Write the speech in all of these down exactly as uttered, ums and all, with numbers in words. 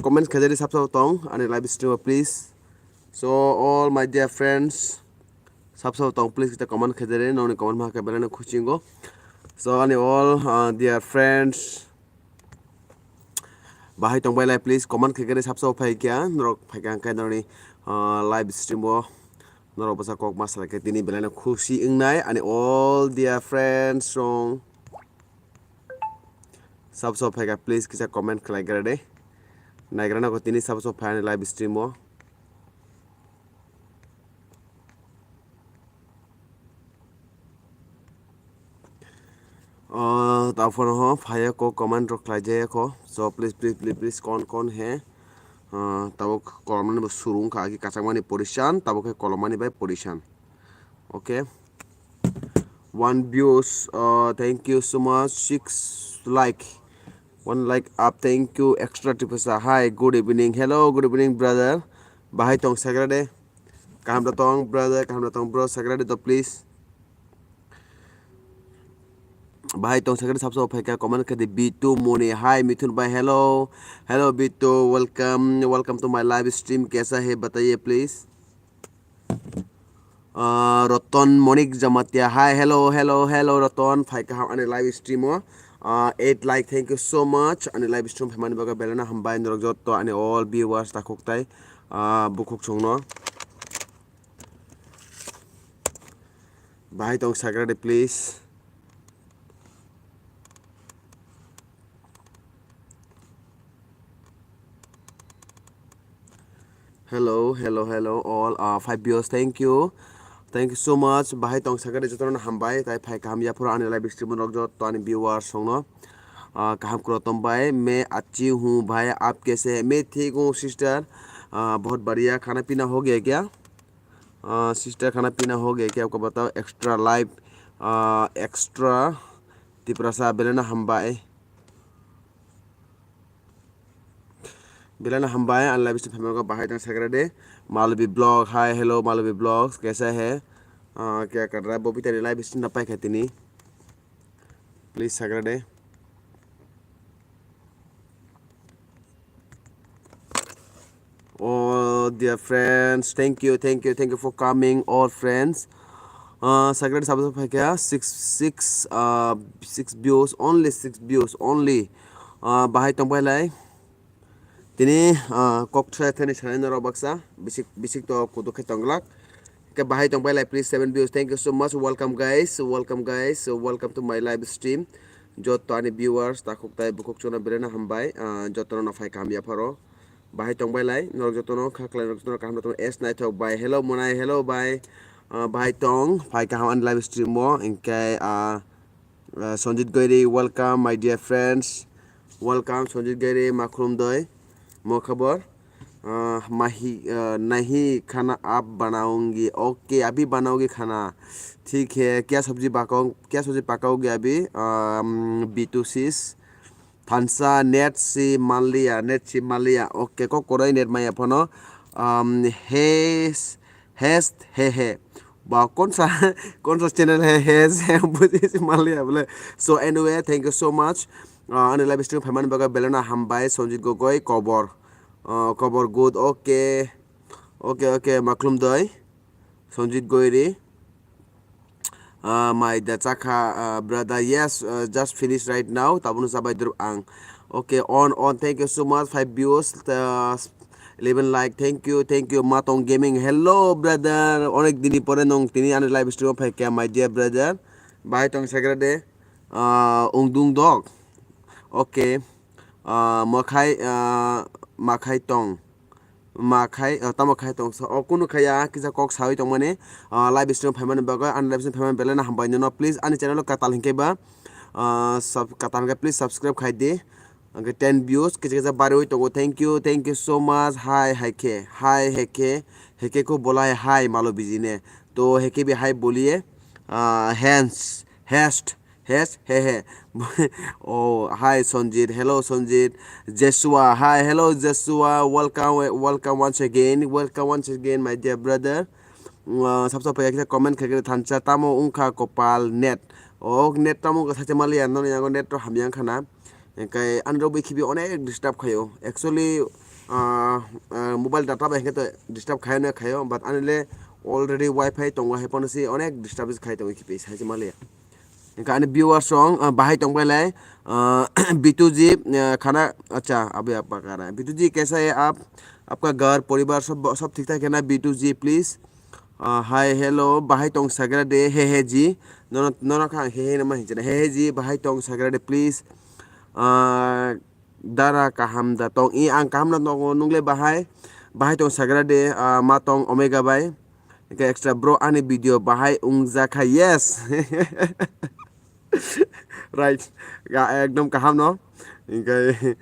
comment khaijadi sab sab tong ani live stream o, please. So all my dear friends, sab sab tong, please, kita comment khaijadi, nongni comment ma khe belai no khusi wngo. So ani all, uh, dear friends, bahai tongbai lai, please, comment khaikhe sab sab phai kya, norok phai kha hwnkhe norokni, uh, live stream o norok bwsa kok ma salai khe tini belai no khusi wngnai ani all dear friends song. Sab sab phai kha, please, kisa comment khlai gra de. Naigra nako tini sab sab phai ani live stream o. Ah, ta phone ho phai ko comment rok khlai jaya ko. So please, please, please, please, kon kon he. Ah, tabuk kolomani bo surung kha, agi kachangmani position, tabuk khe kolomani bai position. Okay. One views, uh, thank you so much. Six like. One like up, thank you. Extra Tipasa. Hi, good evening. Hello, good evening, brother. Bahai tong sagra de. Kaham da tong, brother. Kaham da tong, bro. Sagra de to, please. Bahai tong sagra de, sab sab phai kha, comment khe de. Bitu Moni. Hi, Mithun bhai. Hello. Hello, Bitu. Welcome. Welcome to my live stream. Kaisa hai, bataiye, please. Ah, Roton Monik Jamatia. Hi, hello, hello, hello, Roton. Phai kaham ani live stream o. Ah, eight like, thank you so much. Ani live stream phaimani bagwi belai no hambai, norok jotto ani all viewers takhuk tai, ah, bukhuk songno. Bahai tong sagra de, please. Hello, hello, hello, all, uh, five viewers, thank you. Thank you so much. Bahai tong sakari jotono hambai, tai phai kaham yaphuru ani live stream rok jotto ani viewers songno. Uh, kaham kuro tong bai, मैं अच्छी हूँ भाई, आप कैसे हैं? मैं ठीक हूँ sister. Uh, बहुत बढ़िया, खाना पीना हो गया क्या? Uh, sister, खाना पीना हो गया क्या? आपको बताओ, extra live, uh, extra Tiprasa, belai no hambai. Belai no hambai, ani live stream phaimani bagwi bahai tong sagra de. Malvi Vlog, hi, hello, Malvi Vlogs, kaisa hai? Ah, kya kar raha hai? Bobita ni live stream no paikha tini. Please sagra de. Oh, dear friends, thank you, thank you, thank you for coming, all friends. Ah, sagra de sabo phai kha, six, six, ah, six views, only six views, only. Ah, bahai tong bai lai. Tini, ah, kok thai thani sanai norok baksa, bisik, bisik to kutuk khe tong glak. Khe bahai tong bai lai, please, seven views. Thank you so much. Welcome, guys. Welcome, guys. Welcome to my live stream. Jotto ani viewers, takhuk tai bukhuk chuna belai no hambai. Ah, jotto no phai kaham yapharo. Bahai tong bai lai, norok jotto no kha khlai, norok jotto no kaham tong. S Naithok bai. Hello, Monai. Hello, bai. Ah, bahai tong, phai kaham ani live stream o. Hinkhe, ah, Uh, Sanjit Goiri, welcome, my dear friends. Welcome, Sanjit Goiri, makhrum doi. Mo khabor? Uh, mahi, uh, nahi khana aap banaungi. Okay, abhi banaogi khana. Thik hai, kya sabji pakao-, kya sabji pakaogi abhi? Um, B two sis. Thansa, net si manliya, net si manliya. Okay, kok korai net maya phano. Um, hes, Hest, he, he. Ba, konsa, konsa channel he, he, he, buji si manliya bole. So, anyway, thank you so much. Uh, ani live stream phaimani bagwi belai no hambai, Sanjit Gogoi, kobor. Uh, kobor good, okay. Okay, okay, maklum doi. Sanjit Goiri. Uh, my da chakha, uh, brother, yes, uh, just finish right now. Tabunu sabai drum ang. Okay, on, on. Thank you so much. Five views. Uh, Eleven like, thank you, thank you, Matong Gaming. Hello, brother. Onek dini pore nong tini ani live stream o phai kha, my dear brother. Bahai tong sagra de. Ah, ungdung dok. Okay. Ah, makhai, ah, makhai tong. Makhai, ah, tamo khai tong. So, o kunu khaya, kisa kok sawi tong mani. Ah, live stream phaimani bagwi, ani live stream phaimani belai no hambai no. Please, ani channel o katal hinkhe ba. Ah, sub-, katal hinkhe please subscribe khai di. Angke ten views, kisa kisa bariwi tongo. Thank you, thank you so much. Hi, hai khe, hi, hai khe, hai khe ko bola hai, hai, malo bijine. To hai khe bi hai boliye, ah, hands, hest, hest, he, he. Oh, hi, Sanjit. Hello, Sanjit. Joshua, hi, hello, Joshua. Welcome, welcome once again. Welcome once again, my dear brother. Uh, sab sab phaikha kisa comment khai khe thansa tamo wngkha kopal net. Oh, net tamo wngkha sacha maliya, noni yango net to hamya wngkha na. Hinkhe ani rok bai khibi onek disturb khaio. Actually, ah, ah, mobile data bai hwnkhe to disturb khayo na khayo, but ani le already wifi tongo, hai phano se onek disturb khai tongo, khipe sai se maliya. Hwnkhe ani viewers rong, ah, bahai tong bai lai, ah, B two G, ah, khana, acha, abe apa kara. B two G kaisa hai aap, aapka ghar, poribar sab, sab thik thak hai na B two G, please? Ah, hi, hello, bahai tong sagra de, he he ji. Nono, nono kha he he nama hinchana. He he ji, bahai tong sagra de, please. Ah, dara kaham da tong. I ang kaham na tongo, nungle bahai. Bahai tong sagra de, ah, ma tong Omega bai. Hwnkhe extra bro ani video bahai ungjakha, yes. Right. Ga, ekdom kaham no. Hwnkhe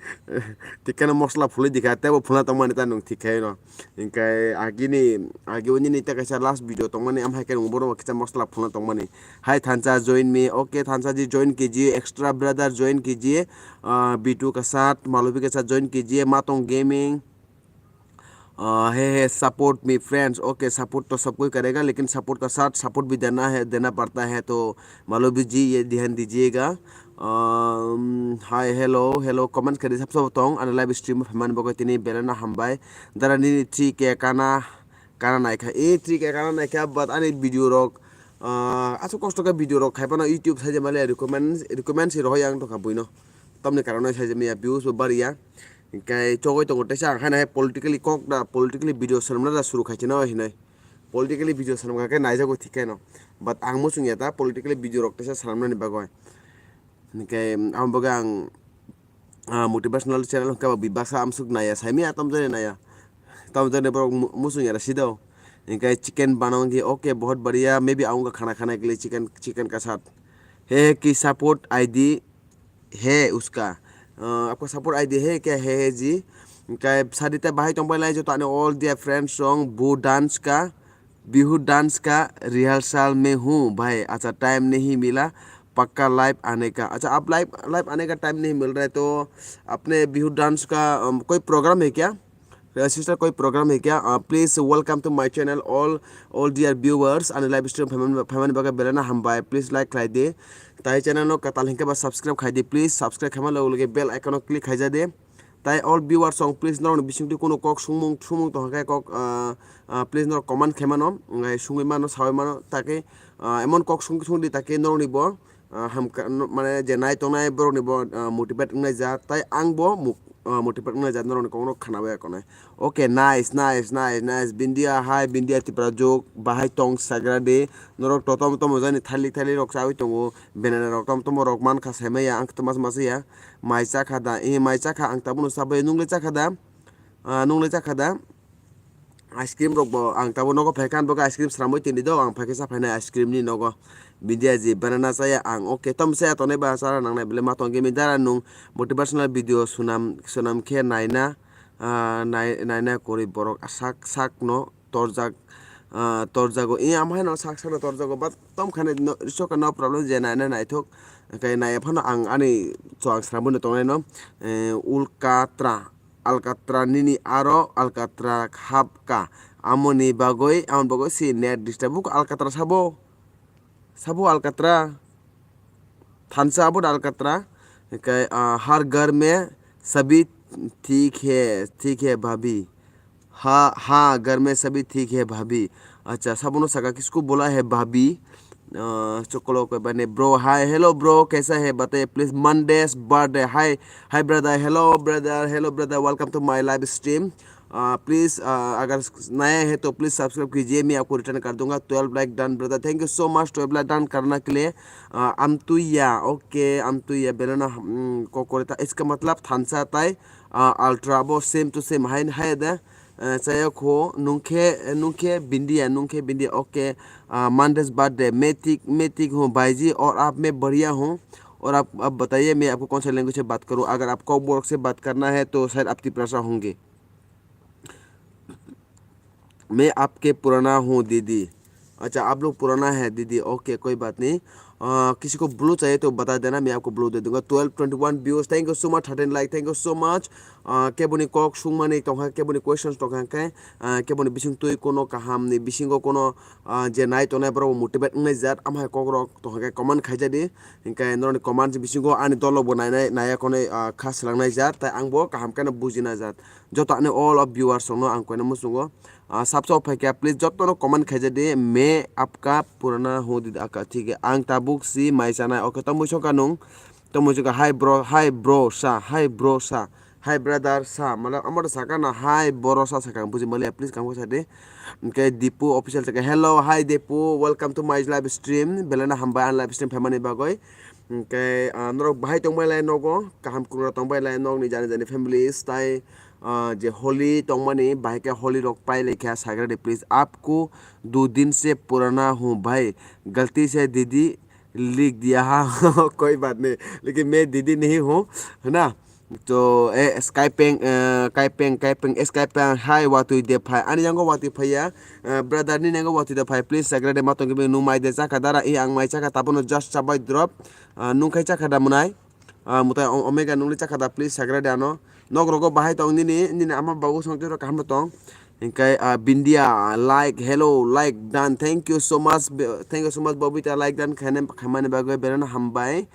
tikkano mosla phulwi dikha, tebo phulna tongmani ta nwng thik khai no. Hwnkhe agini, agi unini ta kaisa last video tongmani, am hai khe nwng bono kisa mosla phulna tongmani. Hai Thansa join me, okay Thansa ji join kijiye, extra brother join kijiye, ah, Bitu Kasat, Malobi Kasat join kijiye, Matong Gaming, Ah, hey, hey, support me friends, okay, support तो सब कोई करेगा, लेकिन support का साथ support भी देना है, देना पड़ता है, तो मालवी जी ये ध्यान दीजिएगा। Um, hi, hello, hello, comment kari sab sab tong, ani live stream phaimani bagwi tini belai no hambai. Dara nini three K kana, kana naikha, e three K kana naikha, but ani video rok, ah, aswk kosto khe video rok khai phano YouTube saijak male recommend, recommend si rohoi ang tongkha buino. Tamni karon no saijak maya views bo bariya. Hingkai chogoi tongo teisa ang haino hai politically kok da, politically video swnamna da suru khai chino hinoi. Politically video swnamkha khe naijago thik khe no. But ang muchung ya ta politically video rok teisa swnamnani bagoi. Hingkai ang bagoi ang, ah, motivational channel hwnkhe bo bibaksa amsuk naiya, saimaya tamjani naiya. Tamjani borok mu-, muchung ya da sido. Hingkai chicken banao hingke, okay, bahut bariya, maybe ang wngkha khana khana kile chicken, chicken kasat. He he ki support I D है उसका, अ, आपका support I D है क्या? है, है जी। Hingkai Sarita bahai tongbai lai joto ani all dear friends rong, Bihu dance ka, Bihu dance ka rehearsal mein hoon bhai, acha time nahi mila, pakka live aane ka, acha aap live, live aane ka time nahi mil raha hai to apne Bihu dance ka, um, koi program hai kya? Uh, sister, कोई program है क्या? Uh, please welcome to my channel, all, all dear viewers. Ani live stream phaimani, phaimani bagwi belai no hambai. Please like khlai di. Tai channel no kwtal hinkhe ba subscribe khai di. Please subscribe khaima loge loge bell icon o click khaija di. Tai all viewers rong, please norok ni bisingtwi kunu kok sungmung, sungmung tongkha khe kok, uh, uh, please norok comment khaima no, ngai sungwi mano, sawi mano, take, uh, emon kok sung, sung di take norok ni bo, ah, hamkha, no, mane je nai tongnai borok ni bo, ah, motivate wngnai jak, tai ang bo mo-, ah, motivate wngnai jak, norok ni kok no khana bai ya konai. Okay, nice, nice, nice, nice. Bindia hai, Bindia Tipra jok, bahai tong sagra de. Norok to tom tom jani thalik thalik rok chawi tongo. Benana rok tom tom rok man kha sai maya, ang to mas mas ya. Mai cha kha da, eh, mai cha kha, ang tabuk no chabai, nung le cha kha da? Ah, nung le cha kha da? Ice cream rok bo ang tabuk nogo phaikha, ang bo ice cream sramwi tini do, ang phaikhe cha phainai ice cream ni nogo. Bindia ji banana chaya ang, okay, tom chaya tongnai ba chara nangnai bele ma tong gimi dara nung motivational video sunam, sunam khe naina, ah, nai-, naina kwrwi borok sak, sak no torjak, ah, torjago. I am haino sak, sak no torjago, but tom khani no, it's okay, no problem, je naina naithok. Hwnkhe naiya phano ang ani chwng sramwi no tongnai no, eh, ulkatra. Alkatra nini aro Alkatra hapka. Amoni bagwi, amoni bagwi si net disturb. Buko Alkatra sabo? Sabo Alkatra? Thansa abo da Alkatra? Hingkai, ah, har ghar mein sabhi theek hai, theek hai bhabhi. Ha, ha, ghar mein sabhi theek hai bhabhi. Acha, sabono saka kisko bola hai bhabhi. Ah, chokolo koi bane bro, hi, hello bro, kaisa hai bataiye please, Monday's birthday, hi, hi brother, hello brother, hello brother, welcome to my live stream. Ah, please, ah, agar naya hai to please subscribe kijiye, main aapko return kar dunga, twelve like done brother, thank you so much twelve like done karna ke liye. Ah, Amtuya, okay, Amtuya, belana, hmm, kokore ta, iska matlab thansa tai, ah, ultra bo same to same, hai, hai da. Eh, chaya kho, nungkhe, nungkhe bindia, nungkhe bindia, okay. Ah, Monday's birthday, मैं ठीक, मैं ठीक हूँ भाई जी, और आप, मैं बढ़िया हूँ, और आप, आप बताइए, मैं आपको कौन सा language से बात करूँ? अगर आप कॉकबोरोक से बात करना है तो शायद आप तिपरासा होंगे। मैं आपके पुराना हूँ दीदी। अच्छा, आप लोग पुराना है दीदी, ओके, कोई बात नहीं। Ah, किसी को ब्लू चाहिए तो बता देना, मैं आपको ब्लू दे दूंगा। Twelve twenty one views, thank you so much. Thirteen like, thank you so much. Ah, keboni kok sungmani tongkha, keboni questions tongkha khe, ah, keboni bising twi kono kaham ni bisingo kono, ah, je nai tongnai borok motivate wngnai jat, amhai kok rok tongkha khe comment khaijadi. Hinkhe norokni comment bisingo ani dolo bo nainai, naiya konai, ah, kha swlangnai jat, tai ang bo kaham kheno bujina jat. Joto ani all of viewers rokno ang koina muchungo. Ah, sabsa phaikha, please jotono comment khaijadi, "मैं आपका पुराना हूँ दीदी, आपका ठीक है." Ang tabuk si mai chanai. Okay, tamo songkha nung. Tamo songkha, "Hi bro, hi bro sa, hi bro sa, hi brother sa." Mala amar sakha na, "Hi bro sa," sakha, buji mali, please kamo sadi. Hinkhe Dipu official sakha, "Hello, hi Dipu, welcome to my live stream." Belai no hambai ang live stream phaimani bagwi. Hinkhe, ah, norok bahai tongbai lai nogo, kaham kwrwngno tongbai lai nokni jani jani families tai, ah, je holi tongmani bahai khe holi rok pai lai kha, sagra de please. आपको दो दिन से पुराना हूँ भाई, गलती से दीदी लिख दिया हाँ। कोई बात नहीं, लेकिन मैं दीदी नहीं हूँ, है ना? To, eh, Skypeng, eh, Kaipeng, Kaipeng, eh, Skypeng, hi, watwi de phai. Ani yango watwi phaiya, eh, brother ni nango watwi de phai. Please, sagra de matong gibi nung mai de chakha dara, i ang mai chakha, tabono just chabai drop. Ah, nung khai chakha da mwnai? Ah, mutai o-, Omega nungli chakha da, please, sagra de ano. Nok rogo bahai tong nini, nini ama babu song tiro kaham tong. Hinkhe, ah, Bindia, like, hello, like done. Thank you so much, be-, thank you so much, Bobita, like done, khaine, khaimani bagwi belai no hambai.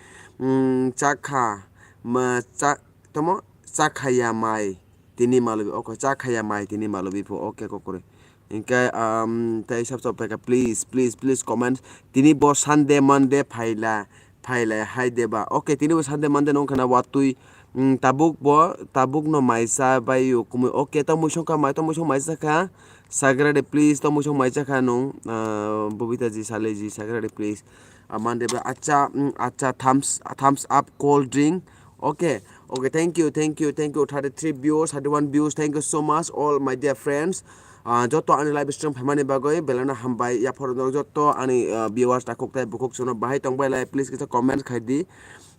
Mm, chakha, ma, cha-, Tamo chakhaya mai tini malobi, oko chakhaya mai tini malobi pho, okay kokore. Hinkhe, um, tei sab sab phaikha, please, please, please comment. Tini bo Sunday, Monday phaila, phaila hai deba. Okay, tini bo Sunday, Monday nung khana watwi, mm, tabuk bo, tabuk no maisa bai yo kumui. Okay, tamo songkha mai, tamo song maisa kha. Sagra de please, tamo song maisa kha nung, ah, Bobita ji, Sale ji, sagra de please. Ah, Monday ba, acha, mm, acha, thumbs, thumbs up, cold drink. Okay, okay, thank you, thank you, thank you, thirty three views, thirty one views, thank you so much, all my dear friends. Ah, joto ani live stream phaimani bagwi belai no hambai, yaphoro norok joto ani, ah, viewers takhuk tai bukhuk sono bahai tongbai lai, please kisa comment khai di.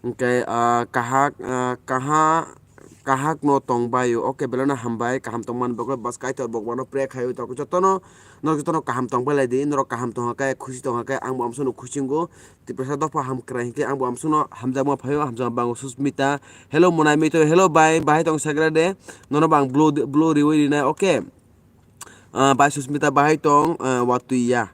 Hinkhe, ah, kahak, ah, kaha, kahak no tongbai o, okay, belai no hambai, kaham tongmani bagwi bas Kaitor bokmano pray khai o, jotono, norok jotono kaham tongbai lai di, norok kaham tongkha khe, khusi tongkha khe, ang bo amsono khusi wngo. Tiprasa dopha hamkrai hinkhe ang bo amsukno hamjakma phaio, hamjakma bango Susmita. Hello Monai Mito, hello bai, bahai tong sagra de. Nono bang blue, blue riwi rinai, okay. Ah, bai Susmita bahai tong, ah, watwi ya.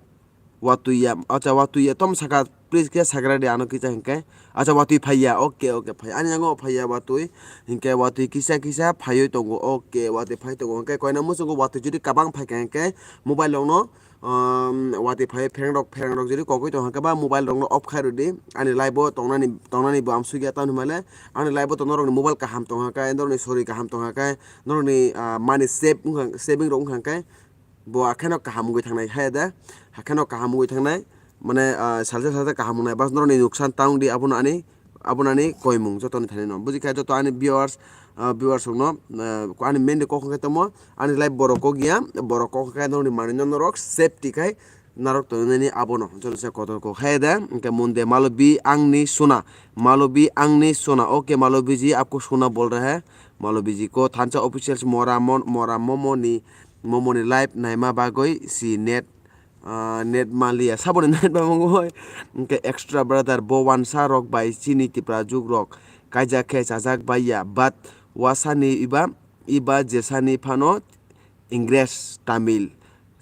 Watwi ya, acha watwi ya, tom saka please khe sagra de ano kisa hinkhe. Acha watwi phaiya, okay, okay, phai. Ani yango phaiya watwi. Hinkhe watwi kisa kisa phaiwi tongo, okay, watwi phai tongo. Hinkhe koina muchungo watwi jodi kabang phaikha hinkhe mobile rokno um, watwi phai pherang rok, pherang rok jodi kokoi tong khe ba mobile rok no off khai rw di. Ani live o tongnani, tongnani bo amsuk ya, tamni hwnba le ani live o tong norok ni mobile kaham tong khe, norok ni sori kaham tong khe, norok ni, ah, money save wngkha, saving rok wngkha khe bo hakheno kaham wngwi thangnai, hai da, hakheno kaham wngwi thangnai, mane, ah, salsa salsa kaham wngnai, bas norok ni nuksan ta wng di, abono ani Aboni koimung jotoni thani no. Buji kha joto ani viewers, ah, viewers rok no, ah, ani main de kok hwnkhe tamo, ani live borok kok ya, borok kok hwnkhe norokni manwi no norok safety khai narwk tongnani abono. Joto se kotor kok hai da, hwnkhe munde malobi angni suna, malobi angni suna, okay malobi ji aapko suna bol raha hai, malobi ji ko thansa officials mora mon, mora momo ni, momo ni live naima bagwi si net ah, net maliya, saboni net mamung oi. Hwnkhe extra brother, bo wansa rok bai chini Tipra juk rok kaijak khe chajak baiya, but wasani iba, iba jesani phano Ingres, Tamil,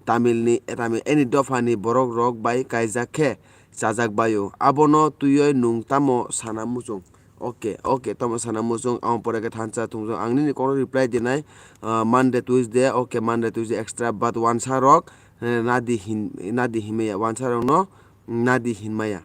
Tamil ni, Tamil, any dopha ni borok rok bai kaijak khe chajak baio. Abono twiwi nwng tamo sana muchung? Okay, okay, tamo sana muchung, ang pore khe thansa thungjung. Ang nini kokno reply dinai, ah, Monday, Tuesday, okay, Monday, Tuesday extra, but wansa rok, eh, nadi hin, nadi hinmaya, wansa rokno nadi hinmaya.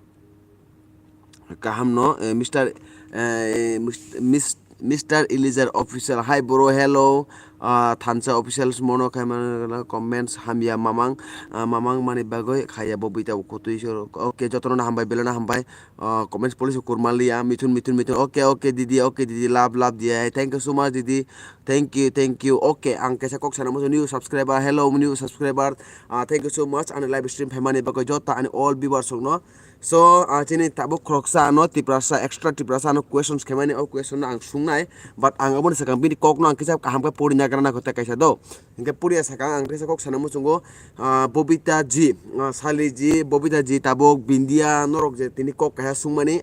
Kaham no, eh, Mister, eh, Mis-, Mis-, Mister Eliezer Official, hi bro, hello, ah, thansa official mono khai mano comments hamya mamang, ah, mamang mani bagwi khaya bo bita kotwi soro. Okay, jotono hambai, belai no hambai. Ah, comments police kurma liya, mithun, mithun, mithun. Okay, okay, didi, okay, didi, love, love diya hai. Thank you so much, didi. Thank you, thank you. Okay, ang kaisa kok sana muchung, new subscriber. Hello, new subscriber. Ah, thank you so much. Ani live stream phaimani bagwi joto ani all viewers rokno So, ah, chini tabuk khoroksa ano Tiprasa, extra Tiprasa ano questions khaimani, o question no ang sungnai, but ang aboni sakang bini kok no ang kisa kaham khe pori nagra nai tei kaisa do. Hinkhe poriya sakang ang kisa kok sana muchungo, ah, Bobita ji, ah, Sali ji, Bobita ji tabuk Bindia norok je tini kok kaisa sungmani,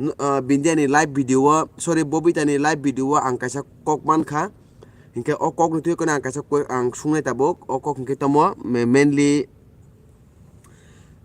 n-, ah, Bindia ni live video o, sorry, Bobita ni live video o ang kaisa kok mankha. Hinkhe o kok ni twi kono ang kaisa kwe-, ang sungnai tabuk, o kok hinkhe tomo, ma-, mainly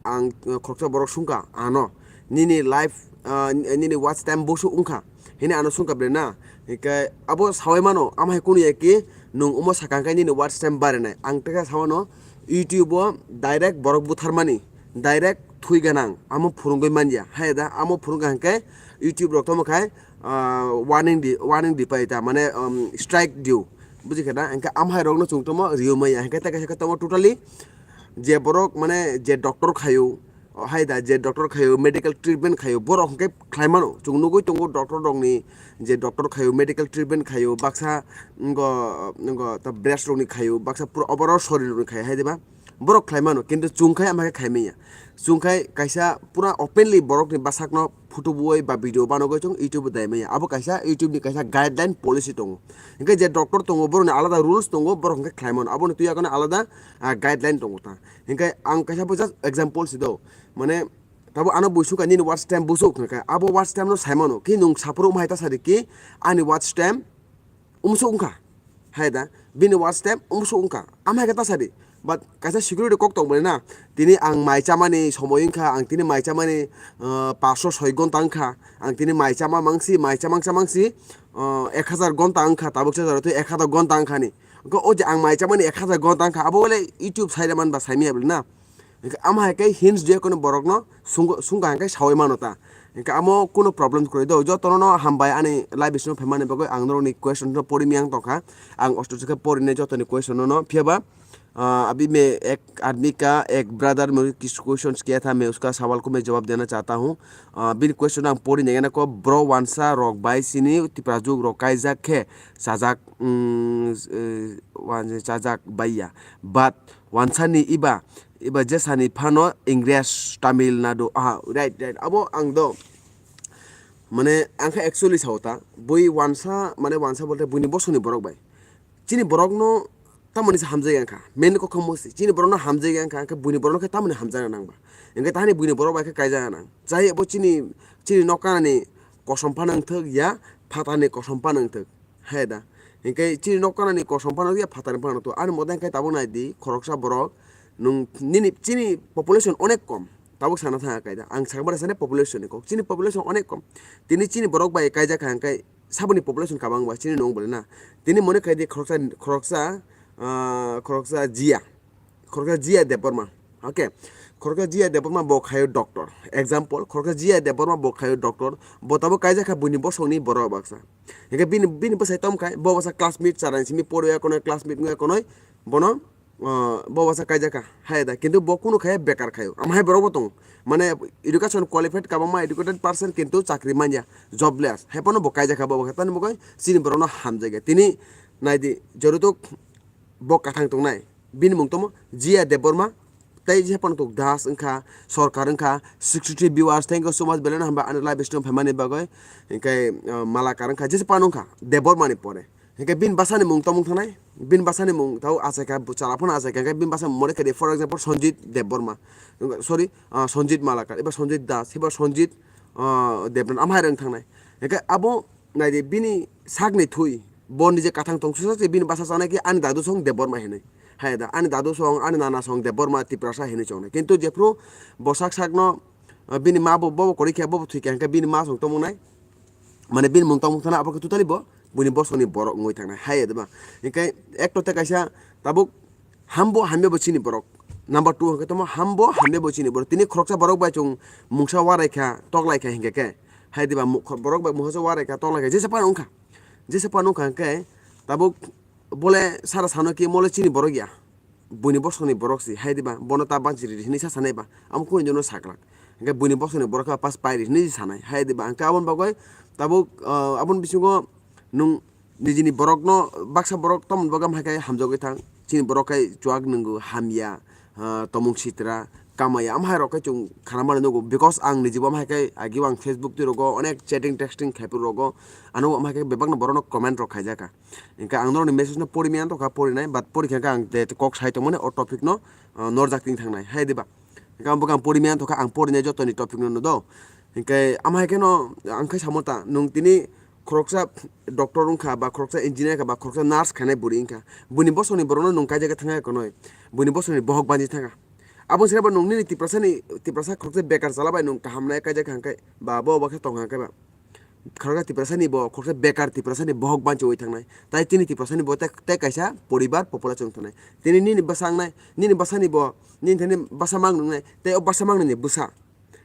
ang, uh, khoroksa borok sungkha ano, "Nini live, uh, nini watch time busu wngkha," hini ano sungkha ble na. Hinkhe abo sawi mano, amo hai kunu ya ki, nwng omo sakang khe nini watch time barinai. Ang tei khe sawano YouTube o direct borok butharmani, direct thwi ganang, amo phurungwi manya. Hai da, amo phurungkha hinkhe YouTube rok tomo khai, uh, warning di, warning di pai ta, mane, um, strike diu. Buji khe na? Hinkhe amo hai rokno chwng tomo riyo maya. Hinkhe tei kaisa khe tomo totally je borok mane je doctor khayo, o hai da je doctor khayo, medical treatment khayo, borok hinkhe khlai mano. Chwng nugwi tongo doctor rokni je doctor khayo, medical treatment khayo, baksa ngo, ngo ta breast rokni khayo, baksa pura overall sorir rokni khayo, hai diba? Borok khlai mano, kintu chwng khai ama khe khai manya. Chwng khai kaisa pura openly borokni bwsakno photo buwi ba video banogwi chwng YouTube o dai manya. Abo kaisa YouTube ni kaisa guideline policy tongo. Hinkhe je doctor tongo, borokni alada rules tongo, borok hinkhe khlai mano. Aboni twi akheno alada, ah, guideline tongo ta. Hinkhe ang kaisa bo just example si do. Mane, tabo ano buisuk ani watch time busuk hinkhe. Abo watch time no sai mano. Ki nwng saphuru wngma hai ta sadi ki ani watch time umsuk wngkha. Hai da, bini watch time umsuk wngkha. Ama hai khe ta sadi. But kaisa security kok tong mani na. Tini ang mai chamani somoi wngkha, ang tini mai chamani, ah, paso soi gonta wngkha. Ang tini mai chama mangsi, mai chamang chamangsi, ah, ek hazar gonta wngkha, tabuk se jora twi ek hazar gonta wngkha ni. Wngkha o je ang mai chamani ek hazar gonta wngkha, abo le YouTube saida man ba saimaya bwle na. Hinkhe ama hai khe hints je kono borokno sung-, sungkha hinkhe sawi mano ta. Hinkhe amo kuno problem kwrwi do. Jotono no hambai ani live stream phaimani bagwi, ang norokni question no pori miyang tongkha. Ang osto khe porinai jotoni question no, phiya ba, ah, abhi main ek aadmi ka ek brother mujhe kisi questions kiya tha, main uska sawal ko main jawab dena chahta hoon. Ah, bini question ang pori nai ko, bro, wansa rok bai chini Tiprajuk rok kaijak khe chajak, mm, eh, wan-, chajak baiya. But wansani iba, iba jesani phano English, Tamil Nadu, aha, right, right. Abo ang do, mane, ang khe actually sao ta, bui wansa, mane, wansa bolte buini bosongni borok bai. Chini borokno tamoni se hamjai wngkha, main kok khe musi. Chini borokno hamjai wngkha, hwnkhe buini borokno khe tamoni hamjakna nang ba? Hwnkhe tahani buini borok bai khe kaijak nang. Chai abo chini, chini nok kanani kosom phano wngthok ya, phatarni kosom phano wngthok. Hai da. Hinkhe chini nok kanani kosom phano ya phatarni phano to. Ani mote hinkhe tabuk nai di, khoroksa borok nwng nini chini population onek kom. Tabuk sana thang kai da. Ang sakmani sani population ni kok. Chini population onek kom. Tini chini borok bai kaijak kha hinkhe saboni population kabang ba chini nwng bole na. Tini mone khai di khoroksa, khoroksa, ah, khoroksa Jia. Khoroksa Jia Debbarma. Okay. Khoroksa Jia Debbarma bo khayo doctor. Example, khoroksa Jia Debbarma bo khayo doctor. Bo tabuk kaijak kha buini bosongni borok baksa. Hinkhe bini, bini bwsai tom khai, bo bwsa classmate charang simi poro ya kono classmate wngya kono, bono, ah, bo bwsa kaijak kha, hai da. Kintu bo kunu khai bekar khayo. Ama hai borok bo tongo. Mane education qualified kabangma educated person kintu chakri manya, jobless. Hai phano bo kaijak kha, bo bwsa tani bo kai chini borokno hamjak ya. Tini nai di, jorutuk bo kathang tongnai. Bini mung tongmo Jia Debbarma, tei je phano tok Das wngkha, Sorkar wngkha, sixty three viewers, thank you so much, belai no hambai ani live stream phaimani bagwi. Hinkhe, uh, Malakar wngkha, jesa phano wngkha Debbarma ni pore. Hinkhe bini bwsani mung tongmung thanai, bini bwsani mung tao achaikha, chala phano achaikha, hinkhe bini bwsani mung mone khe di, for example, Sanjit Debbarma, sorry, uh, Sanjit Malakar, eba Sanjit Das, eba Sanjit, uh, Debbarma, amhai rwng thangnai. Hinkhe abo nai di, bini sakni thwi, bo nije kathang tong susa se bini bwsa chanai khe ani dadu song Debbarma hinwi. Hai da, ani dadu song, ani nana song Debbarma Tiprasa hinwi chongnai. Kintu jephru bo sak sakno, ah, bini ma bo, bo kwrwi khe, bo thwi khe, hinkhe bini ma song tongmung nai. Mane bini mung tongmung thana abo khe totally bo buini bosongni borok wngwi thangnai. Hai da ba. Hinkhe ekto tei kaisa tabuk hambo hamya bo chini borok. Number two hwnkhe tamo hambo hamya bo chini borok. Tini khoroksa borok bai chwng mungsa warai kha, toklai kha hinkhe khe. Hai diba mu-, borok bai mungsa warai kha, toklai kha. Jesa phano wngkha. Jesa phano wngkha hinkhe tabuk bole sara sano ki mole chini borok ya. Buini bosongni borok si. Hai diba bono ta banchi riri hinwi sa sanai ba. Amo kunu jono saklak. Hinkhe buini bosongni borok khe pas pai ri hinwi sanai. Hai diba hinkhe aboni bagwi tabuk, ah, aboni bisingo nwng nijini borokno baksa borok tamoni bagwi hamjakgwi thang, chini borok khai chuak nwngo hamya, ah, tomung sitra, kamaya, amhai rok khe chwng khanamani nugo, because ang nijibo amhai khe agi ang Facebook twi rogo onek chatting texting khai phuru rogo, ano amhai khe bebakno borokno comment rok khaijaka. Hingkhe ang norokni message no pori maya tongkha, porinai, but pori khe ang je kok sai tongmani o topic no, ah, norjak twi thangnai, hai diba? Hingkhe ang bwkha ang pori maya tongkha, ang porinai jotoni topic no no do. Hingkhe amhai khe no ang khe samo ta, nwng tini khoroksa doctor wngkha, ba khoroksa engineer kha, ba khoroksa nurse khainai bwrwi wngkha, buini bosongni borokno nwng kaijagwi thangkha konoi, buini bosongni bohok banchi thangkha. Abo sira bo nwng nini Tiprasani, Tiprasa khoroksa bekar chala bai nwng kaham nai kaijak hangkhe ba bo bo khe tong hangkhe ba. Khoroksa Tiprasani bo khoroksa bekar Tiprasani bohok banchi oi thangnai. Tai chini Tiprasani bo tei, tei kaisa poribar population wng thangnai. Tini nini bwsa wngnai, nini bwsani bo, nini thani bwsa mang nwngnai, tei o bwsa mang nini bwsa.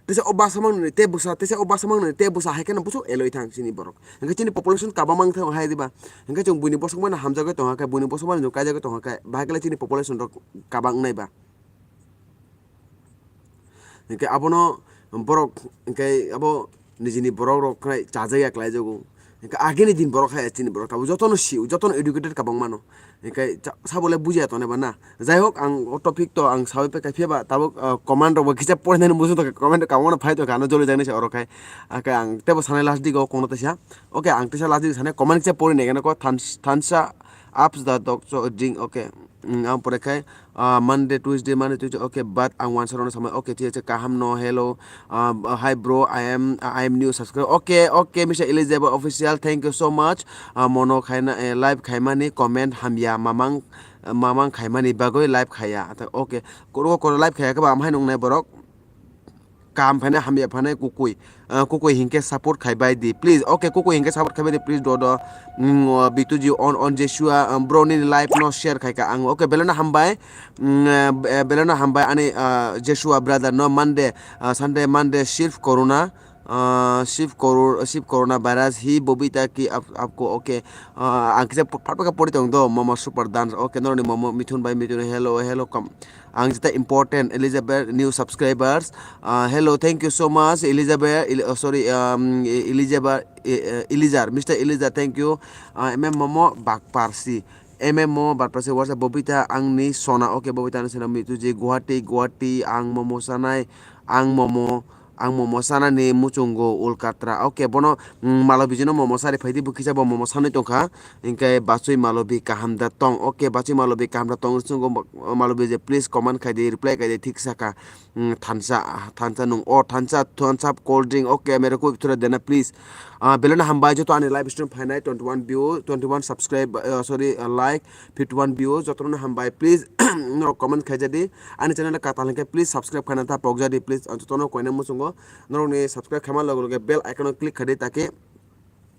Tesa o bwsa mang nini tei bwsa, tesa o bwsa mang nini tei bwsa hai kheno busu eloi thang chini borok. Hingkhe chini population kabang mang thang hai diba. Hingkhe chwng buini bosong mano hamjagwi tongkha khe, buini bosong mano kaijagwi tongkha khe, bahai khe chini population rok kabang wngnai ba. Hingkhe abono borok, hingkhe abo nijini borok rok khai chajakya khlai jago. Hingkhe agini din borok hai chini borok tabuk jotono sio, jotono educated kabang mano. Hingkhe cha-, sabole bujiya tone ba na. Jai hok, ang o topic to ang sawi pe kaiphiya ba tabuk, ah, comment rok bo kisa porinani muchung tongkha, comment rok kabangma phai tongkha, ano joli jaknai se oro khai. Hingkhe ang tebo sanai last digo kokno teisa. Okay, ang teisa last digo sanai comment kisa porinai gana ko thans-, thansa ups the dog so drink, okay. Mm, ang pore khai, ah, Monday, Tuesday, Monday, Tuesday, okay, but ang wansa rokno samai, okay, thik ache, kaham no, hello, ah, hi bro, I am, I am new subscriber, okay, okay, Mister Elizabeth Official, thank you so much, ah, mono khaina, eh, live khaimani, comment hamya, mamang, mamang khaimani bagwi live khaya, okay, koro koro live khaya khe ba, amhai nungnai borok, kaham phainai, hamya phainai, kukui. Ah, kukui hinkhe support khaibai di, please. Okay, kukui hinkhe support khaibai di, please, do, do. Mm, oh, Bituji on, on Joshua, um, bro nini live no share khaika ang. Okay, belai no hambai. Mm, eh, be-, belai no hambai ani, ah, Joshua brother no Monday, ah, Sunday, Monday, Shiv Corona. Ah, Shiv Coru-, Shiv Corona virus hi Bobita ki ap-, apko, okay. Ah, ang kisa ph-, phatpha pori tong do, momo super dance. Okay, noroni momo Mithun bai Mithun, hello, hello, kam. Ang jeta important, Elizabeth, new subscribers. Ah, hello, thank you so much, Elizabeth, El-, oh, sorry, um, E-, Elizabeth, E-, eh, Elizar, Mister Elizar, thank you. Ah, M M Momo Bakparsi. M M Momo Bakparsi, what's up, Bobita, ang ni sona, okay, Bobita, ang ni sona, Mituji, Guwahati, Guwahati, ang momo sanai, ang momo, ang momo sanani muchungo Ulkatra. Okay, bono, mm, Malobijino momo sari phaidi, bo kisa bo momo sanwi tongkha. Hingkhe bachwi Malobi kaham da tong. Okay, bachwi Malobi kaham da tong. Chungo Malobi je please comment khai di, reply khai di, thik saka. Mm, thansa, thansa nung. Oh, thansa, thansa cold drink. Okay, mere ko thura dena please. Ah, belai no hambai joto ani live stream phainai twenty one view, twenty one subscribe, ah, sorry, ah, like, fifty one view, jotono hambai. Please, norok comment khai jadi. Ani channel katal hingkhe please subscribe khaina ta pok jadi, please. Ah, jotono koina muchungo. Norokni subscribe khaima loge loge bell icon o click khai di, take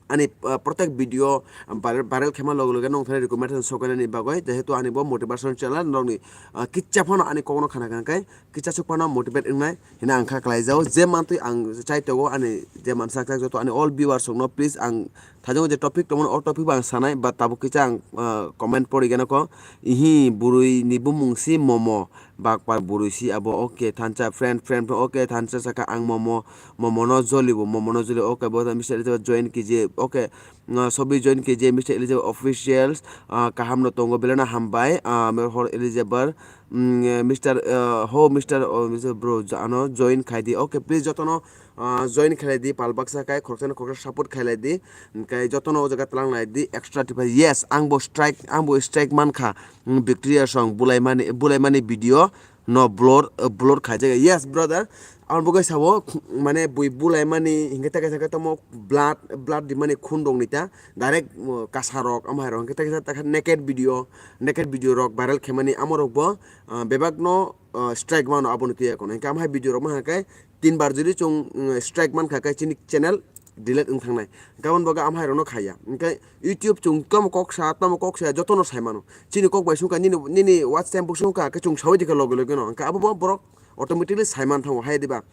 ani, ah, protek video viral, viral khaima loge loge nong thani recommendation sokainani bagwi, jehetu ani bo motivation channel, norokni, ah, kicha phano ani kokno khana kha khe kicha suk phano motivate wngnai hina ang kha khlai jao. Je mantwi ang chai togo ani je mansa khe joto ani all viewers rokno please ang thaijak je topic tongmani o topic bo ang sanai, but tabuk kicha ang, ah, comment pori gana ko, ihi bwrwi ni bumung si momo. Bakpar bwrwi si abo, okay, thansa friend, friend, friend, okay, thansa saka ang momo, momo no joli bo, momo no joli, okay, bo Mister Elizabeth join kije, okay, uh, sobi join kije, Mister Elizabeth officials, uh, kaham no tongo, belai no hambai, uh, hor Elizabeth, mm, Mister, uh, ho Mister, oh, Mister bro, ano join khai di, okay, please jotono, ah, join khlai di, pal baksa khai, khoroksa no khoroksa support khlai di, hingkhe jotono o jaga tlang lai di, extra tipa, yes, ang bo strike, ang bo strike man kha, mm, Victoria song, bulaimani, bulaimani video no blur, eh, blur khaijak, yes, brother, ang bo kaisa o, mane bui bulaimani, hingkhe ta kaisa khe tamo blood, blood di mani khun rok ni ta, direct, uh, kasa rok, amhai rok, hingkhe ta kaisa ta khe naked video, naked video rok viral khe mani, amo rok bo, uh, bebak no, uh, strike mano, abo no twi ya kono, hingkhe amhai video rok ma hingkhe, tin bar jodi chwng, mm, strike mankha khe chini channel delete wng thangnai. Hwnkhe aboni bagwi amhai rokno khaiya. Hwnkhe YouTube chwng tamo kok sa, tamo kok sa, jotono sai mano. Chini kok bai songkha, nini, nini watch time bo songkha, khe chwng saui dikha loge loge no. Hwnkhe abo bo borok automatically sai man thango, hai diba?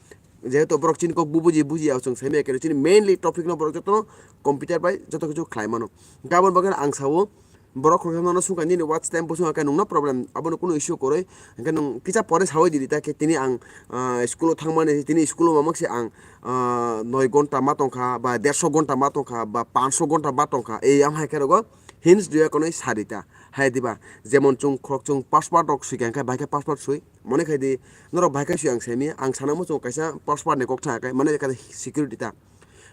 Jehetu borok chini kok bo buji, bujiya chwng sai maya khe chini mainly topic no borok jotono computer bai joto kichu khlai mano. Hwnkhe aboni bagwi ang sao, borok khoroksa nono sungkha nini watch time bo sungkha khe nungno problem, abono kunu issue kwrwi. Hwnkhe nwng kisa pore saui di, ta khe tini ang, ah, school o thangmani, tini school o mamang se ang, ah, noi gonta ma tongkha ba dersho gonta ma tongkha ba pansho gonta ma tongkha, ei amhai khe rogo hints duya konwi sa di ta. Hai diba, jemon chwng khorok chwng password rok sui kha, hwnkhe bahai khe password sui. Mone khai di, norok bahai khe sui ang semi, ang sana muchungo kaisa password ni kok tha khe, mane kha security ta.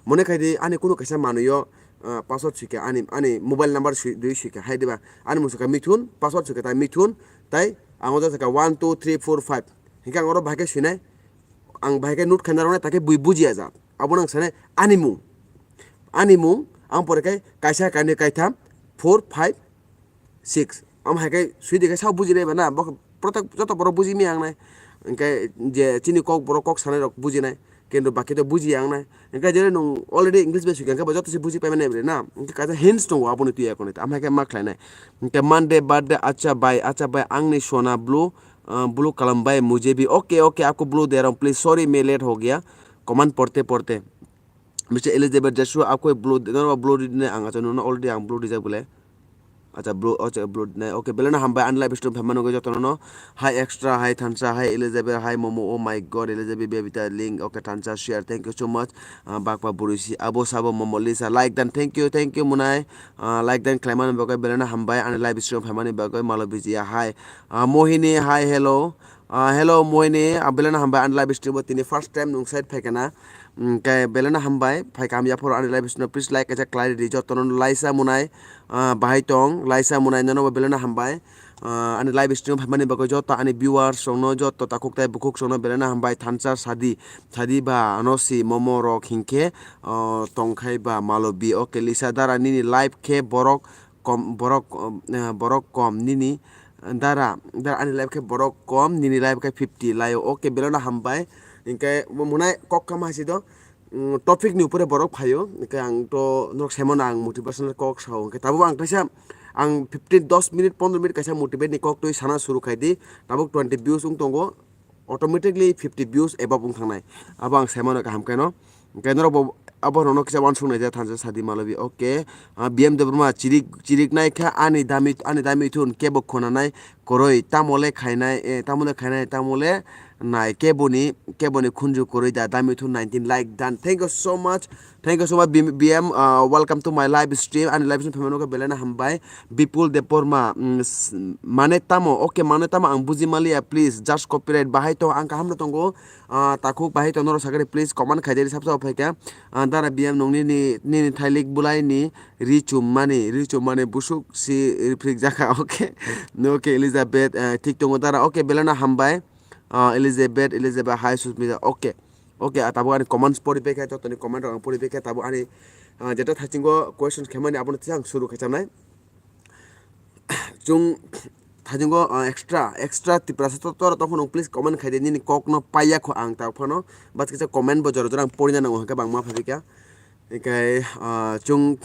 Mone khai di, ani kunu kaisa manwi o, ah, password sui kha, ani, ani mobile number sui, rwi sui kha, hai diba, ani mung saka Mithun, password sui kha ta Mithun, tai ang o jasa kha one two three four five. Hwnkhe ang oro bahai khe sui nai, ang bahai khe note khaina rw nai, ta khe bui bujiya jak. Abo nang sanai ani mung, ani mung, ang pore khe kaisa, kainwi, kaitham, four, five, six. Am hai khe sui di khe sao buji nai ba na, bo protek joto borok buji mi ang nai. Hwnkhe je chini kok borok kok sanai rok buji nai. Kintu baki to buji ang nai. Hwnkhe je nwng already English bai sui kha, hwnkhe bo joto se buji pai mani bre na. Hwnkhe kaisa hints tongo aboni twi ekoni. Am hai khe ma khlai nai. Hwnkhe Monday birthday, acha bai, acha bai, angni sona blue, ah, blue kalam bai mujhe bhi. Okay, okay, aapko blue de raha hoon, please. Sorry, main late ho gaya. Comment porte porte. Mister Elizabeth Joshua, akwai blue, no, blue di ne ang acha nono already ang blue di jak bole. Acha blue, acha blue di nai. Okay, belai no hambai ani live stream phaimani bagwi jotono no. Hi Extra, hi Thansa, hi Elizabeth, hi Momo. Oh my God, Elizabeth, Bebita, Link, okay, Thansa, share. Thank you so much. Ah, bakpa bwrwi si abo sabo Momo Lisa. Like dan, thank you, thank you, Munai. Ah, like dan khlaimani bagwi belai no hambai ani live stream phaimani bagwi Malo Bijia, hi. Ah, Mohini, hi, hello. Ah, hello, Mohini, ah, belai no hambai ani live stream o tini first time nwng side phaikha na. Hwnkhe belai no hambai, phaikha hamya phoro ani live stream o, please like kaisa khlai ridi jotono, Laisa Munai, ah, bahai tong, Laisa Munai nono bo belai no hambai. Ah, ani live stream o phaimani bagwi joto ani viewers rokno, joto takhuk tai bukhuk rokno belai no hambai, Thansa Sadi, Sadi ba ano si Momo rok hinkhe, ah, tongkhai ba Malobi, okay, Lisa Dara nini live khe borok kom, borok, um, eh, borok kom nini, dara, dara ani live khe borok kom, nini live khe fifty laio. Okay, belai no hambai. Hwnkhe bo Munai kok kama hai si do, mm, topic ni upore borok phaio. Hwnkhe ang to norok saimano ang motivational kok sao. Hwnkhe tabuk ang kaisa, ang fifteen, dos minute, pondro minute kaisa motivate ni kok twi sana suru khai di. Tabuk twenty views wng tongo. Automatically fifty views above wng thangnai. Abo ang saimano kaham khe no. Hwnkhe norok bo abo rokno kisa uansuk naijak, Thansa Sadi Malobi. Okay. Ah, B M Debbarma chirik, chirik nai kha ani dami, ani dami thun kebo khonanai kwrwi. Tamo le khainai, eh, tamo le khainai, tamo le nai keboni, keboni khunju kwrwi da dami thun nineteen like done. Thank you so much. Thank you so much, B M, B M, uh, welcome to my live stream. Ani live stream phaimano khe belai no hambai. Bipul Debbarma, mm, s-, mane tamo, okay, mane tamo ang buji maliya, please, just copyright bahai to ang kaham no tongo, ah, takhuk bahai to norok sakari, please, comment khai di, sab sab phai kha. Ah, dara B M nwng nini, nini thailik bulai ni ri chum mani, ri chum mani busuk si riprik jakha, okay, okay, Elizabeth, eh, thik tongo dara, okay, belai no hambai, ah, Elizabeth, Elizabeth, hi Susmita, okay. Okay, ah, tabuk ani comments pori pekha, jotoni comment rok ang pori pekha, tabuk ani, ah, jeta thachingo questions khaimani abono tei ang suru khaichamnai. Chwng thachingo, ah, extra, extra Tiprasa to, to, to phano please comment khai di, nini kok no paiya kho ang ta phano, bas kisa comment bo jora jora ang porina nango hwnkhe bangma phaikha. Hwnkhe, ah, chwng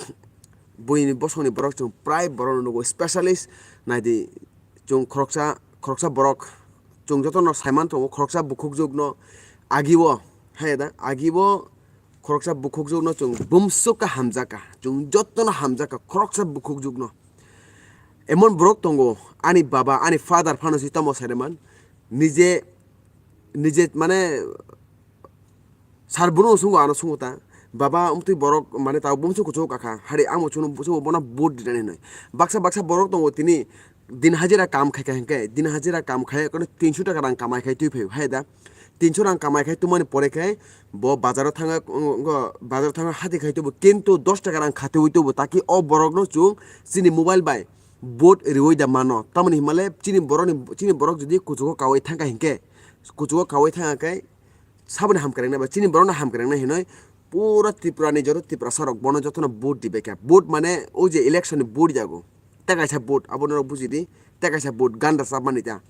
buini bosongni borok chwng prai borok no nugo specialist nai di. Chwng khoroksa, khoroksa borok, chwng jotono saiman tongo, khoroksa bukhukjwkno agio, hai da, agio khoroksa bukhukjwkno chwng bumswk khe hamjakha, chwng jotono hamjakha, khoroksa bukhukjwkno. Emon borok tongo, ani baba, ani father phano si tamo saiman, nije, nije, mane, Sar bono sungo, ano sungo ta, "Baba, umtwi borok, mane, tabuk bumswk kuchuk kakha, hari ang bo chwngno, chwngno bono vote dinani hinwi." Baksa, baksa borok tongo, tini din hajira kam khaikha hinkhe, din hajira kam khai kono tinso taka rang kamai khai twi phaio, hai da? Tinso rang kamai khai twmani pore khe bo bazaro thangwi, wng-, wng-, bazaro thangwi hati khai tubu, kintu dos taka rang khatiwi tubu, taki o borokno chwng chini mobile bai vote riwi da mano. Tamoni hinmale chini borokni, chini borok jodi kuchugo kawi thangkha hinkhe, kuchugo kawi thangkha khe, saboni hamkrai nai ba chini borokno hamkrai nai hinwi pura Tripura ni joto Tiprasa rok bono jotono vote dibaikha. Vote mane o je election ni vote jago. Tei kaisa vote, abono norok bujidi, tei kaisa vote ganda chapmani ta.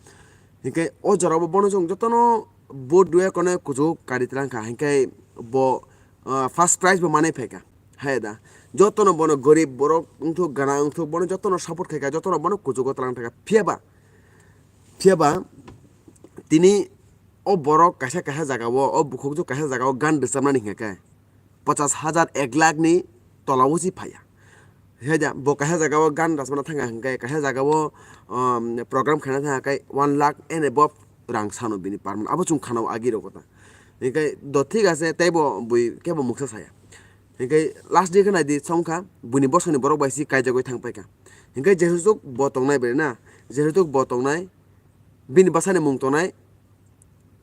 Hinkhe o jorao bo bono chwng jotono vote rwya kono kuchuk kari twlang kha. Hinkhe bo, ah, first prize bo manwi phaikha. Hai da. Jotono bono gorib borok wngthuk, gana wngthuk, bono jotono support khaikha, jotono bono kuchugo twlang thangkha. Phiyaba, phiyaba tini o borok kaisa kaisa jagao, o bukhukjwk kaisa jagao gan rwchapnani hinkhe pachas hajar, ek lakh ni tolao se phaiya. Hai da, bo kaisa jagao gan rwchapna thangkha hinkhe, kaisa jagao, um, program khaina thangkha khe one lakh and above rang sano bini per month. Abo chwng khanao agi rokota. Hinkhe do thik ase, teibo bui kebo muksa saya. Hinkhe last day khe naidi, songkha buini bosongni borok bai se kaijagwi thang paikha. Hinkhe jesutuk bo tongnai bai na, jesutuk bo tongnai, bini bwsani mung tongnai,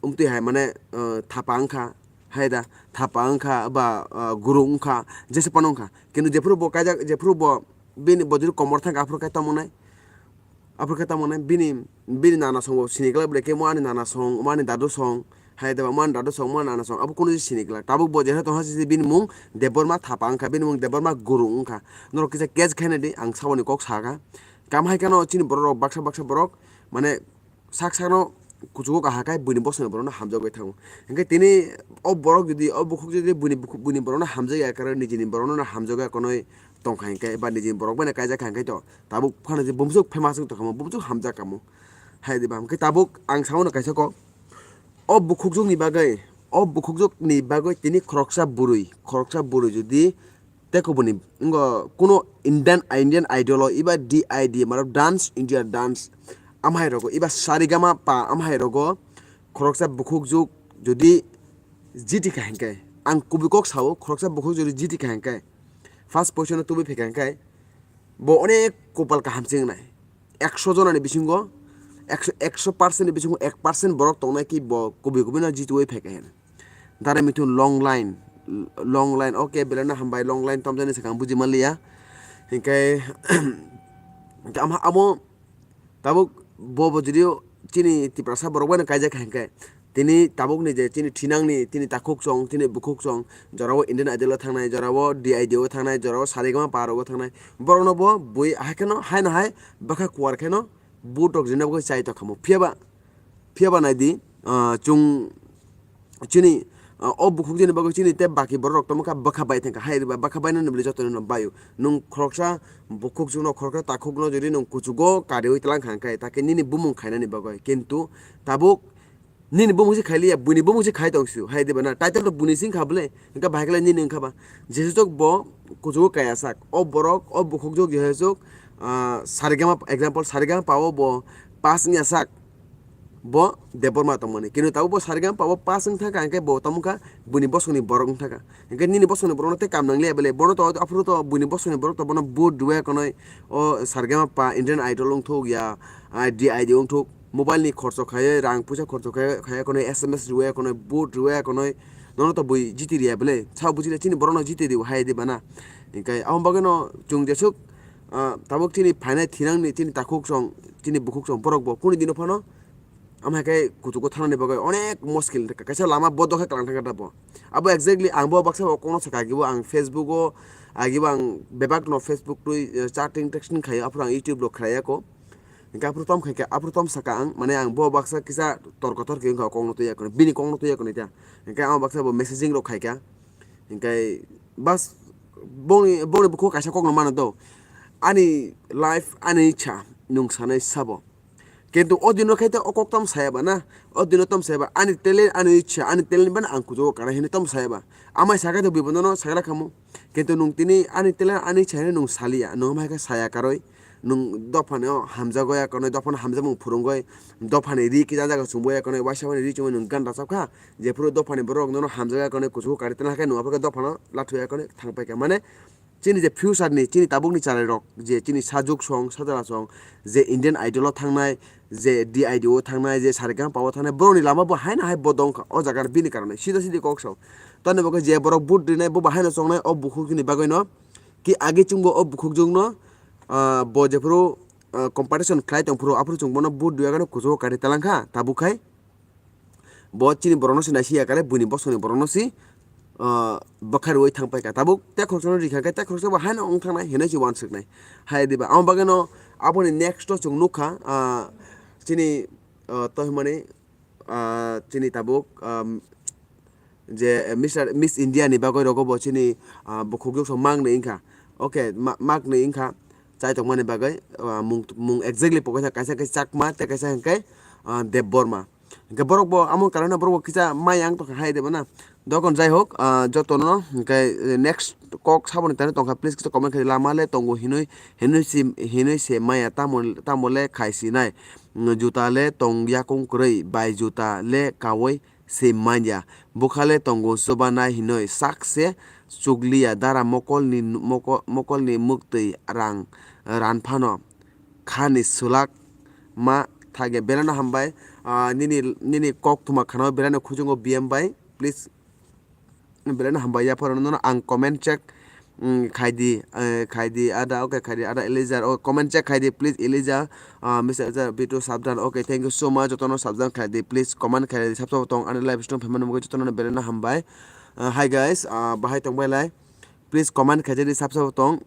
umtwi hai mane, uh, thapa wngkha, hai da, thapa wngkha, ba, uh, guru wngkha, jesa phano wngkha. Kintu jephuru bo kaijak, jephuru bo bini bo jodi komor thangkha, aphuru khe tamo wngnai? Aphuru khe tamo wngnai? Bini, bini nana song bo sini glak ble khe, mo ani nana song, mo ani dadu song, hai da ba, mo ani dadu song, mo ani nana song, abo kunu sini glak. Tabuk bo jephuru tongha sisi bini mung Debbarma thapa wngkha, bini mung Debbarma guru wngkha. Norok kisa catch khaina di, ang saboni kok sakha. Kam hai kheno chini borok rok baksa baksa borok, mane, sak sakno kuchugo kaham khe buini bosongni borokno hamjagwi thango. Hinkhe tini o borok jodi, o bukhuk jodi buini bukhuk, buini borokno hamjagwi ya khe nijini borokno hamjagwi ya konwi tongkha hinkhe, ba nijini borok bai kaijak kha hinkhe to tabuk phano je bumsuk famous wng tongkha mo, bumsuk hamjak kha mo. Hai diba hinkhe tabuk ang sao no kaisa kok, o bukhukjwkni bagwi, o bukhukjwkni bagwi tini khoroksa bwrwi, khoroksa bwrwi jodi tei kubuni wngkha kuno Indian, Indian Idol o eba D I D, mane Dance India Dance, amhai rogo eba Saregama pa amhai rogo khoroksa bukhukjwk jodi jiti kha hinkhe, ang kubui kok sao, khoroksa bukhuk jodi jiti kha hinkhe, first position o tubui phaikha hinkhe, bo onek kopal kaham se wngnai. Ekso jonani bisingo, ekso, ekso percent ni bisingo ek percent borok tongnai ki bo kubui kubui no jitiui phaikha hinkhe. Dare mithun long line, long line, okay, belai no hambai, long line tomjani sakha ang buji manliya. Hinkhe, hinkhe ama, amo tabuk bo, bo jodi chini Tiprasa borok bai no kaijak kha hinkhe, tini tabuk ni je chini thinang ni, tini takhuk song, tini bukhuk song, jorao Indian Idol o thangnai, jorao D I D o thangnai, jorao Saregama pa rogo thangnai, borok no bo bui hai kheno, hai no hai bwkha kuar kheno vote rok rina bagwi chai tongkha mo. Phiya ba, phiya ba nai di, ah, chwng chini, ah, o bukhuk jani bagwi chini tei baki borok rok tongma kha bwkha bai thangkha. Hai riba bwkha bai nani bwlwi joto no bai o. Nwng khoroksa bukhuk chwngno khoroksa takhuk no jodi nwng kuchugo kariui tlang kha hwnkhe, ta khe nini bumung khainani bagwi. Kintu tabuk nini bumung se khai liya, buini bumung se khai tong sio. Hai diba na? Title to buini sing kha bwle. Hwnkhe bahai khe nini wngkha ba. Jesuk bo kuchugo kaya sak. O borok, o bukhuk jwk jesuk, ah, Saregama, example, Saregama pa o bo pass wngya sak. Bo Debbarma tongmani. Kintu tabuk bo Saregama pa o pass wng thangkha, hwnkhe bo tamo wngkha buini bosongni borok wng thangkha. Hwnkhe nini bosongni borokno tei kam nang liya bwle. Bono to, aphuru to buini bosongni borok to bono vote rwya konoi, o Saregama pa Indian Idol wng thuk ya, ah, D I D wng thuk. Mobile ni khorcho khaiwi, rang puisa khorcho khaiwi, khaiya konoi, S M S rwya konoi, vote rwya konoi. Nono to bui jiti riya bwle. Sao buji le chini borokno jiti rw hai diba na. Hwnkhe abo bagwi no chwng jesuk, ah, tabuk chini phainai thinang ni chini takhuk song, chini bukhuk song borok bo kunu dino phano. Amo hai khe kuchugo thanani bagwi onek muskil wngkha. Kaisa lama bodo khe kwlang thangkha da bo. Abo exactly ang bo baksa bo kokno sakha, agibo ang Facebook o, agibo ang bebak no Facebook twi, eh, chatting texting khaio, aphuru ang YouTube rok khlaiya ko. Hwnkhe aphuru tom khaikha, aphuru tom sakha ang, mane ang bo baksa kisa torko torki wngkha kokno twiya ko, bini kokno twiya ko nita. Hwnkhe amo baksa bo messaging rok khaikha. Hwnkhe bas bongni, bongni bukhuk kaisa kokno mano do. Ani life, ani ichha, nwng sanai sabo. Kintu o dino khe o kok tamo saya ba na, o dino tamo saya ba, ani talent, ani ichha, ani talent bana ang kuchugo kana hinwi tamo saya ba. Amai sakha to bui bono no sagra khamu. Kintu nwng tini ani talent, ani ichha hinwi nwng saliya, nwng amai khe saya karwi, nwng dophano hamjago ya konwi, dophano hamjakmung phwrwngwi, dophani ri kisa jaga chumbo ya konwi, waisa mani ri chumui nwng gan rachap kha, jephuru dophani borok nono hamjago ya konwi kuchugo kari tana khe nwng aphuru khe dophano lathu ya konwi thang pai kha. Mane, chini je future ni, chini tabuk ni chwrai rok, je chini sajwk song, sajla song, je Indian Idol o thangnai, je D I D o thangnai, je Saregama pa o thangnai, borok ni lama bo hai na hai bodo wngkha o jaga bini karone, sida sidi kok sao. Tamni bagwi je borok vote rinai bo bo hai no chongnai o bukhuk ni bagwi no, ki agi chwngbo o bukhuk jwk no, ah, bo jephuru, ah, competition khlai tong phuru aphuru chwng bono vote rwya gano kuchugo kari talang kha, tabuk khai. Bo chini borokno se naisi ya kare, buini bosongni borokno se, ah, bwkha rwui thang paikha. Tabuk tei khoroksa no rikha khe tei khoroksa bo haino wng thangnai hinwi se uansuknai. Hai diba? Amo bagwi no aboni next o chwng nukha, ah, chini, ah, tohimani, ah, chini tabuk, ah, je, eh, Mister, Miss India ni bagwi rogo bo chini, ah, bukhuk jwk song mak ni wngkha. Okay, ma-, mak ni wngkha. Chai tongmani bagwi, ah, mung, mung exactly pokisa kaisa khe Chakma tei kaisa hwnkhe, ah, Debbarma. Hwnkhe borok bo amo karon no borok bo kisa mai ang tongkha hai de bono. Dokon jai hok, ah, joto no hwnkhe, eh, next kok saboni tani tongkha, please kisa comment khai lama le tongo hinui, hinui si, hinui se maya tamo, tamo le khai sinai. Mm, juta le tong yakung kwrwi, bai juta le kaui se manya. Bukhale tongo chubanai hinoi sak se chukliya dara mokolni moko-, mokolni muktwi rang ran phano khani swlak ma thage. Belano hambai, ah, nini, nini kok thuma khana belano khuchungo B M bai. Please, belano hambai ya phoro nono ang comment check, mm, khaidi, eh, khaidi ada, okay, khaidi ada Elijah, oh, comment check khaidi, please, Elijah, ah, Mister Elijah, Bitu Sabdan, okay, thank you so much, jotono Sabdan khaidi, please, comment khaidi, sabsabo tong, ani live stream phaimani bagwi jotono belano hambai. Ah, hi guys, ah, bahai tongbai lai, please, comment khaidi, sabsabo tong.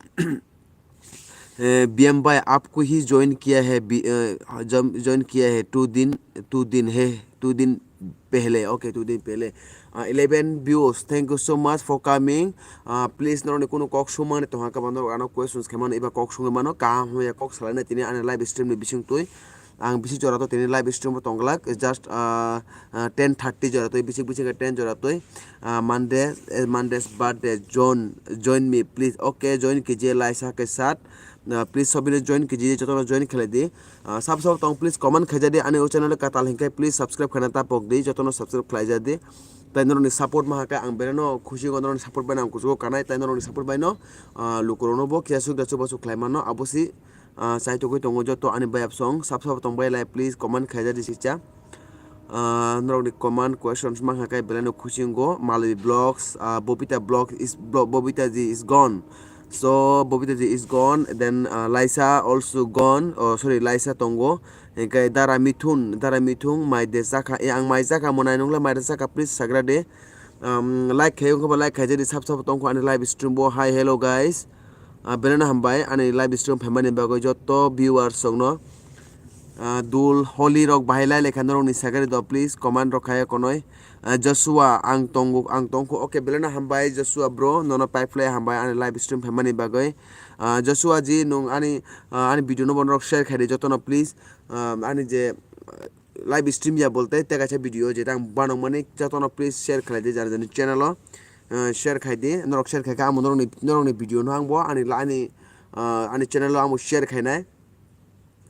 Eh, B M bhai, आपको ही ज्वाइन किया है, बी-, अ, जम-, ज्वाइन किया है, टू दिन, टू दिन है, टू दिन पहले, ओके, टू दिन पहले। अ, eleven views, thank you so much for coming। A, please, norokni kunu kok sumani tongha khe ba norok ano questions khe mano, eba kok sungwi mano, kaham hamya kok salaina tini ani live stream ni bisingtwi. Ang bisi jora to tini live stream bo tongglak, just, ah, ah, ten thirty jora twi, bisik bisik ten jora twi. Ah, Monday, eh, Monday's birthday, join, join me, please. Okay, join kiji laisa ke sat. Ah, please, sobino join kiji, jotono join khlai di. Ah, sab sab tong, please, comment khaija di. Ani o channel katal hinkai, please, subscribe khaina ta pok di, jotono subscribe khlaija di. Tai norokni support ma hakai ang beleno khusi go, norokni support bai ang kuchugo kanai, tai norokni support bai no, ah, lukurokno bo kiya suk da chuba suk khlai mano, abo si, ah, chaitugwi tongo joto ani bayap song, sab sabo tongbai lai, please comment khaija di sikcha. Ah, norokni comment questions ma hakai beleno khusi go, Malwi Vlogs, ah, Bobita Vlog is, Blo-, Bobita ji is gone. So, Bobita ji is gone, then, ah, Laisa also gone, oh, sorry, Laisa tongo. Hinkhe Dara Mithun, Dara Mithun, mai de chakha, eh, ang mai chakha, monai nungla mai de chakha, please sagra de. Um, like khayo wngkha ba like khaijadi, sab sabo tongkho ani live stream bo. Hi, hello guys. Ah, beleno hambai ani live stream phaimani bagwi joto viewers rokno. Ah, dul holi rok bahai lai lekha norokni sagari do, please comment rok khaya konoi. Ah, Joshua, ang tongo, ang tongkho. Okay, beleno hambai Joshua bro, nono pipe lai hambai ani live stream phaimani bagwi. Ah, Joshua ji, nung ani, ah, ani video no bono rok share khaidi jotono, please. Ah, ani je, ah, live stream ya bolte te kaisa video je tang banok mani jotono please share khlai di, jani jani channel o, ah, share khai di, norok share khai kha amo norokni, norokni video no ang bo ani la-, ani, ah, ani channel o ang bo share khainai,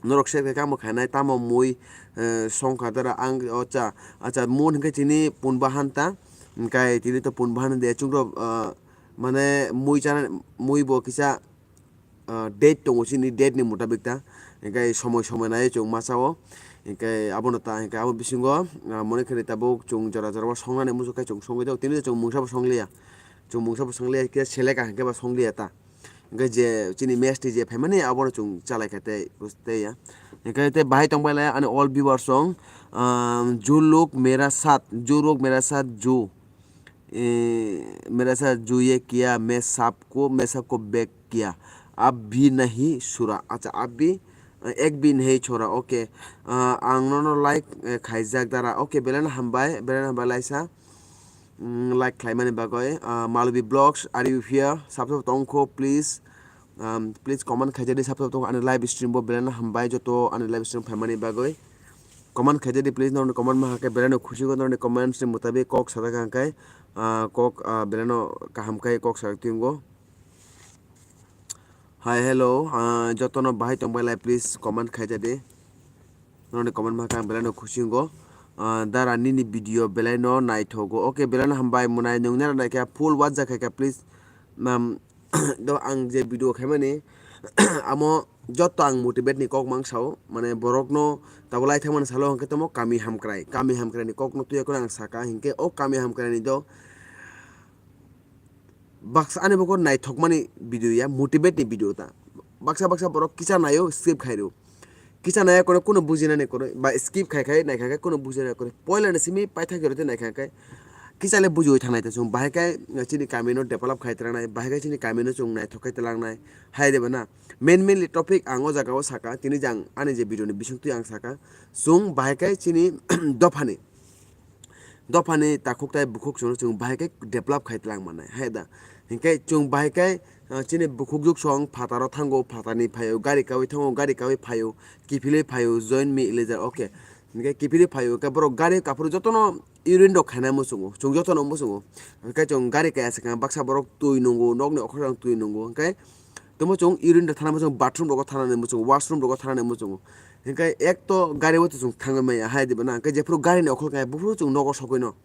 norok share khai kha ang bo khainai, tamo mui, eh, songkha dara ang, acha, acha, mun hinkhe tini pun bahan ta, hinkhe tini to pun bahan de chwng rok, ah, mane mui chana, mui bo kisa, ah, date tongo, chini date ni mutabik ta, hinkhe somoi somoi nai chwng masa o, hinkhe abono ta, hinkhe abo bisingo, ah, mone khani tabuk chwng jora jora o songnani muchuk khe chwng songwi tongo, tini chwng mungsa bo songliya, chwng mungsa bo songliya, khe seleka hinkhe ba songliya ta, hinkhe je chini mess twi je phaimani abono chwng chalai kha tei, tei ya, hinkhe tei bahai tongbai lai ani all viewers song, ah, ju log mera saath, ju log mera saath ju. Eh, मेरे साथ जो ये किया, मैं सबको, मैं सबको बेक किया, अब भी नहीं सुरा। अच्छा, अब भी, eh, एक भी नहीं छोरा। Okay. Ah, ang nono like, eh, khaijak dara. Okay, belai no hambai, belai no hambai laisa. Mm, like khlaimani bagwi. Ah, Malvi Vlogs, are you here? Sab sab tongkho, please. Um, please comment khaijadi, sab sab tongkho ani live stream bo, belai no hambai joto ani live stream phaimani bagwi. Comment khaijadi, please, norokni comment ma hakhe belai no khusi go, norokni comments ni mutabik kok sajak hangkai, ah, kok, ah, belai no kaham khai kok sajak tongo. Hi, hello, ah, jotono bahai tongbai lai, please comment khaijadi. Norokni comment ma hakhe ang belai no khusi go. Ah, dara nini video belai no naithogo. Okay, belai no hambai, monai nung nera naikha full watch jak khaikha, please. Um, do ang je video khaimani, amo joto ang motivate ni kok mang sao, mane borok no tabuk lai thangmani salo hwnkhe tamo kami hamkrai, kami hamkrai ni kok no twi yakhwno ang saka, hinkhe o kami hamkrai ni do baksa ani bokor naithokmani video ya, motivate ni video ta, baksa baksa borok kisa naio skip khairo. Kisa nai kono, kono bujinani kono, ba skip khai khai nai khai khai kono bujinani kono. Poila ni simi paithak jora tei nai khai khai. Kisa le bujiwi thangnai ta chwng. Bahai khai chini kami no develop khai tlangnai, bahai khai chini kami no chwng naithok khai tlangnai. Hai de bana. Main mainly topic ang o jaga o saka, tini jang ani je video ni bising twi ang saka. Chwng bahai khai chini dophani. Dophani takhuk tai bukhuk chwngno chwng bahai khe develop khai tlang mannai, hai da? Hinkhe chwng bahai khe, ah, chini bukhuk juk song phataro thango, phatarni phaio, gari kaui thango, gari kaui phaio, kiphilwi phaio, join me Elijah, okay. Hinkhe kiphilwi phaio, hinkhe borok gari kaphuru jotono urine rok khainai muchungo, chwng jotono muchungo. Hinkhe chwng gari kaya swkang baksa borok twi nungo, nokni okhorok twi nungo, hinkhe tamo chwng urine rok thana muchungo, bathroom rogo thanani muchungo, washroom rogo thanani muchungo. Hinkhe ek to gari o to chwng thangwi maya, hai diba na? Hinkhe jephuru gari ni okhol kaya, buphuru chwng nogo sogwi no.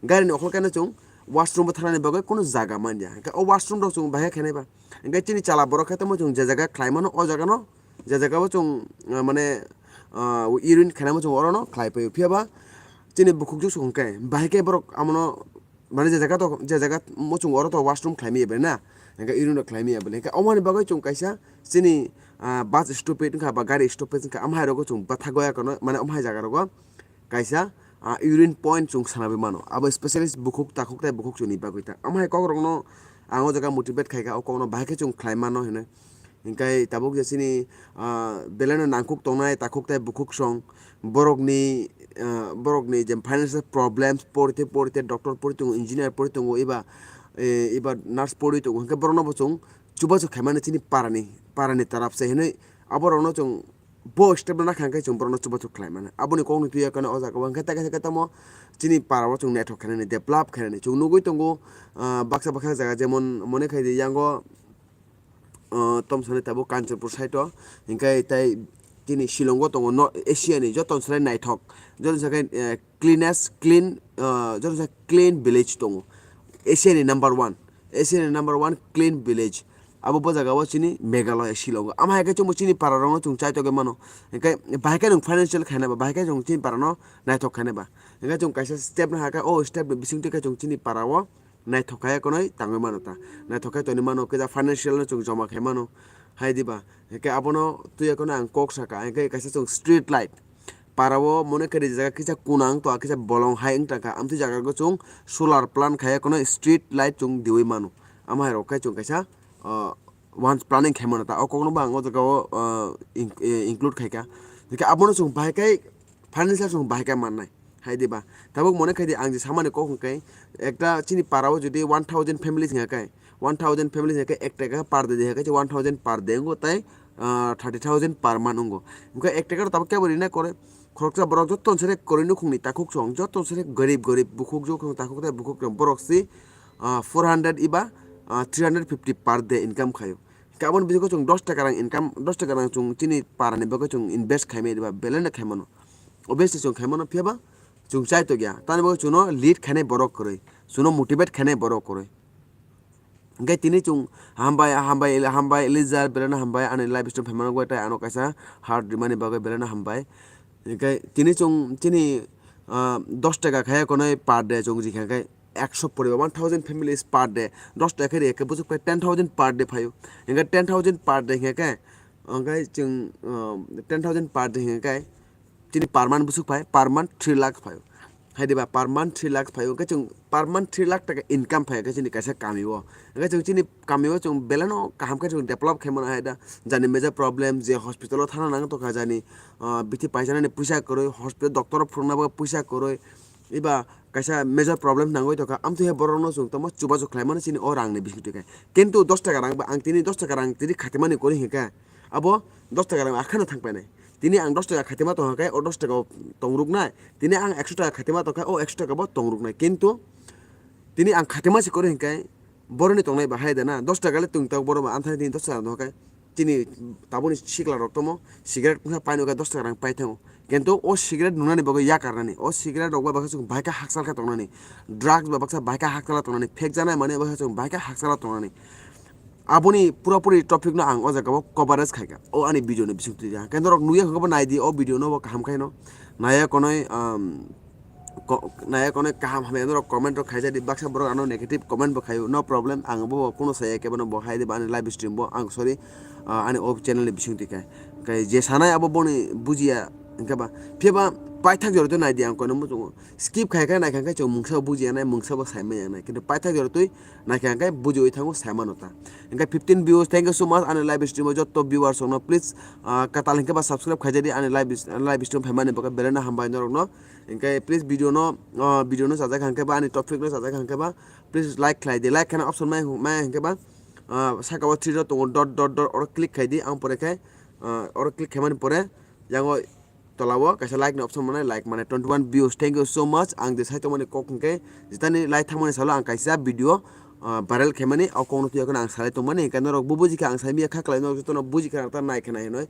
Gari ni okhol khe no chwng washroom bo thangna ni bagwi kuno jaga man ya. Hwnkhe o washroom rok chwng bahai khe nai ba. Hwnkhe chini chwla borok khe tamo chwng je jaga khlai mano o jaga no, je jaga o chwng, ah, mane, ah, urine khainai mo chwng oro no khlai paio. Phiya ba chini bukhuk juksu hwnkhe bahai khe borok amo no mane je jaga to, je jaga mo chwng oro to washroom khlai maya bai na, hwnkhe urine rok khlai maya bai. Hwnkhe omo ni bagwi chwng kaisa chini, ah, bus stoppage wngkha ba gari stoppage wngkha, amhai rogo chwng bwtha goya kono mane amhai jaga rogo kaisa, ah, urine point chwng sana bai mano. Abo specialist bukhuk takhuk tei bukhuk chwngni bagwi ta. Amhai kok rokno ang o jaga motivate khaikha, o kokno bahai khe chwng khlai mano hinwi. Hinkhe tabuk je chini, ah, belai no nangkuk tongnai takhuk tei bukhuk song borokni, ah, borokni je financial problems, porite porite doctor pori tongo, engineer pori tongo, eba, eh, eba nurse pori tongo, hinkhe borokno bo chwng chubachu khaimani chini parani, parani tarap se hinwi aborokno chwng bo step no nakha hwnkhe chwng borokno chubachu khlai mano. Aboni kokno twiya khe o jaga o hwnkhe tei kaisa khe tamo chini para o chwng naithok khainani, develop khainani chwng nugwi tongo, ah, baksa baksa jaga jemon mone khai di yango, ah, tom sanai tabuk Kanchanpur side o, hinkhe tei chini Shillong o tongo, no, Asia ni joto ni salai naithok, joto ni salai, eh, cleanest, clean, ah, joto ni salai clean village tongo, Asia ni number one, Asia ni number one clean village. Abo bo jaga o chini Meghalaya Shillong o. Ama hai khe chwngbo chini para rok no chwng chai togwi mano. Hinkhe bahai khe nwng financial khaina ba, bahai khe chwng chini para no naithok khaina ba. Hinkhe chwng kaisa step no hakhe, o step ni bising twi khe chwng chini para o naithok khai khwnwi tangwi mano ta. Naithok khai tongwi mano, kisa financial no chwng joma khai mano. Hai diba? Hinkhe abono twi kheno ang kok saka, hinkhe kaisa chwng street light. Para o mone khe rijak kisa kunang to kisa bolong hai wng tangkha. Amtwi jaga o chwng solar plant khai kheno street light chwng diwi mano. Ama hai rok khe chwng kaisa, ah, once planning khai mano ta. O kokno bo ang o jaga o, ah, in-, eh, include khai kha. Hinkhe abono chwng bahai khai financial chwng bahai khe mannai. Hai diba? Tabuk mone khai di ang je samani kok hwnkhe ekta chini para o jodi one thousand families hwnkhe, one thousand families hwnkhe ek taka per day hwnkhe one thousand per day wngo tai, ah, thirty thousand per month wngo. Hwnkhe ek taka tabuk kebo rina kore khoroksa borok joto sere koroi nukhungni takhuk song joto sere gorib gorib bukhuk jokhung takhuk tai bukhuk tong borok si, ah, four hundred iba, ah, three hundred fifty per day income khaio. Hwnkhe aboni bisingo chwng dos taka rang income, dos taka rang chwng chini parani bagwi chwng invest khaimani ba belai no khaimano. Obviously chwng khaimano phiya ba chwng chai tokya. Tani bagwi chwngno lead khainai borok kwrwi, chwngno motivate khainai borok kwrwi. Hwnkhe tini chwng hambai, hambai, hambai Elijah, belai no hambai ani live stream phaimani bagwi tei ano kaisa heart rimani bagwi belai no hambai. Hwnkhe tini chwng chini, ah, dos taka khaiya konwi per day chwng rikha khe ekso poribar, one thousand families per day, dos taka khe rikha khe bwswk khe ten thousand per day phaio. Hwnkhe ten thousand per day hwnkhe khe, hwnkhe chwng, ah, ten thousand per day hwnkhe khe chini per month bwswk phai, per month three lakh phaio. Hai diba, per month three lakh phaio, hwnkhe chwng per month three lakh taka income phaio khe chini kaisa kamio. Hwnkhe chwng chini kamio chwng belai no kaham khe chwng develop khai mano hai da. Jani major problem, je hospital o thana nang tongkha jani, ah, bithi paisa nani puisa kwrwi, hospital doctor o phurukna bagwi puisa kwrwi, eba kaisa major problem nangwi tongkha, amtwi hai borok no chwng tamo chubachu khlai mano chini o rang ni bising twi khe. Kintu dos taka rang ba ang tini dos taka rang tini khatimani kwrwi hinkhe abo dos taka rang akhano thang painai. Tini ang dos taka khatima tongkha khe o dos taka o tong ruknai, tini ang ekso taka khatima tongkha o ekso taka bo tong ruknai. Kintu tini ang khatima se kwrwi hinkhe boroni tongnai ba hai da na, dos taka le twng tok borok ba amthani tini dos taka tongkha khe. Chini tabukni sikla rok tomo cigarette wngkha paino khe dos taka rang pai thango. Kintu o cigarette nunani bagwi yakarnani, o cigarette rok bai baksa chwng bahai khe hakchal khe tongnani, drugs bai baksa bahai khe hakchal tongnani, phekjaknai manwi baksa chwng bahai khe hakchal tongnani. Aboni pura puri topic no ang o jaga o coverage khaikha o ani video ni bising twi. Kintu norok nugya hwnkhe bo naidi o video no bo kaham khaino. Naya konoi, um, ko-, naya konoi kaham hamya norok comment rok khaijadi, baksa borok ano negative comment bo khaio, no problem, ang bo kuno saya khe bono bo hai de ba ani live stream bo ang sorry, ah, ani o channel ni bising twi khe. Khe je sanai abo boni bujiya hwnkhe ba, phiya ba paithak jora twi naidi ang kono muchungo skip khai khai naikha khe chwng mungsa bo bujiya nai, mungsa bo sai manya nai, kintu paithak jora twi naikha khe bujiwi thango sai mano ta. Hwnkhe fifteen views, thank you so much ani live stream o jotto viewers rokno, please, ah, kwtal hwnkhe ba subscribe khaijadi ani live, live stream phaimani bagwi belai no hambai norokno. Hwnkhe please video no, ah, video no chajak hwnkhe ba ani topic no chajak hwnkhe ba please like khlai di, like khana option mai, mai hwnkhe ba, ah, saka o three dot tongo, dot dot dot oro click khai di, ang pore khe, ah, oro click khaimani pore yango tola o kaisa like ni option mane, like mane twenty one views, thank you so much. Ang je sai tongmani kok hwnkhe jitani like thangmani salo ang kaisa video, ah, viral khaimani o kokno twi ang salai tongmani, hwnkhe norok bo bujikha ang saimya kha kwlai norok jotono bujikha ta naikha nai hinwi.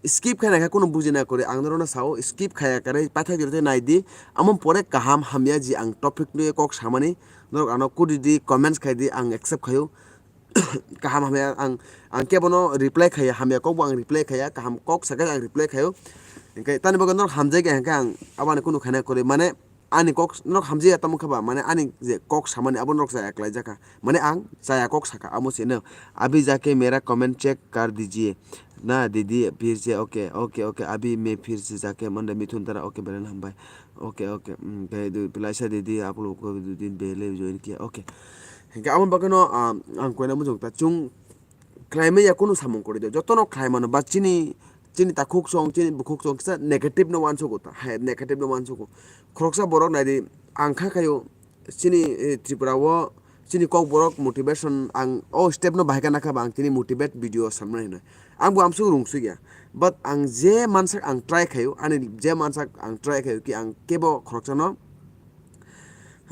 Skip khaina khe kunu bujina kwrwi ang norokno sao, skip khaya kwrwi paithak jora tei nai di. Amo pore kaham hamya ji ang topic nugwi kok samani norok ano kudi di, comments khai di, ang accept khayo. Kaham hamya ang, ang kebono reply khaya, hamya kokbo ang reply khaya, kaham kok sakhe ang reply khayo. Hinkhe tani bagwi norok hamjai kha hinkhe ang aboni kunu khaina kwrwi, mane ani kok norok hamjaya tamo khe ba, mane ani je kok samani abo norok chaya kwlai jakha, mane ang chaya kok sakha, amo se no, "Abhi jake mera comment check kar dijiye na didi, phir se, okay, okay, okay, abhi main phir se jake mande Mithun Tara, okay, belen hambai, okay, okay, mm, khe du pilaisa didi, aap log ko du din pehle join kiya, okay." Hinkhe amo bagwi no, ah, ang koina mujung ta chung khlai maya kunu samung kwrwi de, jotono khlai mano, ba chini, chini takhuk song, chini bukhuk song kisa negative no uansugo ta, hai negative no uansugo. Khoroksa borok nai di, ang kha khayo chini, eh, Tripura o chini kokborok motivation, ang o step no bahai kha nakha ba ang tini motivate video samnai hinwi. Ang bo amsuk rungsui ya, but ang je mansak ang try khayo, ani je mansak ang try khayo ki ang kebo khoroksa no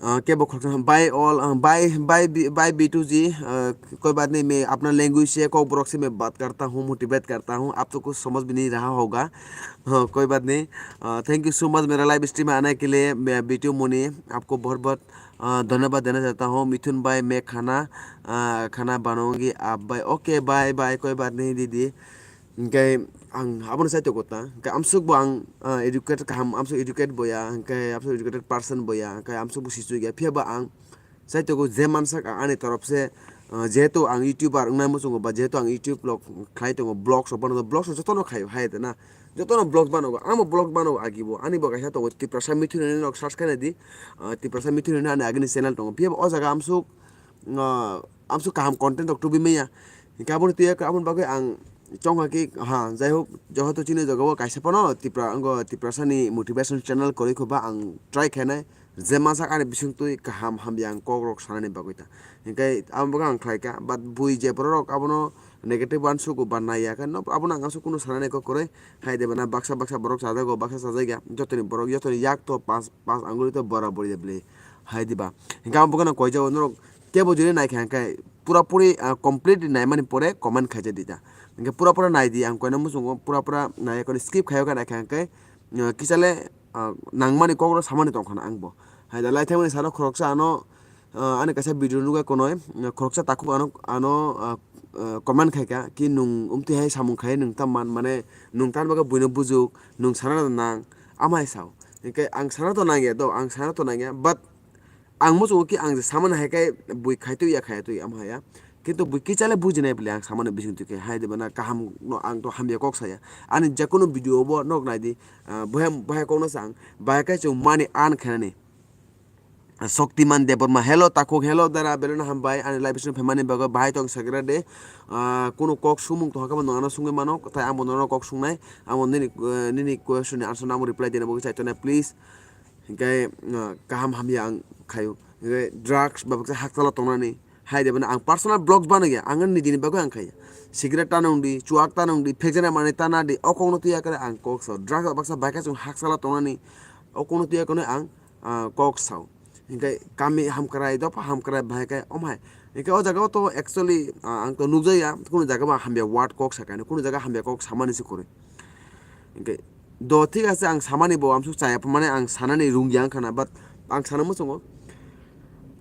Ah, kebo khoroksa, bye all, ah, bye, bye, B-, bye B two G, ah, कोई बात नहीं, मैं अपना language से kokborok se मैं बात करता हूँ, motivate करता हूँ, आप तो कुछ समझ भी नहीं रहा होगा, हाँ, कोई बात नहीं। Ah, thank you so much मेरा live stream में आने के लिए, मैं B two Moni, आपको बहुत बहुत, ah, धन्यवाद देना चाहता हूँ। मिथुन भाई, मैं खाना, ah, खाना बनाऊंगी, आप भाई, okay, bye bye, कोई बात नहीं दीदी। Hinkhe ang abono saitogo ta, hinkhe amsukbo ang, ah, educate kaham, amsuk educate boya, hinkhe amsuk educated person boya, hinkhe amsukbo sichugya, phiyaba ang saitogo je mansak ang ani torop se, ah, jehetu ang YouTuber wngnai muchungo ba jehetu ang YouTube vlog khlai tongo, vlogs rok bano, vlogs rok jotono khaio hai de na, jotono vlogs bano, angbo vlogs bano agibo, ani bo kaisa tongo Tiprasa Mithun hinwi nok search khaina di, ah, Tiprasa Mithun hinwi ani agini channel tongo, phiyaba o jaga amsuk, ah, amsuk kaham content rok tubui manya. Hinkhe aboni twi aboni bagwi ang chongkha khe, ha, jai hok, johoto chini jagao kaisa phano Tipra, ango Tiprasani motivation channel kwrwi kho ba ang try khainai, je mansak ani bisingtwi kaham hamya ang kokrok sanani bagwi ta. Hinkhe amo bagwi ang khlai kha, but bui je borok abono negative uansugo ba naiya khe no, abono ang aswk kunu sanani kok kwrwi. Hai de bana baksa baksa borok chajago, baksa chajakya, jotoni borok, jotoni yak to pas, pas anguli to bora bori de bwlwi. Hai diba. Hinkhe amo bagwi no koijago norok kebo jodi naikha hinkhe pura puri, ah, complete naimani pore comment khaijak di ta. Hinkhe pura pura nai di, ang koina muchungo pura pura nai, kono skip khaiyo khe naikha hinkhe, ah, kisale, ah, nangmani kokno samani tongkha na ang bo. Hai da laithangmani salo khoroksa ano, ah, ani kaisa video nugwi konoi, ah, khoroksa takhuk ano, ano, ah, ah, comment khaikha ki nwng umtwi hai samung khai nwng ta man, mane nwng tan bagwi buino bujuk, nwng sana nang, ama hai sao. Hinkhe ang sana to nangya do, ang sana to nangya, but ang muchungo ki ang je samani hai khe bui khaitwi ya khaitwi ama haya. Kintu bui kichale bujinai bwlai ang samani bisingtwi khe hai de bana kaham no ang to hamya kok saya. Ani jekono video bo nok nai di, ah, bohem, bohem kokno sa ang. Bahai khe chwng money earn khainani. Shaktiman Debbarma, hello takhuk, hello dara, beleno hambai ani live stream phaimani bagwi bahai tong sagra de. Ah, kunu kok sumung tongkha khe bo nwng ano sungwi mano, tai ang bo nono kok sungnai. Amo nini, eh, nini question ni answer no amo reply dina bagwi chai tongnai, please. Hinkhe, ah, kaham hamya ang khaio. Hinkhe drugs ba baksa hakchalo tongnani. Hai de bana ang personal vlogs bano ya, ang nijini bagwi ang khaio. Cigarette ta nung di, chuak ta nung di, phekjana manwi ta na di, o kokno twi ya khe ang kok sao. Drugs ba baksa bai khe chwng hakchalo tongnani, o kokno twi ya khe ang, ah, kok sao. Hinkhe kami hamkrai, dopha hamkrai bahai khe omhai. Hinkhe o jaga o to actually, ah, ang to nukjakya, kunu jaga bo hamya word kok sakani, kunu jaga hamya kok samani se kwrwi. Hinkhe, do, thik ase, ang samani bo amsuk chaya, mane ang sanani rungya wngkha na, but ang sana muchungo.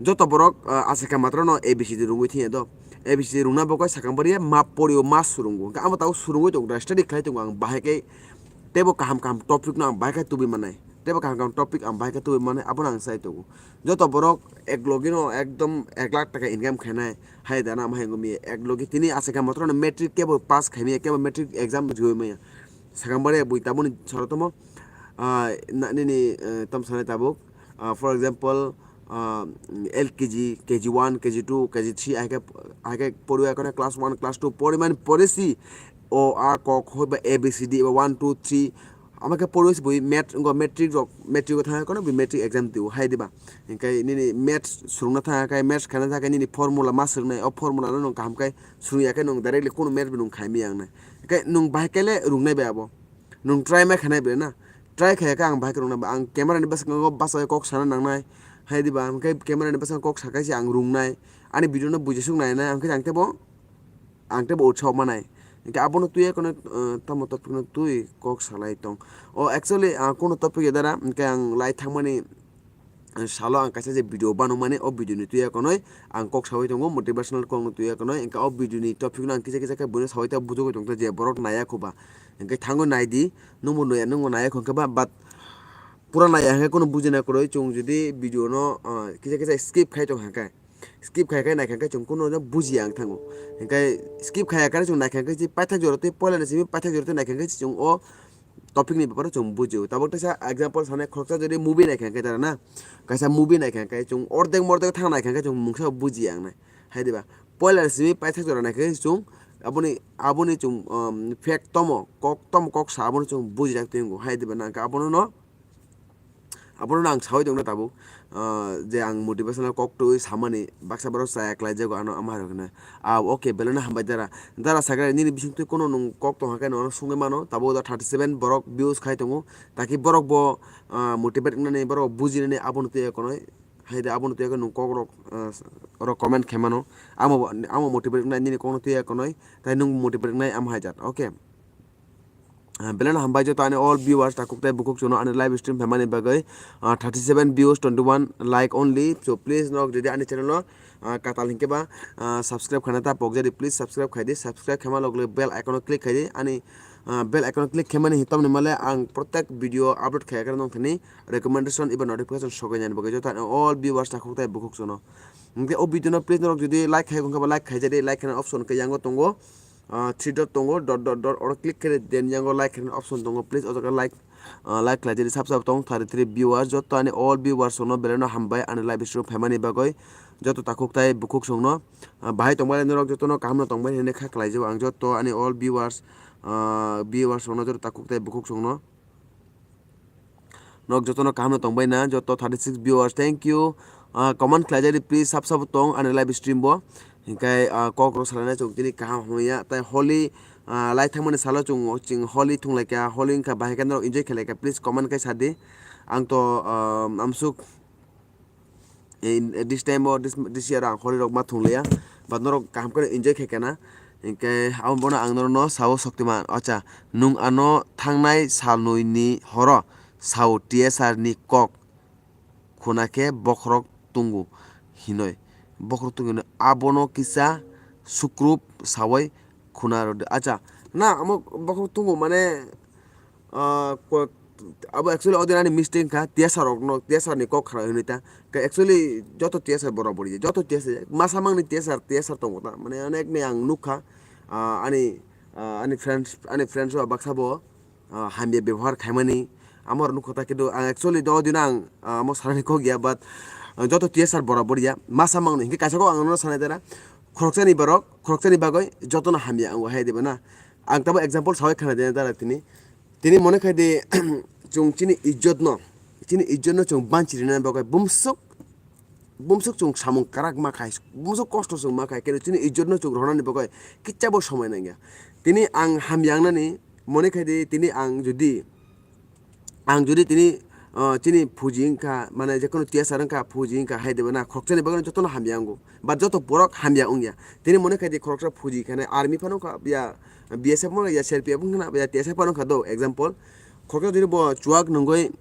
Joto borok, ah, aswk khe matwrwno A B C D rungwi thangya do. A B C D rungna bo khe sakang bariya ma porio, ma swrwngo. Hinkhe amo tabuk swrwngwi tongo, study khlai tongo ang bahai khe, teibo kaham kaham topic no ang bahai khe tubui mannai. Teibo kaham kaham topic ang bahai khe tubui mannai, abono ang sai tongo. Joto borok ek logi no ekdom ek lakh taka income khainai, hai dana amo hai wngmi ek logi tini aswk khe matwrwno matric kebo pass khaimaya, kebo matric exam rwui maya. Sakang bariya bui tabukni sorotomo, ah, na-, nini, eh, tamo sanai tabuk, ah, for example, ah, L K G, K G one, K G two, K G three, hai khe, hai khe poriwi khe class one, class two porimani pore si o, a, ko, kho ba A B C D ba one, two, three, amo khe poriwi si bui math, wngkha matric rok, matric o thang khe bui matric exam twi o hai diba. Hinkhe nini maths swrwngna thang khe, maths khaina thang khe nini formula ma swrwngnai, o formula no nwng kaham khe swrwngya khe nwng directly kunu maths bo nwng khaimaya wngnai. Hinkhe nwng bahai khe le rwngnai bai abo. Nwng try ma khainai bai na. Try khaya khe ang bahai khe rwngna ba. Ang camera ni bwskango bachai kok sana nangnai. Hai diba, ang khe camera ni bwskango kok sakai se ang rwngnai. Ani video no buisuk nainai, ang khe ang teibo, ang teibo utsaho manai. Hingke abono twi ekono, eh, tamo topic no twi kok salai tong. O actually, ah, kono topic ya dara, hingke ang lai thangmani, eh, salo ang kaisa je video banukmani, o video ni twi ekonoi ang kok sawi tongo, motivational kok no twi ekonoi, hingke o video ni topic no ang kisa kisa khe buino sawi ta bujogoi tongta je borok naya kho ba. Hingke thango naidi, nungbo naya, nungbo naya kho hingke ba, but pura naya hingke kono bujina kwrwi, chwng jodi video no, ah, kisa kisa skip khai tong hingke. Skip khai khai naikha khe chwng kuno no bujiya ang thango. Hinkhe skip khaya khe chwng naikha khe si paithak jora tei poila ni simi paithak jora tei naikha khe chwng o topic ni beparo chwng bujio. Tabuk teisa example sanai khoroksa jodi movie naikha khe tara na. Kaisa movie naikha khe chwng ordek mordek thang naikha khe chwng mungsa bujiya ang nai. Hai diba? Poila ni simi paithak jora naikha khe chwng aboni, aboni chwng, um, fact tomo, kok tomo kok sa abono chwng bujijak twi wngo. Hai diba? Nangkha abono no Abono ang sawi tongno tabuk, ah, je ang motivational kok twi samani baksa borok chaya khlai jago ano ama hai rok hwnwi. Ah, okay, belai no hambai dara. Dara sakhe nini bising twi kono nwng kok tong hakhe nono sungwi mano. Tabuk da thirty seven borok views khai tongo. Taki borok bo, ah, motivate wngnani, borok bujinani abono twi ekonoi. Hai de abono twi ekonoi nwng kok rok, ah, rok comment khai mano. Amo, amo motivate wngnai nini kokno twi ekonoi. Tai nwng motivate wngnai ama hai jat. Okay. Ah, belai no hambai joto ani all viewers takhuk tai bukhuk chwngno ani live stream phaimani bagwi, ah, thirty seven views, twenty one like only. So please nok jodi ani channel no, ah, katal hinkhe ba, ah, subscribe khaina ta pokjadi, please subscribe khaidi, subscribe khaima log log bell icon o click khaidi, ani, ah, bell icon o click khaimani hitomni male ang protek video upload khaya khe nong thani recommendation eba notification sogwi nani bagwi joto ani all viewers takhuk tai bukhuk chwngno. Hinkhe o video no please norok jodi like khai wngkha ba like khaijadi, like khaina option khe yango tongo. Ah, three dot tongo, dot, dot, dot, oro click khe den yango like khe option tongo, please o jaga like, ah, like khlai jani sab sab tong thirty three viewers, joto ani all viewers rokno belai no hambai ani live stream phaimani bagwi, joto takhuk tai bukhuk songno, ah, bahai tongmani norok jotono kaham no tongbai hinwi kha khlai jago ang joto ani all viewers, ah, viewers rokno joto takhuk tai bukhuk songno. Nok jotono kaham no tongbai na, joto thirty six viewers, thank you. Ah, comment khlai jani please, sab sabo tong ani live stream bo. Hinkhe, ah, kok rok salai na chwng tini kaham hamya. Tai Holi, ah, lai thangmani salo chwng, chwng Holi thung lai kha, Holi wngkha bahai khe norok enjoy khlai kha, please comment khai sa di. Ang to, ah, amsuk, in, this time o, this, this year ang Holi rok ma thung liya. But norok kaham khe enjoy khai kana. Hinkhe abo bono ang norokno sao Shaktiman. Acha, nwng ano thangnai salnwi ni horo sao T S R ni kok khuna khe bokhorok tungo hinoi. Bokhorok tungo hinoi. Abono kisa sukrup sawai khuna rwdi. Acha, na amo bokhorok tungo mane, ah, ko-, abo actually o din ani mistake wngkha, T S R rokno, T S R ni kok khna hinwi ta. Ka actually joto T S R borok bo ri, joto T S R, masa mangni T S R, T S R tongo ta. Mane onek ni ang nukha, ah, ani, ah, ani friends, ani friends rok baksa bo, ah, hamya bebohar khaimani, amo rok nukha ta, kintu ang actually do dino ang, ah, amo sanani kok ya, but, ah, joto T S R borok bo ri ya, masa mangni. Hinkhe kaisa kok ang nono sanai dara, khoroksani borok, khoroksani bagwi jotono hamya wngo hai diba na. Ang tabo example sawi khna de dara tini. Tini mone khai di, chwng chini ijjot no, chini ijjot no chwng banchi rina bagwi bumswk, bumswk chwng samung kwrak ma khai, bumswk kosto chwng ma khai, keno chini ijjot no chwng rohornani bagwi kicha bo somoi nangya. Tini ang hamya wngnani mone khai di, tini ang jodi, ang jodi tini, ah, chini phuji wngkha, mane jekono T S R wngkha, phuji wngkha hai diba na, khoroksani bagwi jotono hamya wngo. Ba joto borok hamya wngya. Tini mone khai di khoroksa phuji khe nai army phano wngkha, ya B S F phano wngkha, ya C R P F wngkha na, ya T S F phano wngkha do, example. Khoroksa jodi bo chuwak nungwi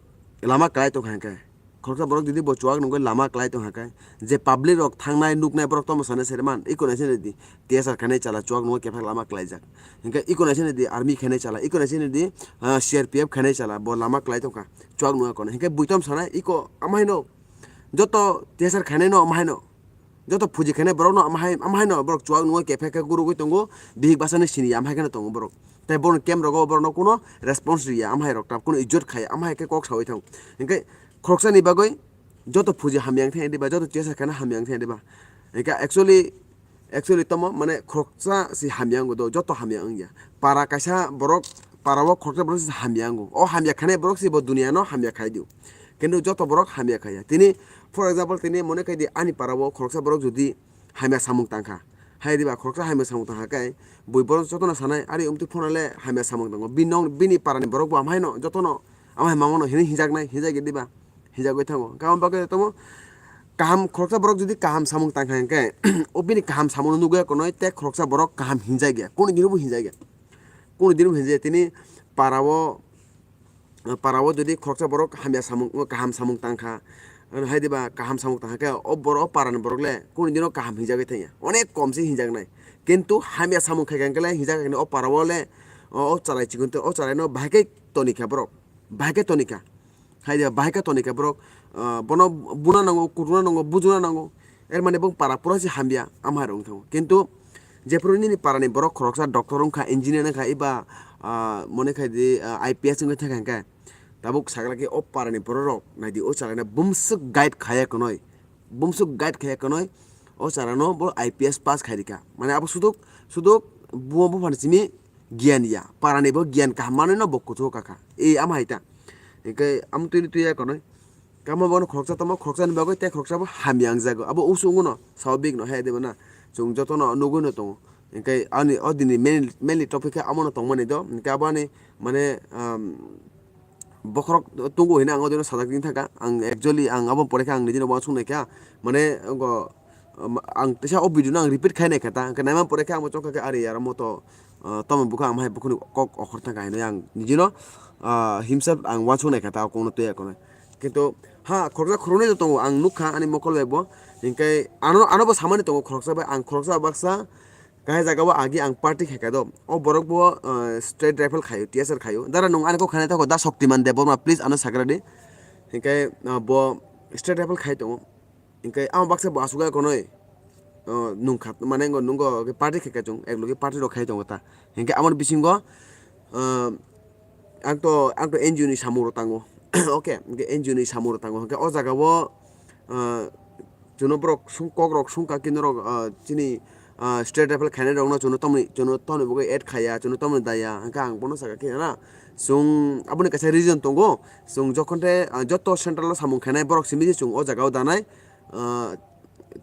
lama klai tongkha hwnkhe, khoroksa borok jodi bo chuwak nungwi lama klai tongkha khe, je public rok thangnai nuknai borok tamo sanai sere man, iko nai sene di, T S R khainai chala chuwak nungwi kephak lama klaijak. Hinkhe iko nai sene di army khainai chala, iko nai sene di, ah, C R P F khainai chala, bo lama klai tongkha, chuwak nungya kono. Hinkhe buitom sanai, iko amai no, joto T S R khainai no amai no. Joto phuji khainai borokno amahai, amahai no borok chuwak nungwi kephek khe gurugwi tongo, bihik bachani siniya amahai kheno tongo borok. Tei borokni camp rogo borokno kuno response riya, amahai rok ta kuno ijot khaiya, amahai khe kok sawi thango. Hinkhe khoroksani bagwi joto phuji hamya wngthai diba, joto T S R khaina hamya wngthai diba. Hinkhe actually, actually tamo mane khoroksa si hamya wngo do, joto hamya wngya. Para kaisa borok, para o khoroksa borok si hamya wngo. O hamya khainai borok si bo duniya no hamya khai di. Kintu joto borok hamya khaiya. Tini, for example, tini mone khai di ani para o khoroksa borok jodi hamya samung tangkha, hai diba khoroksa hamya samung tangkha khe, bui borok jotono sanai, "Ari umtwi phone le hamya samung tango." Bini nong, bini para ni borok bo amhai no jotono amhai mangno hinwi hinjaknai, hinjak di ba? Hinjagwi thango. Kaham bagwi tamo, kaham khoroksa borok jodi kaham samung tangkha hwnkhe, o bini kaham samung no nugwi konoi tei khoroksa borok kaham hinjak ya, kunu gini bo hinjak ya. Kunu din hinjaya tini para o, para o jodi khoroksa borok hamya samung, kaham samung tangkha, hai diba kaham samung tangkha khe o borok, o para ni borok le kunu din o kaham hinjagwi thangya, onek kom se hinjaknai. Kintu hamya samung khai kha hwnkhe le hinjak kha khe o para o le o, o chwrai chikon tei o chwrai no bahai khe tonikha borok, bahai khe tonikha. Hai diba bahai khe tonikha borok, ah, bono buna nango, kuchuna nango, bujuna nango. Er mane bo para pura se hamya, ama hai rok wng thango. Kintu jephru nini para ni borok khoroksa doctor wngkha, engineer wngkha, eba, ah, mone khai di, ah, I P S wngwi thangkha hwnkhe, tabuk sakla khe o para ni borok rok nai di, o chwrai no bumswk guide khaya kwnoi, bumswk guide khaya kwnoi, o chwrai no bo I P S pass khai rikha. Mane abo suduk, suduk buma buphani simi giyan ya, para ni bo giyan kaham manwi no bo kuchugo kakha. E ama hai ta. Hwnkhe amo twi twi ya kwnoi. Kamo bono khoroksa tamo, khoroksa ni bagwi tei khoroksa bo hamya wngjago. Abo usu wngno, swabik no hai diba na. Chwng joto no nugwi no tongo. Hwnkhe ani o dini main, mainly topic khe amo no tongmani do. Hwnkhe abo ani mane, um, bokhorok tungo hino ang o dino sajak tini thangkha. Ang actually ang abo pore khe ang nini no uansuk nai kha. Mane go, um, ang teisa o video no ang repeat khai nai kha ta. Hwnkhe naima pore khe ang bo chongkha khe ari aro moto, uh, tamo bukha ang hai bukhuni kok okhor thangkha hino ang nini no, uh, himself ang uansuk nai kha ta o kok no twi ya kwnoi. Kintu ha khoroksa khoroknwi tongo ang nukha ani mokol bai bo. Hinkhe ano, ano bo samani tongo khoroksa bai, ang khoroksa baksa kahai jaga o agi ang party khaikha do. O borok bo, eh, state rifle khaio, T S R khaio. Dara nwng ani kok khainai tako da Shaktiman Debbarma, please ano sagra di. Hinkhe, eh, bo state rifle khai tongo. Hinkhe amo baksa bo asugwi kwnoi, eh, nungkha, mane ngo nungo party khaikha chwng, eklogi party rok khai tongo ta. Hinkhe amoni bisingo, eh, ang to, ang to N G O ni samung rok tango. Okay, hinkhe N G O ni samung rok tango. Hinkhe o jaga o, eh, chwngno borok sung-, kok rok sungkha khe norok, ah, chini, ah, state rifle khainai rokno chwngno tamni, chwngno tamni bagwi add khaiya, chwngno tamni daya, hwnkhe ang bono sakha khe na, chwng aboni kaisa reason tongo, chwng jokhon tei, ah, joto central o samung khainai borok simi se chwng o jaga o danai, ah,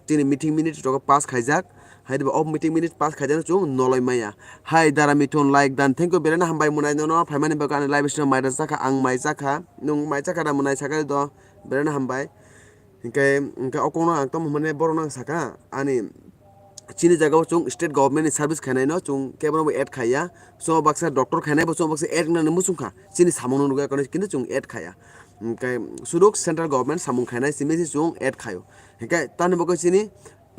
chini meeting minute rok pass khaijak, hai diba o meeting minute pass khaijakno chwng nolai maya. Hai Dara Mithun, like dan, thank you, belai no hambai mwnai nono phaimani bagwi ani live stream mai rwjakha, ang mai jakha, nwng mai jakha da mwnai sakha do, belai no hambai. Hinkhe, hinkhe o kokno ang tamo hwnmani borokno ang sakha, ani chini jagao chwng state government ni service khainaino chwng kebono bo add khaiya. Chwng baksa doctor khainai bo chwng baksa add wngnani muchungkha, chini samungno nugwi kano kintu chwng add khaiya. Hinkhe suduk central government samung khainai simi se chwng add khaio. Hinkhe tamni bagwi chini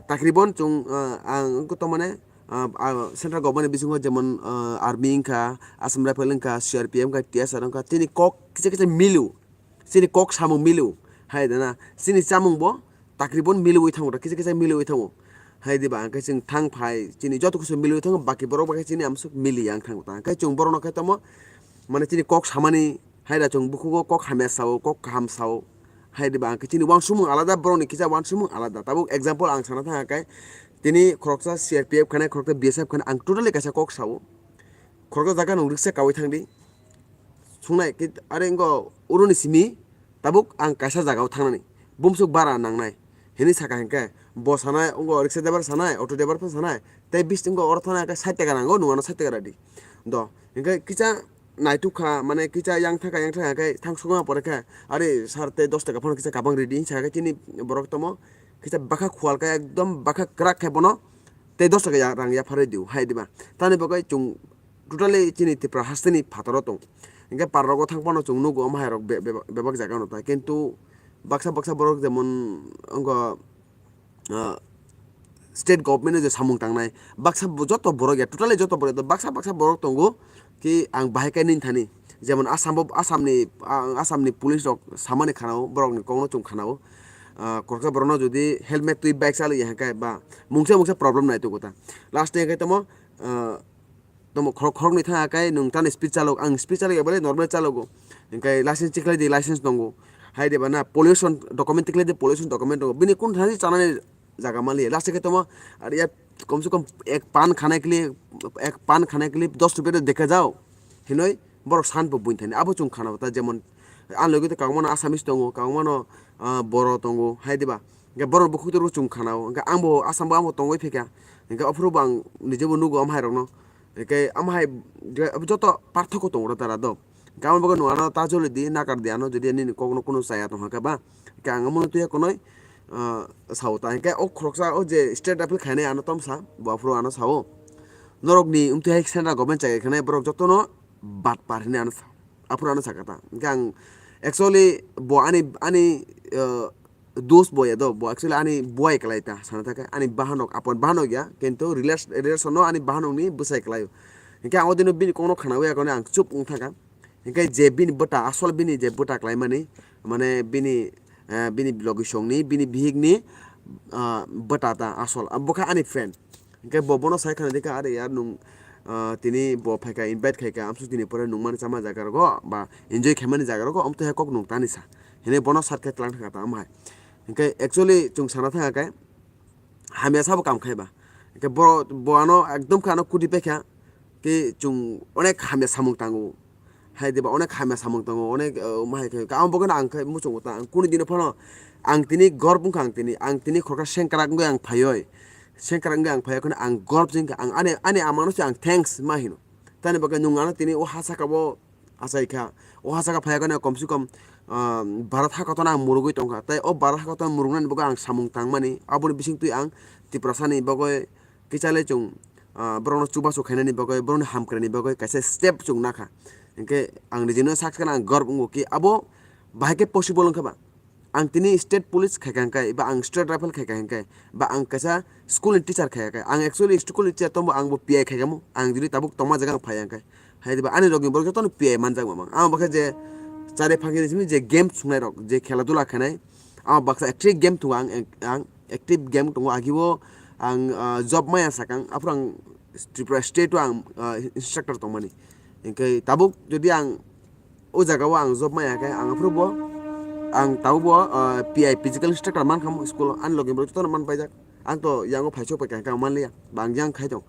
takribon chwng, ah, ang wngkha tamani, ah, ah, central government ni bisingo jemon, ah, army wngkha, Assam Rifle wngkha, C R P F wngkha, T S R wngkha, chini kok kisa kisa milu. Chini kok samung miliu, hai dana, chini chamung bo takribon miliui thango, kisa kisa miliui thango. Hai diba, hwnkhe chwng thang phai, chini joto kusu miliui thango, baki borok bai khe chini amsuk miliya wng thango ta. Hwnkhe chwng borokno khe tamo, mane chini kok samani, hai da chwng bukhugo kok hamya sao, kok kaham sao. Hai diba, hwnkhe chini uansukmung alada, borokni kisa uansukmung alada. Tabuk example ang sana thang khe, tini khoroksa C R P F khane, khoroksa B S F khane, ang totally kaisa kok sao. Khoroksa jaga nung riksa kaui thang di. Sungnai khe, are wngkha oroni simi tabuk ang kaisa jagao thangnani, bumsuk bara nangnai hinwi sakha hinkhe, bo sanai wngkha riksa driver sanai, auto driver phano sanai, tei bising wngkha oro thangna khe sait taka nango, nwng ano sait taka radi. Do hinkhe kisa naituk kha, mane kisa yang thaka yang thaka khe thang sukma pore khe, are sir tei dos taka phano kisa kabang ridi hinwi sakha khe chini borok tamo kisa bwkha khual khe ekdom bwkha kwrak khe bono tei dos taka ya-, rang yapharwi di hai diba. Tamni bagwi chwng totally chini Tripura hasteni phataro tong. Hinkhe parrogo thang phano chwng nugo omo hai rok be-, be-, bebak jaga no ta. Kintu baksa baksa borok jemon wngkha, ah, state government ni je samung tangnai, baksa bo-, joto borok ya, totally joto borok ya, baksa baksa borok tongo ki ang bahai khe nini thani. Jemon Assam bo, Assam ni, ah, Assam ni police rok samani khana o, borok ni kok no chwng khana o. Ah, khoroksa borok no jodi helmet twi bike chalwi ya hinkhe ba mungsa mungsa problem nai tugo ta. Last day hinkhe tamo, ah, Tamo khorok khoroknwi thang khe nwng tani speed chalok, ang speed chalok ya bole normal chalogo. Hinkhe license check khlai di, license tongo. Hai de ba na pollution document check khlai di, pollution document tongo. Bini kun thani chanani jaga mali. Last khe tamo ar ya kom se kom ek pan khana ke liye, ek pan khana ke liye dos rupiya to dekha jao. Hinoi borok san bo buini thani. Abo chwng khana ta jemon ani logi to kangmano Assamese tongo, kangmano, ah, Boro tongo, hai de ba. Hinkhe borok bukhuk toro chwng khana o. Hinkhe ang bo Assam bo ang bo tongwi phikha. Hinkhe ophuru bo ang nije bo nugo am hai rokno. Hinkhe amo hai je-, joto parthoko tongo tara do. Hinkhe amo bagwi nwng ano ta joli di, nakar di ano, jodi nini kokno kunu chaya tongkha khe ba. Hinkhe ang omono twiya kunui, ah, sao ta. Hinkhe o khoroksa o je state rifle khainai ano tomsa, bo aphuru ano sao. Norokni umtwi hai central government chaikha khanai borok jotono batpar hinwi ano sa-, aphuru ano sakha ta. Hwnkhe ang actually bo ani, ani, uh, dos bo ya do, bo actually ani buai kwlai ta sana thangkhe ani bahanok, apon bahanok ya, kintu relas-, relation no ani bahanokni bwsai kwlaio. Hwnkhe ang o dino bini kokno khnawi ya kone ang chup wng thangkha. Hwnkhe je bini bwta, asol bini je bwta kwlaimani, mane bini, eh, bini logisongni, bini bihikni, ah, bwta ta asol. Ah, bo khe ani friend. Hwnkhe bo bono sai khna dikha, "Are yar, nwng, ah, tini bo phaikha, invite khaikha, amsuk tini pore nungmani chamani jaga rogo, ba enjoy khaimani jaga rogo, amtwi hai kok nwng tani sa." Hwnwi bono sat khe tlang thangkha ta, omo hai. Hwnkhe actually chwng sana thangkha khe, hamya sabo kam khai ba. Hwnkhe bo, bo ano ekdom khe ano kudi paikha, khe chwng onek hamya samung tango. Hai diba onek hamya samung tango, onek, uh, ma hai khe, ang bo kheno ang khe muchungo ta, ang kunu dino phano ang tini gorb wngkha, ang tini, ang tini khoroksa sengkrak wngwi ang phaioi. Sengkrak wngwi ang phaioi kheno ang gorb se wngkha, ang ani, ani amano se ang thanks ma hino. Tani bagwi nwng ano tini o ha saka bo achai kha. O ha saka phaiya kheno komse kom, ah, Bharat hakotorno ang murugwi tongkha. Tai o Bharat hakotor murugnani bagwi ang samung tangmani. Aboni bisingtwi ang Tiprasani bagwi kichale chwng, ah, borokno chubachu khainani bagwi, borokni hamkraini bagwi kaisa step chwng nakha. Hinkhe ang nijino sak sakno ang gorb wngo ki abo bahai khe possible wngkha ba. Ang tini state police khaikha hinkhe, ba ang state rifle khaikha hinkhe, ba ang kaisa school ni teacher khaikha. Ang actually school ni teacher tongbo ang bo P I khaikha mo. Ang jodi tabuk tongma jaga ang phai hinkhe. Hai diba ani rokni borok jotono P I manjak mamang. Ang baksa je chari phangni simi je game sungnai rok, je khela dula khainai. Ang baksa active game tongo ang, ang active game tongo agibo ang, ah, job maya sakang. Aphuru ang Tripura state o ang, ah, instructor tongmani. Hinkhe tabuk jodi ang o jaga o ang job maya khe ang aphuru bo ang tabuk bo, ah, P I physical instructor mankha mo school o. Ani logi borok jotono man paijak. Ang to yango phaiso paikha hinkhe ang manliya. Ba ang yang khai tong.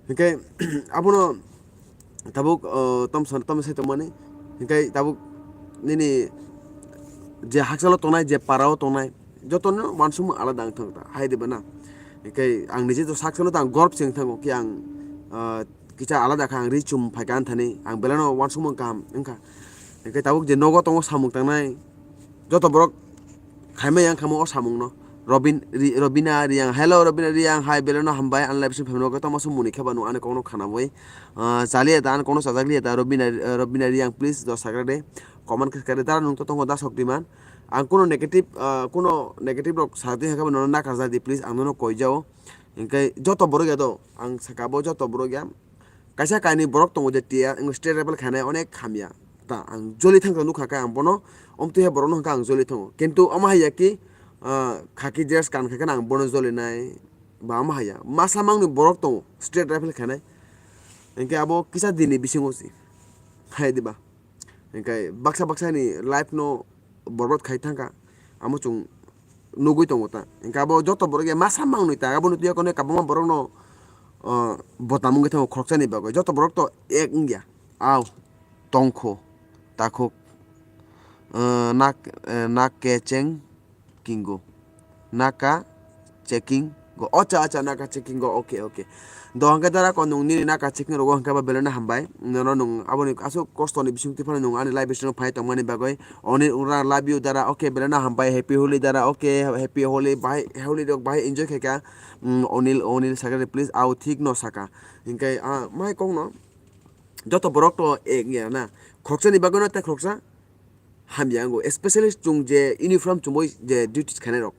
Hinkhe abono tabuk, ah, tom san, tom sai tongmani. Hinkhe tabuk nini je hakchalo tongnai, je para o tongnai, jotono wansukmung alada wng thang ta. Hai diba na? Hinkhe ang nije to sak sano to ang gorb se wng thango ki ang, ah, kisa alada kha, ang ri chum phaikha anthani, ang belai no wansukmung kaham wngkha. Hinkhe tabuk je nogo tongo samung tangnai, joto borok khaima yang khamu o samung no. Robin, Ri-, Robina Riyang, hello Robina Riyang, hai belai no hambai, ang live stream phaimani bagwi tamo song muni khe ba nwng ani kokno khana bai. Ah, chaliya da, ani kokno chajak liya da, Robina, ah, Robina Riyang, please dos sakra de, comment khe sakra de, dara nwng to tongo da sok di man. Ang kuno negative, ah, kuno negative rok sa di hwnkhe ba nono nakar ja di, please, ang nono koi jao. Hinkhe joto borok ya do, ang saka bo joto borok ya. Kaisa kainwi borok tongo je tiya, wng state level khainai onek hamya. Ta ang joli thangkha nukha khe ang bono, omtwi hai borokno hwnkha ang joli thango. Kintu omo hai ya ki, ah, khaki dress kan kha khe ang bono joli nai, ba omo hai ya. Masa mangni borok tongo state level khainai. Hinkhe abo kisa dini bisingo si. Hai diba? Hinkhe baksa baksa ni life no borbad khai thangkha. Amo chwng nugwi tongo ta. Hinkhe abo joto borok ya masa mangnwi ta, aboni twi yakono kwbangma borokno, o, botam wngwi thango khoroksani bagwi. Joto borok to ek wngya. Au, tongkho, takhuk, o, nak, e, nak kecheng kingo. Naka checking go. Acha, acha, naka checking go. Okay, okay. Do hwnkhe dara ko nwng nini naka checking rogo hwnkhe ba belai no hambai. Nono nwng aboni aswk kosto ni bisingtwi phano nwng ani live stream phai tongmani bagwi. Onil Ura love you dara. Okay, belai no hambai. Happy Holi dara. Okay, happy Holi. Bahai Holi rok bahai enjoy khaika. Mm, Onil, Onil sakha de please. Au thik no saka. Hinkhe, ah, mai kok no. Joto borok to ek ya na. Khoroksa ni bagwi no tei khoroksa hamya wngo, especially chwng je uniform chumui je duties khainai rok,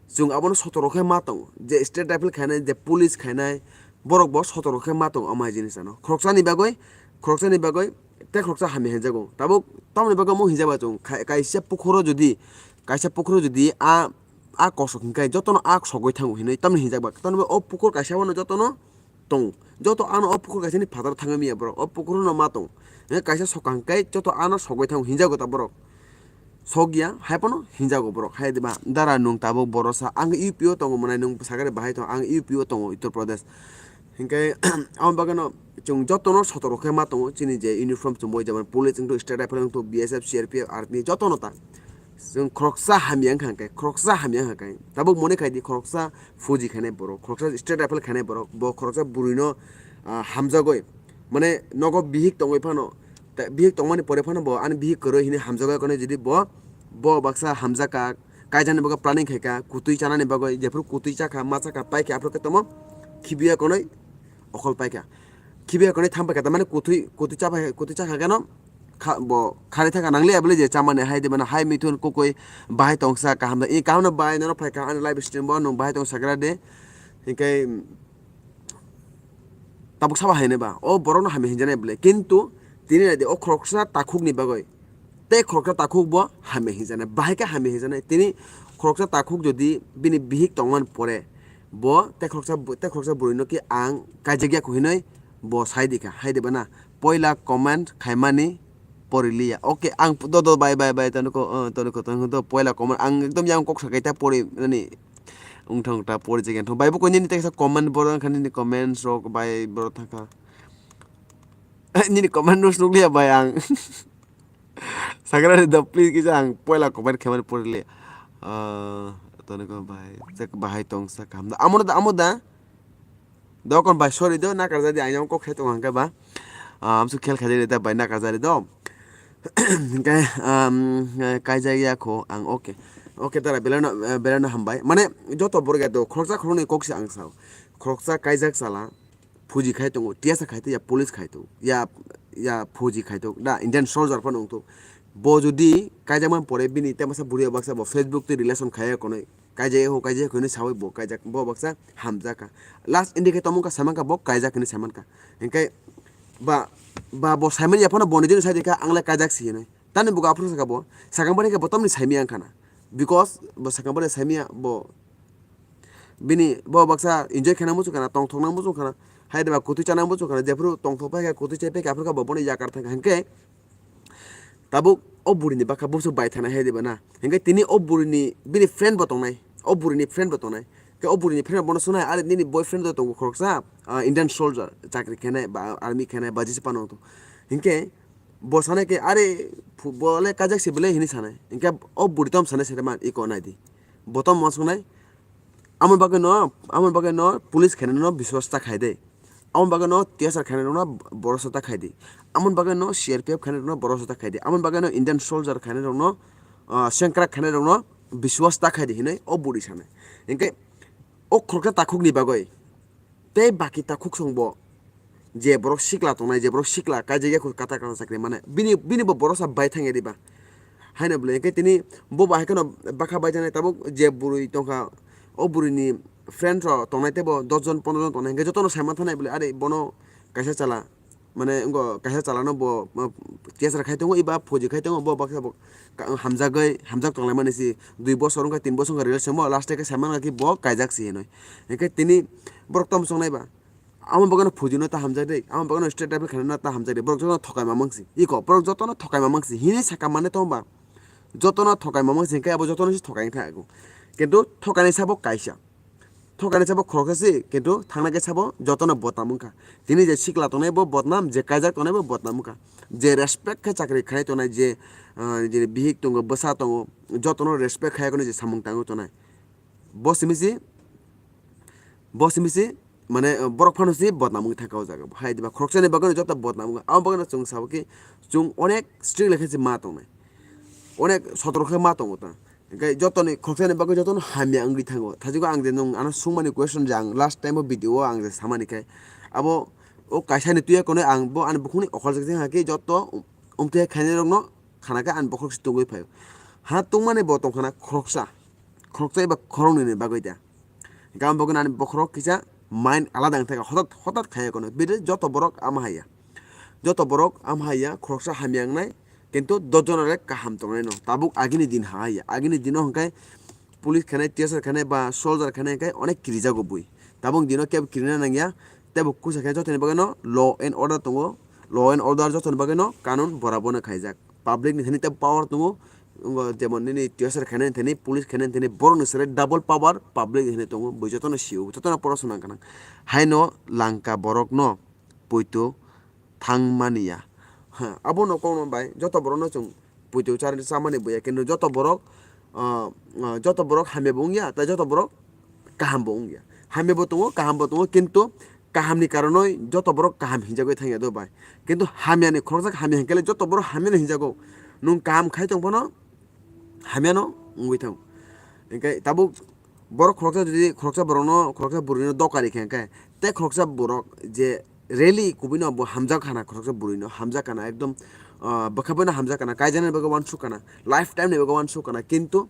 chwng abono sotorok khe ma tongo, je state rifle khainai, je police khainai, borok bo sotorok khe ma tongo omo hai jinis ano. Khoroksa ni bagwi, khoroksa ni bagwi tei khoroksa hamya hinjago. Tabuk tamoni bagwi omo hinjaba chwng khai-, kaisa pukhoro jodi, kaisa pukhoro jodi a, a kosok hinkhai jotono a sogwi thango hinwi tamoni hinjak ba. Tamoni o pukhor kaisa bono jotono tong. Joto ano o pukur kaisa ni phataro thangwi manya borok. O pukur no ma tong. Hingke kaisa sokang kai joto ano sogwi thango hinjago ta borok. Sogya, hai pono hinjago borok. Hai diba, dara nwng tabuk borosa. Ang U P o tongo mwnai nwng sakari bahai tong. Ang U P o tongo Uttar Pradesh. Hingke, amo bagwi no chwng joto no sotorok khe ma tongo. Chini je uniform chumui jemon police wngthok, state rifle wngthok, B S F, C R P F, army joto no ta. Chwng khoroksa hamya wngkha hwnkhe, khoroksa hamya wngkha hwnkhe. Tabuk mone khai di, khoroksa fuji khainai borok, khoroksa state rifle khainai borok, bo khoroksa bwrwino, ah, hamjagwi, mane, nogo bihik tongwi phano, ta-, bihik tongmani pore phano bo ani bihik kwrwi hinwi hamjagwi, kono jodi bo, bo baksa hamjakha, kaijaknani bagwi planning khaikha, kwtwi chanani bagwi, jephuru kwtwi chakha, ma chakha, paikha, aphuru khe tamo khibiya konwi, Okol paikha. Khibiya konwi tham paikha, tamani kutui, kutui chapai, kutui chakha keno kha-, bo khari thangkha nangliya bwle je chamani hai de mano hai mithun kukui bahai tongsa kaham da. I kaham no bai nono phaikha ani live stream bo nwng bahai tongsa gra de. Hinkhe tabuk sabo hainai ba, o borokno hamya hinjanai bwle. Kintu tini naidi o khoroksa takhukni bagwi tei khoroksa takhuk bo hamya hinjanai. Bahai khe hamya hinjanai. Tini khoroksa takhuk jodi bini bihik tongmani pore bo tei khoroksa, tei khoroksa bwrwino khe ang kaijak ya kho hinwi bo sai di kha. Hai de bana poila comment khaimani pori liya. Okay, ang do do bai bai bai toni ko, uh, toni ko, toni ko, poila comment ang ekdom yang kok sakai ta pori nani. Wngthang ta pori jegen thang. Bai bo koi nini teksa comment borok wngkha nini comments rok bai borok thangkha. Nini comment no snukliya bai ang. Sagra ni do please kisa ang poila comment khaimani pori liya. Ah, toni ko bai. Sek bahai tong sa kaham da. Amo da, amo da. Dokon bai sorry do, nakar jadi ang yang kok khe tong hangke ba. Ah, amsu khel khaidi da bai nakar jadi do. Hinkhe, um, kaijak ya kho ang, okay. Okay, tara belai no, eh, belai no hambai. Mane joto borok ya do khoroksa khoroknwi kok se ang sao. Khoroksa kaijak sala, phuji khai tongo, T S R khai to ya, police khai to ya, ya phuji khai to da, Indian soldier phano wng to. Bo jodi kaijak man pore bini tei masa buri baksa bo Facebook tei relation khai ya konwi. Kaijak ho, kaijak ho hinwi sawi bo kaijak, bo baksa hamjak kha. Last ending khe tamo wngkha, samang kha bo kaijak hinwi samang kha. Hinkhe ba, ba bo saimani yaphano boni jino sai di kha, ang le kaijak si hinwi. Tani bugo aphuru sakha bo, sakang bari khe bo tamni saimaya wngkha na. Because bo sakang bari saimaya bo bini bo baksa enjoy khaina muchung khana, tongthokna muchung khana, hai de ba kutui chana muchung khana, jephuru tongthok pai kha, kutui chai pai kha, aphuru kha bo bono yakar thang kha. Hinkhe tabuk o burini bwkha bwswk bai thana hai diba na? Hinkhe tini o burini bini friend bo tongnai, o burini friend bo tongnai. Khe o burini friend bono swnai, "Are nini boyfriend do tongo khoroksa, ah, Indian soldier, chakri khenai ba army khenai ba jisi pano to." Hinkhe bo sanai khe, "Are phu-, bo le kajak se bele," hinwi sanai. Hinkhe o buri tom sanai se man iko nai di. Bo tom mo swngnai, "Amo bagwi no, amo bagwi no police khenai no biswas ta khai de." Amoni bagwi no T S R khainai rokno borok sata khai di. Amoni bagwi no C R P F khainai rokno borok sata khai di. Amoni bagwi no Indian soldier khainai rokno, ah, sengkrak khainai rokno biswas ta khai di hinwi o buri sanai. Hinkhe o khoroksa takhukni bagwi tei baki takhuk songbo je borok sikla tongnai, je borok sikla kaijak ya kho kata kata chakri mane bini, bini bo borok sa bai thangya diba. Haino bwle hinkhe tini bo bai kheno bwkha bai thangni tabuk je bwrwi tongkha, o bwrwini friend rok tongnai teibo dos jon pondro jon tongnai, hinkhe jotono saiman thanai bwle, "Are bono kaisa chala, mane wngkha kaisa chalano bo, bo T S R khai tongo, eba phoji khai tongo, bo baksa bo ka-, hamjagwi, hamjak tonglaimani si, dui bosor wngkha, tin bosor wngkha relation mo, last khe saiman kha ki bo kaijak si hinwi." Hinkhe tini borok tamo chongnai ba? Amo bagwi no phuji no ta hamjak de, amo bagwi no state level khaina no ta hamjak de, borok jotono thokai mamang si. Iko, borok jotono thokai mamang si. Hini saka mane tong ba? Jotono thokai mamang si, hinkhe abo jotono se thokai wngkha ego. Kintu thokaini sabo kaisa. Thokaini sabo khoroksa si, kintu thangna khe sabo jotono bodnam wngkha. Tini je sikla tongnai bo bodnam, je kaijak tongnai bo bodnam wngkha. Je respect khe chakri khlai tongnai, je, ah, je bihik tongo, bwsa tongo, jotono respect khai kono je samung tangwi tongnai. Bo simi si, bo simi si, mane, borok phano si bodnam wngwi thangkha o jaga. Hai diba khoroksani bagwi joto bodnam wngkha. Abo bagwi chwng sabo khe chwng onek strict le khe se ma tongnai. Onek sotoro khe ma tongo ta. Hinkhe jotoni khoroksani bagwi jotono hamya wngwi thango. Thajigo ang je nwng ano swngmani question je ang last time o video o ang je samani khe abo o kaisani tuya kono ang bo ani bukhukni okol jak jeng hakhe joto umtwi khainai rokno khana khe ani bokhorok se tongwi phaio. Ha tongmani bo tongkhana khoroksa. Khoroksa eba khoroknwini bagwi da. Hinkhe amo bagwi ani bokhorok kisa mind alada wngthai kha, hotat, hotat khaiya kono. Bede joto borok ama haiya. Joto borok ama haiya, khoroksa hamya wngnai, kintu dos jona le kaham tongnaino. Tabuk agini din ha haiya. Agini dino hinkhe police khenai, T S R khenai ba soldier khenai hinkhe onek kirijago bui. Tabuk dino kebo kirina nangya, tebo kusa khe jotoni bagwino law and order tongo. Law and order jotoni bagwino kanun borabano khaijak. Public ni thani tei power tongo, wngkha jemon nini T S R khainani thani, police khainani thani, borok ni sere double power public ni thani tongo, bui jotono sio, jotono porosona gwnang. Haino langka borok no poito thang mani ya. Ha, abono kokno bai joto borok no chwng poito char-, chamani buya, kintu joto borok, ah, ah, joto borok hamya bo wngya, tei joto borok kaham bo wngya. Hamya bo tongo, kaham bo tongo, kintu kaham ni karonoi joto borok kaham hinjagwi thangya do bai. Kintu hamya ni khoroksa hamya hinkhe le joto borok hamya no hinjago. Nwng kaham khai tong phano hamya no wngwi thang. Hinkhe tabuk Borok khoroksa jodi khoroksa borokno, khoroksa bwrwino doka rikha hwnkhe, tei khoroksa borok je really kubui no bo hamjak hana, khoroksa bwrwi no hamjak hana, ekdom, ah, bwkha bai no hamjak hana, kaijaknai bagwi uansuk hana, lifetime ni bagwi uansuk hana, kintu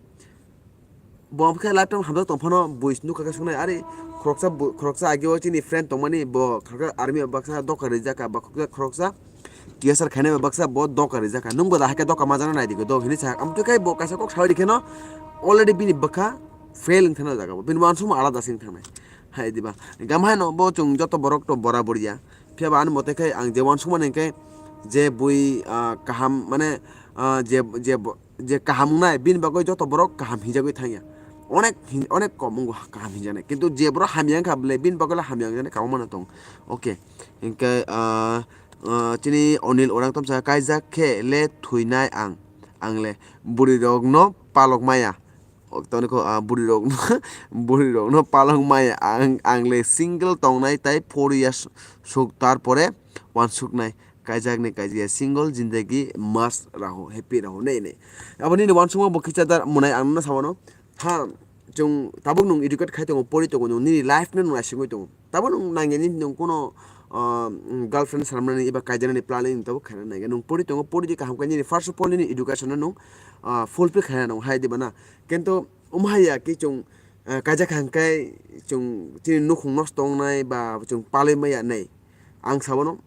bo khe lifetime hamjak tong phano bui nukha khe suknai, ari khoroksa bu-, khoroksa age o chini friend tongmani, bo khoroksa army o baksa doka rijak kha, ba khoroksa, khoroksa T S R khainai ba baksa bo doka rijak kha, nwng bo da hai khe doka ma jana nai di do hinwi sa, amtwi khe bo kaisa kok sawi rikhe no already bini bwkha fail wng thana jaga bo, bini uansukma alada se wng thangnai. Hai diba? Hingkhe amhaino bo chwng joto borok to borabor ya. Phiya ba ani mote khe ang je uansukmani hingkhe je bui, ah, kaham mane, ah, je, je bo-, je kaham wngnai bini bagwi joto borok kaham hinjagwi thangya. Onek hin-, onek kom wngo kaham hinjaknai. Kintu je borok hamya wngkha bwle bini bagwi le hamya wngjaknai kwbangma no tongo. Okay. Hingkhe, ah, ah, chini Onil orang tong sa kaijak khe le thwinai ang. Ang le bwrwi rok no palok maya. O, toni kho, ah, bwrwi rok no, bwrwi rok no palok maya ang, ang le single tongnai tai four years suk, tar pore uansuknai. Kaijakni kaijak ya single zindagi mas raho, happy raho, nei nei. Abo nini uansukma bo khicha dar mwnai ang no sawano. Ha, chwng tabuk nwng educate khai tongo, pori tongo nwng, nini life no nwng naisingwi tongo. Tabuk nwng nangya nini nwng kuno, ah, girlfriend salamnani eba kaijaknani planning nwng tabuk khaina nangya. Nwng pori tongo, pori di kaham khe nini first of all nini education no nwng, ah, fulfill khaina nango, hai diba na? Kintu omo hai ya khe chwng, ah, kaijak kha hwnkhe chwng chini nukhung nosto wngnai ba chwng palwi maya nei. Ang sawano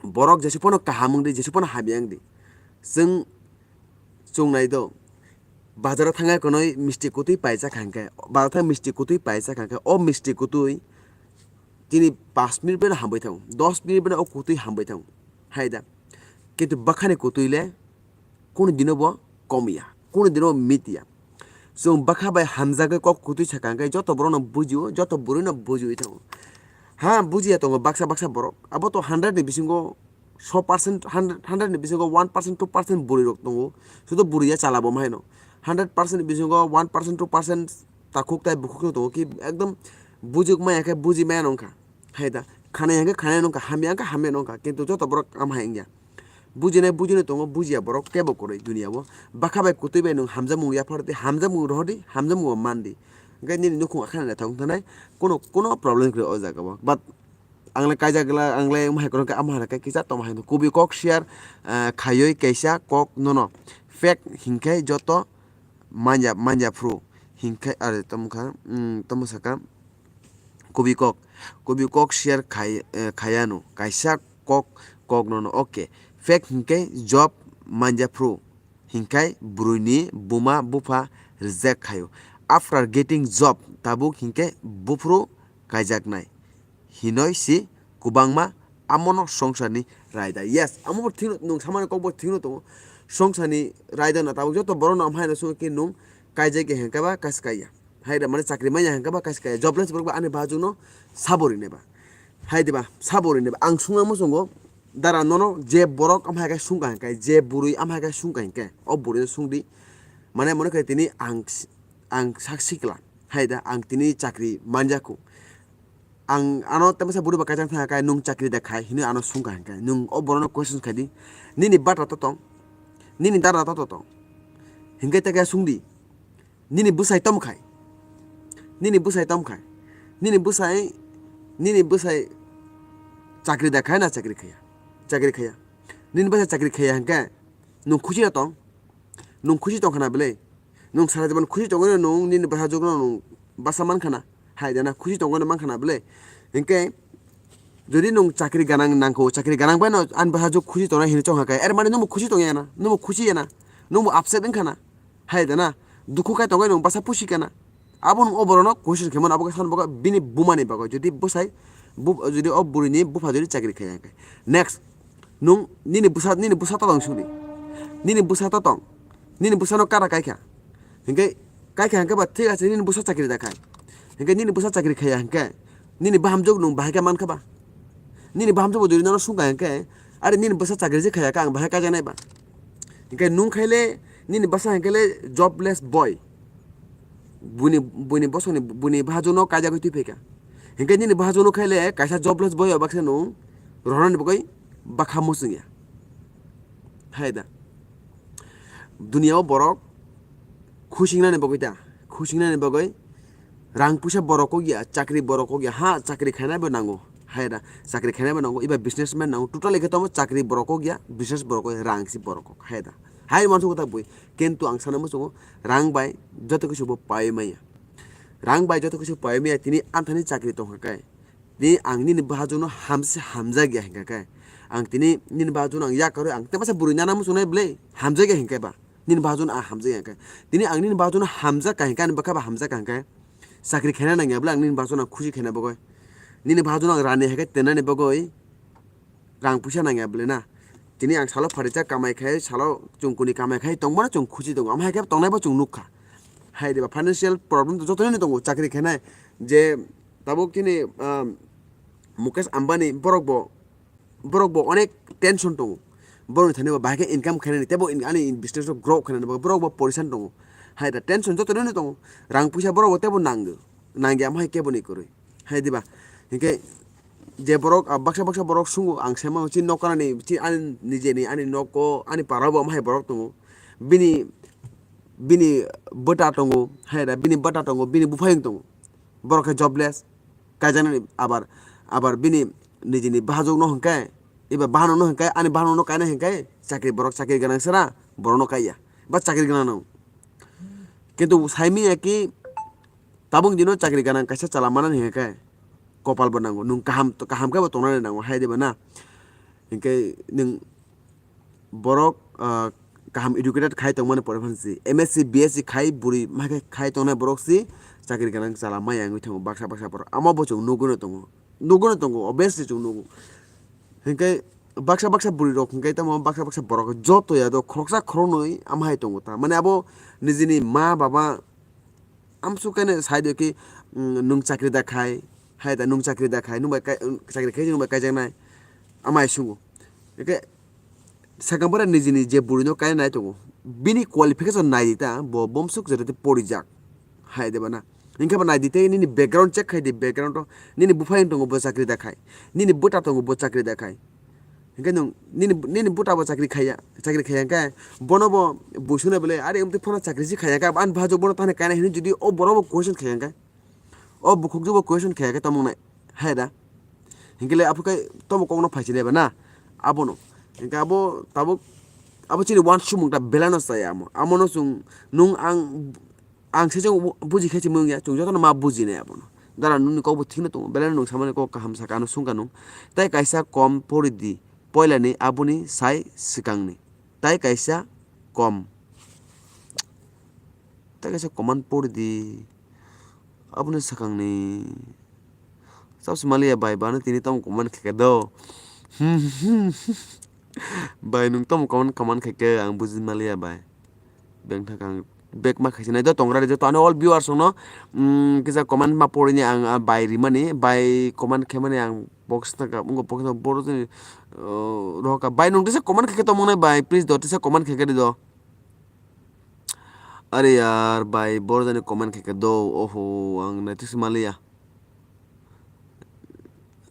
borok jesuk phano kaham wng di, jesuk phano hamya wng di. Chwng, chwng nai do, bazaro thangya konwi misti kutwi paijak kha hwnkhe, bazaro thang misti kutwi paijak kha hwnkhe, o misti kutwi chini panch minute beno hambai thango, dos minute beno o kutwi hambai thango. Hai da. Kintu bwkhani kutwi le kunu dino bo kom ya, kunu dino bo mit ya. Chwng bwkha bai hamjagwi kok kutwi sakha hwnkhe joto borokno bujio, joto bwrwino bujiwi thango. Ha, bujiya tongo baksa baksa borok. Abo to hundred ni bisingo so percent, hundred, hundred ni bisingo one percent, two percent bwrwi rok tongo. Sudo bwrwi ya chala bo ma haino. Hundred percent ni bisingo one percent, two percent takhuk tai bukhuk no tongo ki ekdom bujik maya khe buji maya nongkha. Hai da, khanai hwnkhe khanai nongkha, hamya hwnkhe hamya nongkha, kintu joto borok am hai wngya. Bujinai bujinai tongo, bujiya borok kebo kwrwi duniya o. Bwkha bai kutwi bai nwng hamjakmung yaphar di, hamjakmung rohor di, hamjakmung bo man di. Hwnkhe nini nukhung akhani naithok wng thanai, kuno, kuno problem kwrwi o jaga o. But ang le kaijak gla, ang le omo hai kwrwng khe, amo hai khe kisa tongma hai no. Kubui kok share, ah, khaiwi kaisa kok nono. Fact hinkhe joto manya, manya phru. Hinkhe, are, tamo kha, mm, tamo saka. Kubui kok, kubui kok share khai, eh, khaiya no. Kaisa kok, kok nono. Okay. Fact hinkhe job manya phru. Hinkhai bwrwini buma bupha reject khaio. After getting job, tabuk hinkhe buphuru kaijaknai hinoi si kwbangma amono songsarni raida. Yes, amo bo thikno, nwng samani kokbo thikno tongo. Songsarni raida no tabuk joto borokno amhaino songkhe nwng kaijak ya hinkhe ba kaisa kaiya. Haida mane chakri manya hinkhe ba kaisa kaiya. Jobless borok ba ani bajukno sabo rinai ba. Hai diba, sabo rinai ba. Ang sungna muchungo, dara nono je borok amhai khe sungkha hinkhe, je bwrwi amhai khe sungkha hinkhe, o bwrwino sungdi. Mane mone khe tini ang, ang sak sikla. Hai da, ang tini chakri manjakhu. Ang ano temasa bwrwi ba kaichang thangkha khe, nwng chakri da khai, hinwi ano sungkha hinkhe. Nwng o borokno question khaidi, nini bata to tong, nini dara to tong. Hinkhe tei khe sungdi. Nini bwsai tom khai. Nini bwsai tom khai. Nini bwsai, nini bwsai chakri da khai na chakri khaya? Chakri khaya. Nini bwsai chakri khaya hinkhe nwng khusi ya tong? Nwng khusi tong khana bwle? Nwng sara jibon khusi tongwi nwng nini bwsajwkno nwng basa man khana? Hai da na khusi tongwi man khana bwle? Hinkhe jodi nwng chakri ganang nangkho, chakri ganang bai no ani bwsajwk khusi tongnai hinwi chong kha khe, er mani nwngbo khusi tong ya na, nwngbo khusi ya na, nwngbo upset wng khana. Hai da na, dukhu khai tongwi nwng basa pusi kana. Abo nwng o borokno question khe mano, abo khe sani bagwi bini bumani bagwi. Jodi bwsai, bu-, jodi o bwrwini bupha jodi chakri khaiya khe. Next, nwng nini bwsa, nini bwsa to tong sudi. Nini bwsa to tong. Nini bwsano kara kaikha. Hinkhe kaikha hinkhe ba thik ase, nini bwsa chakri da khai. Hinkhe nini bwsa chakri khaiya hinkhe nini bahamjwk nwng bahai khe mankha ba? Nini bahamjwk bo jodi nono sungkha hinkhe, are nini bwsa chakri je khaiya khe ang bahai kaijaknai ba? Hinkhe nwng khaile nini bwsa hinkhe le jobless boy. Buini, buini bosongni, buini bahajwkno kaijagwi twi phaikha. Hinkhe nini bahajwkno khaile kaisa jobless boy o baksa nwng rohornani bagwi bakha muchungya. Hai da. Duniya o borok khusingnani bagwi ta, khusingnani bagwi Rang puisa borok kok ya, chakri borok kok ya, ha, chakri khainai bo nango, hai da, chakri khainai bo nango, iba businessman nango, totally khe tamo chakri borok kok ya, business borok kok ya, rang si borok kok, hai da. Hai mansu kota bui, kintu ang sana muchungo, rang bai joto kisu bo pai maya. Rang bai joto kisu pai maya, tini anthani chakri tongkha kai. Tini ang nini bahajukno hamse hamjak ya hinkha kai. Ang tini nini bahajukno ang yakarwi ang tei masa bwrwi nana muchungnai bwle hamjak ya hinkhe ba. Nini bahajukno ang hamjak ya hinkhe. Tini ang nini bahajukno hamjak ka hinkhe ani bwkha ba hamjak ka hinkhe. Chakri khaina nangya bwle ang nini bahajukno ang khusi khaina bagwi. Nini bahajukno ang rani hai khe tennani bagwi rang puisa nangya bwle na. Tini ang salo pharijak kamai khai, salo chungkuni kamai khai tongmano chwng khusi tongo. Amo hai khe tongnaibo chwng nukha. Hai diba financial problem to jotono tongo chakri khainai. Je tabuk chini, ah, Mukesh Ambani borok bo, borok bo onek tension tongo. Borokni thani bo bahai khe income khainani, teibo in-, ani business rok grow khainani bagwi borok bo porisan tongo. Hai da tension jotono tongo. Rang puisa borok bo teibo nango. Nangya amo hai kebo ni kwrwi. Hai diba? Hinkhe je borok, ah, baksa baksa borok sungo ang sema chini nok kanani, chini ani nijeni ani nogo ani parao bo amo hai borok tongo. Bini, bini bwta tongo, hai da bini bwta tongo, bini buphayung tongo. Borok khe jobless, kaijaknani abar, abar bini nijini bahajwkno hinkhe, eba bahanokno hinkhe, ani bahanokno kaina hinkhe, chakri borok chakri gwnang sera, borokno kaiya, ba chakri gwnang no. Kintu saimanya ki, tabuk dino chakri gwnang kaisa chwla manani hinkhe, kopal bo nango, nwng kaham, kaham khe bo tongnani nango, hai diba na? Hinkhe nwng borok, ah, kaham educated khai tongmani pore phano si, M S C, B S C khai bwrwi ma khe khai tongnai borok si chakri gwnang chwla maya wngwi thango baksa baksa borok. Amo bo chwng nugwi no tongo, nugwi no tongo, obviously chwng nugo. Hinkhe baksa baksa bwrwi rok hinkhe tamo baksa baksa borok joto ya do khoroksa khoroknwi amo hai tongo ta. Mane abo nijini ma baba amsuk khe saidi ki, mm, nwng chakri da khai, hai da nwng chakri da khai, nwng bai kai-, chakri khai nwng bai kaijaknai, amai sungo. Eke sakang bora nijini je bwrwino kainai tongo, bini qualification nai di ta, bo bomsuk jera de porijak, hai de bana. Hinkhe bo nai di tei nini background check khai di, background o nini buphai tongo bo chakri da khai, nini bwta tongo bo chakri da khai. Hinkhe nwng nini, nini bwta bo chakri khaiya, chakri khaiya hinkhe bono bo buisuknai bwle, "Are, amtwi phano chakri se khaiya khe, ani bhajwk bono tani kainai," hinwi jodi o borok bo question khaiya hinkhe, o bukhukjwk bo question khaiya khe tamo wngnai, hai da? Hinkhe le aphuru khe tomo kokno phaisinai ba na? Abono. Hinkhe abo tabuk, abo chini wansukmung ta belai no chaya amo. Amono chwng, nwng ang, Ang se chwng bu-, buji khe se mung ya, chwng jotono ma bujinai abono. Dara nungni kok bo thikno tongo, belai no nwng samani kok kaham saka, ano sungkha nwng. Tai kaisa kom pori di, poilani aboni sai swkangni. Tai kaisa kom. Tai kaisa comment pori di, aboni swkangni. Sabse maliya bai, bano tini tamo comment khe khe do. Bai, nwng tamo comment, comment khe khe ang buji maliya bai. Bengthak ang back ma khaisi nai do tongra ri joto ani all viewers rokno, mm, kisa comment ma porini ang, ah, bai rimani, bai comment khaimani ang box taka, wngkha box no boro jani, oh, rohorkha. Bai, nwng tisa comment khe khe tongmani bai, please do, tisa comment khe khe ri do. Are yaar, bai, boro jani comment khe khe do, oho, ang naitwk se maliya.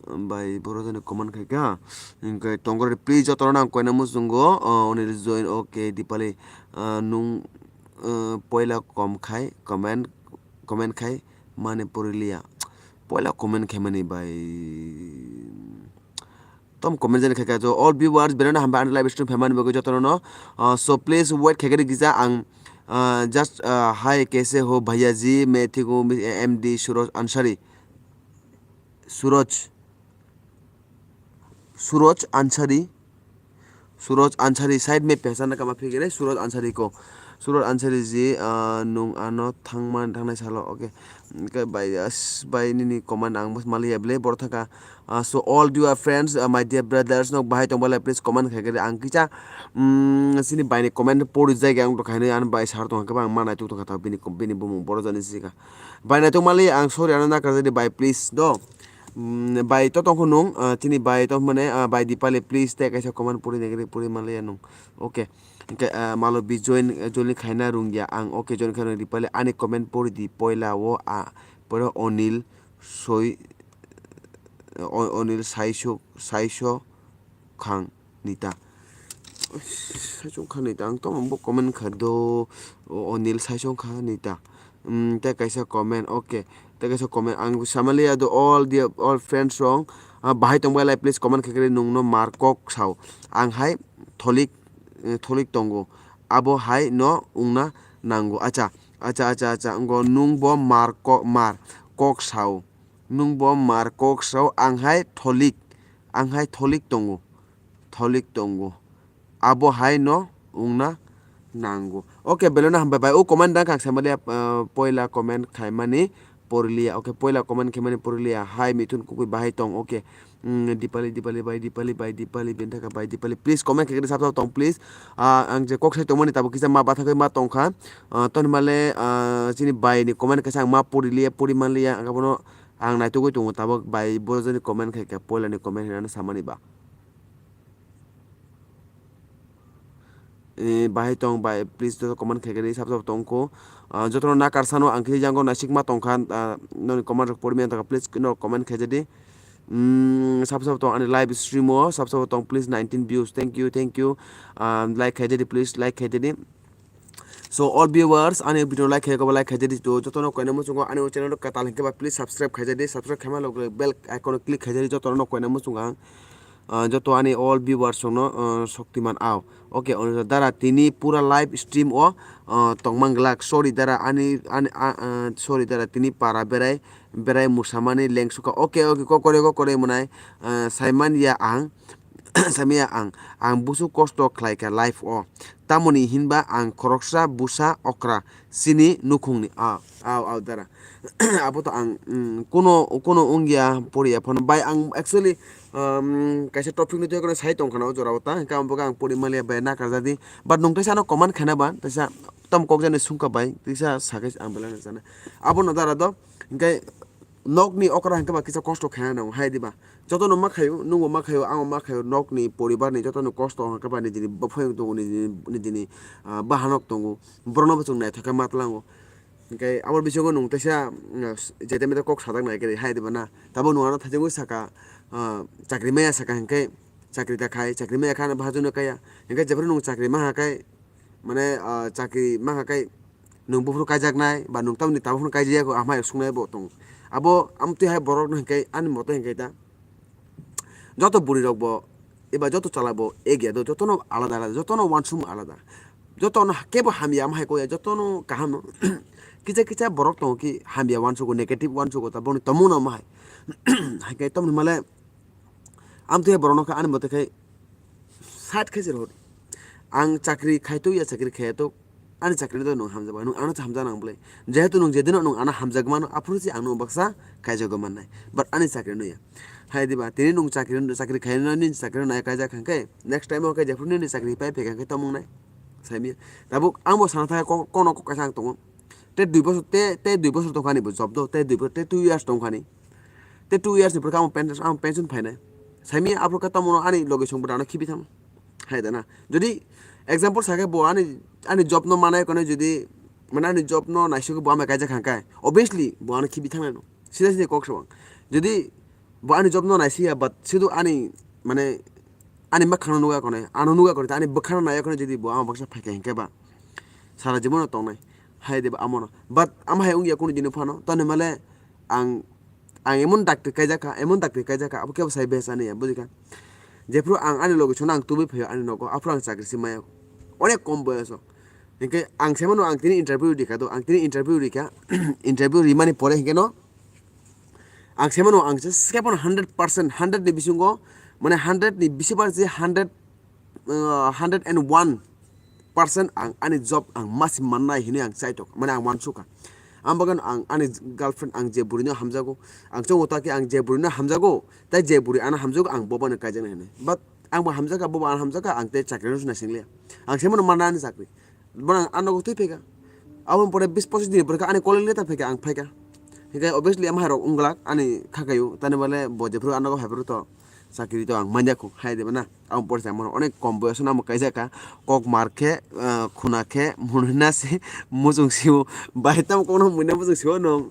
Bai, boro jani comment khai kha. Hinkhe tongkor, please, jotono ang koina muchungo, o, Onil join, okay, Dipali, ah, nwng, ah, poila kom khai, comment, comment khai, mane porilia. Poila comment khaimani bai. Tom comment jani khai kha, so all viewers, belai no hambai ani live stream phaimani bagwi jotono no. Ah, so please wait khai khe gisa ang, ah, just, ah, hi, kaise ho, bhaiya ji, main thik hu, M D Suraj Ansari. Suraj, Suraj Ansari, Suraj Ansari, side me pehchan kama phikre, Suraj Ansari ko. Suraj Ansari ji, ah, nwng ano thangma, thangnai salo, okay. Hwnkhe bai, as-, bai nini comment ang bus maliya bele, boro thaka. Ah, so all dear friends, ah, my dear brothers, nok bahai tongba lai, please comment khai khe ang kisa, mm, sini bai ni comment pori jai ang to khainai, ano bai sar tong khe ang ma naituk tong kha, bini, bini bumung boro jani sika. Bai naituk mali ang sorry ano nakar jadi bai please do. Mm, bai to tongkho nung, ah, chini bai to mane, ah, bai Dipali please te kaisa comment puri nai puri mali anung. Okay. Hingke, ah, malo bi join, join khaina rungya ang. Okay, join khaina Dipali ani comment puri di poila o, ah, pura Onil soi, O-, Onil saiso, saiso khang nita. Saiso khang nita, ang tamo bo comment kha do, o-, Onil saiso khang nita. Mm, tei kaisa comment, okay. Tei kaisa comment ang samaliya do all the all friends rong, ah, bahai tongbai lai, please comment khaikhe nungno mar kok sao. Ang hai tholik, eh, tholik tongo. Abo hai no wngna nango. Acha, acha, acha, acha. Ngo nung bo mar ko-, mar kok sao. Nung bo mar kok sao. Ang hai tholik. Ang hai tholik tongo. Tholik tongo. Abo hai no wngna nango. Okay, belai no hambai bai. O comment dang kang samaliya, ah, poila comment khaimani poriliya. Okay, poila comment khaimani poriliya. Hai Mithun Kukui bahai tong. Okay. Mm, Dipali, Dipali bai, Dipali bai, Dipali bini thaka bai, Dipali. Please comment khaikhe sab sab tong, please. Ah, ang je kok sai tongmani tabuk kisa ma bathagwi ma tongkha. Ah, toni male, ah, chini bai ni comment kaisa ang ma poriliya, pori manliya. Ang abono ang naitugwi tongo tabuk bai bo jani comment khaikha, poila ni comment hinani samani ba. Eh, bahai tong bai, please joto comment khaikhe sab sab tongkho. Ah, jotono nakar sano ang khe yango naisikma tongkha, ah, noni comment rok pori maya tongkha, please no comment khaijadi. Mm, sab sab tong ani live stream o, sab sab tong, please nineteen views, thank you, thank you. Ah, like khaijadi, please like khaijadi. So all viewers, ani video like khaikhe like khaijadi to, jotono koina muchungo ani channel katal hinkhe ba please subscribe khaijadi, subscribe khaima loge bell icon click khaijadi, jotono koina muchungo ang. Ah, joto ani all viewers rokno, ah, Shaktiman Ao. Okay, Anuj dara tini pura live stream o, ah, tongmang glak. Sorry dara ani, ani, ah, ah, sorry dara tini para berai, berai musamani lengsuka. Okay, okay, kokore, kokore mwnai, ah, saimanya ang, saimanya ang, ang busu kosto khlaikha live o. Tamoni hinba ang khoroksa busa okra chini nukhungni. Ah, ao, ao dara. Abo to ang, mm, kuno, kuno wngya poriya phano. Bai ang actually, um, kaisa topic ni twi sai tongkha na o jora o ta. Hingke ang boka ang pori maliya bai nakarjadi. But nung teisa ano comment khaina ba, teisa tam kok jani sungkha bai, teisa sakhe ang belai na sana. Abo no dara do, hingke nokni okra hingke ba kisa kosto khaina nango, hai diba? Jotono ma khaio, nungbo ma khaio, angbo ma khaio, nokni poribarni jotono kosto hingke ba nijini bophoyong tongo, nijini, nijini, ah, bahanok tongo, borokno bo chwng naithok khe ma tlango. Hingke abo bisingo nwng teisa, mm, jete mete kok sajak nai khe hai diba na? Tabuk nwng ano thajagwi saka, ah, chakri maya saka hingke chakri ta khai, chakri maya kha hwnba hajano kaya. Hingke jephuru nwng chakri maha khe, mane, ah, chakri maha khe nwng buphuru kaijaknai ba nwng tamni tabuk phano kaijak ya kho, amai swngnai bo tong. Abo amtwi hai borok no hingke ani moto hingke ta. Joto bwrwi rok bo eba joto chala bo egya do, jotono alada alada, jotono uansukmung alada, jotono kebo hamya ama hai kok ya, jotono kaham no. Kisa kisa borok tongo ki hamya uansugo, negative uansugo, ta boni tomung no ama hai. Hai khe tamni male amtwi borok no khe ani mote khe sat khe se rw. Ang chakri khai tok ya, chakri khai tok. Ani chakri no nwng hamjak bai, nwng ano hamjak nang bwle. Jehetu nwng jedino nwng ano hamjak mano, aphuru se ang nwng baksa kaijagwi mannai. But ani chakri no ya. Hai diba, tini nwng chakri, chakri khai no nini chakri no nai kaijak kha khe, next time o khe jephuru nini chakri pai phaikha khe tamo wngnai. Saimya. Tabuk ang bo sana thangkha ko-, kono kok kaisa ang tongo. Tei dui bosor, tei, tei dui bosor tongkha ani bo job do, tei dui bosor, tei two years tongkha ani. Tei two years ni pore khe ang pen-, ang pension phainai. Saimya aphuru khe tamo no ani logi song bo ano khibi thang. Hai da na. Jodi example sa khe bo ani, ani job no manai kono jodi, mane ani job no naisugwi bo amai kaijak kha khe, obviously bo ano khibi thangnai no. Sida sida kok sabang. Jodi bo ani job no naisiya, but sidu ani, mane, ani bwkhano nugwi kono, ano nugwi kono, ani bwkhano naiya kono jodi bo ama baksa phaikha hinkhe ba, sara jibono tongnai. Hai de ba amono. But ama hai wngya kunu jini phano. Toni male ang, ang emon dakti kaijak kha, emon dakti kaijak kha, abo kebo sai bes ani ya, bujikha. Jephuru ang ani logi sono ang tubui phaio ani nogo, aphuru ang chakri se maya. Onek kom boyoso. Hinkhe ang semano ang tini interview rikha do, ang tini interview rikha, interview rimani pore hinkhe no, ang semano ang se sephano hundred percent, hundred ni bisingo, mane hundred ni bisi bar je hundred, uh, hundred and one percent ang ani job ang masi mannai hinui ang chaitok, mane ang wansukha. Ang bagano ang ani girlfriend ang je bwrwino hamjago, ang chongo ta khe ang je bwrwino hamjago, tai je bwrwi ano hamjago ang bobano kaijaknai hinui. But ang bo hamjakha, bobo ano hamjakha, ang tei chakri no naising liya. Ang semano manna ani chakri. Bono ang ano twi phaikha. Aboni pore bis pochis din pore khe ani calling letter phaikha, ang phaikha. Hinkhe obviously ama hai rok wng glak ani kha kaio, tani bole bo jephuru ano phaiphuru to chakri to ang manya kho hai de na. Aboni pore se ang mano onek kom boyoso no amo kaijak kha, kok mar khe, ah, khuna khe, munhina se muchung sio, bai tamo kokno muina muchung sio nwng.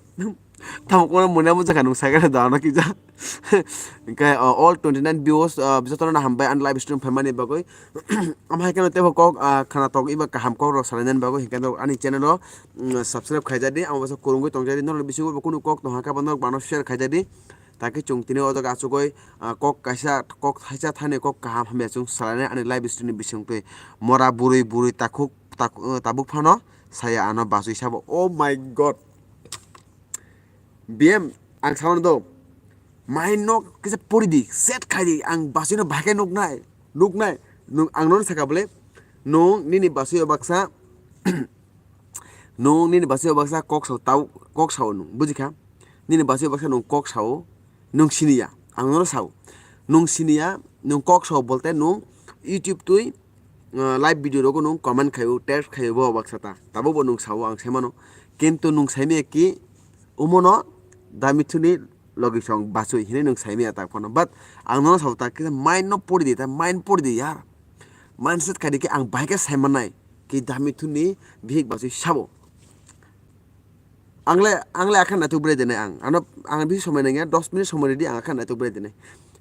Tamo kono muna muchakha nung saikhe da ano kija. Hwnkhe, uh, all twenty nine viewers, uh, jotono hambai ani live stream phaimani bagwi. Amhai khe tebo kok, uh, khana tok iba kaham kok rok salainani bagwi hwnkhe norok ani channel o, mm, subscribe khaijadi, amo bwsa kwrwngwi tongjadi, norok bisingo bo kunu kok tongkha khe bo norok bano share khaijadi. Taki chwng tini o jaga achugwi, ah, kok kaisa, kok thaisa thani kok kaham hamya chwng salainai ani live stream ni bisingtwi. Mora bwrwi bwrwi takhuk, tak-, uh, tabuk phano saya ano bachwi sabo. Oh my God. B M, ang samano do. Mai nok kisa pori di, set khai di, ang bachwi no bahai khe nuknai, nuknai. Nung ang nono saka bole, nung nini bachwi o baksa, nung nini bachwi o baksa kok sao, tau kok sao nung, bujikha? Nini bachwi baksa nung kok sao, nung siniya, ang nono sao. Nung siniya, nung kok sao bolte nung YouTube twi, uh, live video rogo nung comment khaio, text khaio bo baksa ta. Tabuk bo nung sao, ang saimano. Kintu nung saimaya ki umono da mithuni logi song bachwi hinwi nung saimaya ta phano. But ang nono sao ta kisa mind no pori di, ta mind pori di yar. Mindset khai di ki ang bahai khe saimanai ki da mithuni bihik bachwi sabo. Angle, angle akhan naituk bwrwi dinai ang. Ano, ang bisi somoi nangya, dos minute somoi ridi ang akhan naituk bwrwi dinai.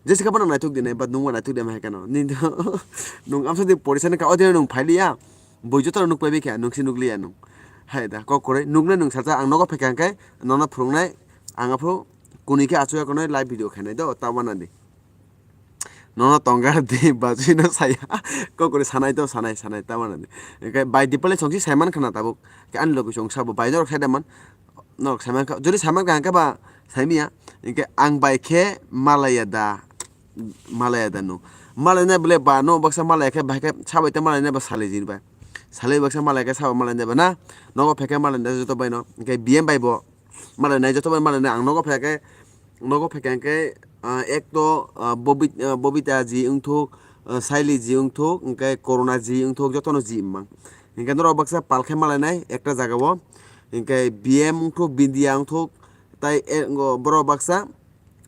Jesi kha phano naituk dinai, but nungbo naituk de ma hai kheno. Nini to, nung amsa di porisa ni ka, o dino nung phailiya. Boi joto nung paibi kha, nung si nukliya nung. Hai da, kok kwrwi. Nuknai nung salsa, ang nogo phaikha hwnkhe, nono phwrwngnai, ang aphuru kuni khe achukya konwi live video khainai do, ta wana di. Nono tongar di bachwino saya. Kokori sanai to sanai sanai tamani. Hwnkhe bai dipali songsi saiman khana tabuk. Ke ani logi song sabo bai norok sai daman. Norok saiman kha. Jodi saiman kha hwnkhe ba saimiya. Hwnkhe ang bai khe malaya da. Malaya da no. Malaya na bole ba no baksa malaya khe bai khe sabai te malaya na ba sali jin bai. Sali baksa malaya khe sabo malaya na ba na. Nogo phai khe malaya da joto bai no. Hwnkhe B M bai bo. Malai nai joto bai malai nai ang nogo phaikhe, nogo phaikhe hwnkhe, ah, ek to, ah, Bobi-, ah, Bobita ji wngthok, ah, Saili ji wngthok, hwnkhe Corona ji wngthok, jotono ji wngmang. Hwnkhe norok baksa pal khe malai nai ekta jaga o, hwnkhe B M wngthok, Bindia wngthok, tai, eh, ngo borok baksa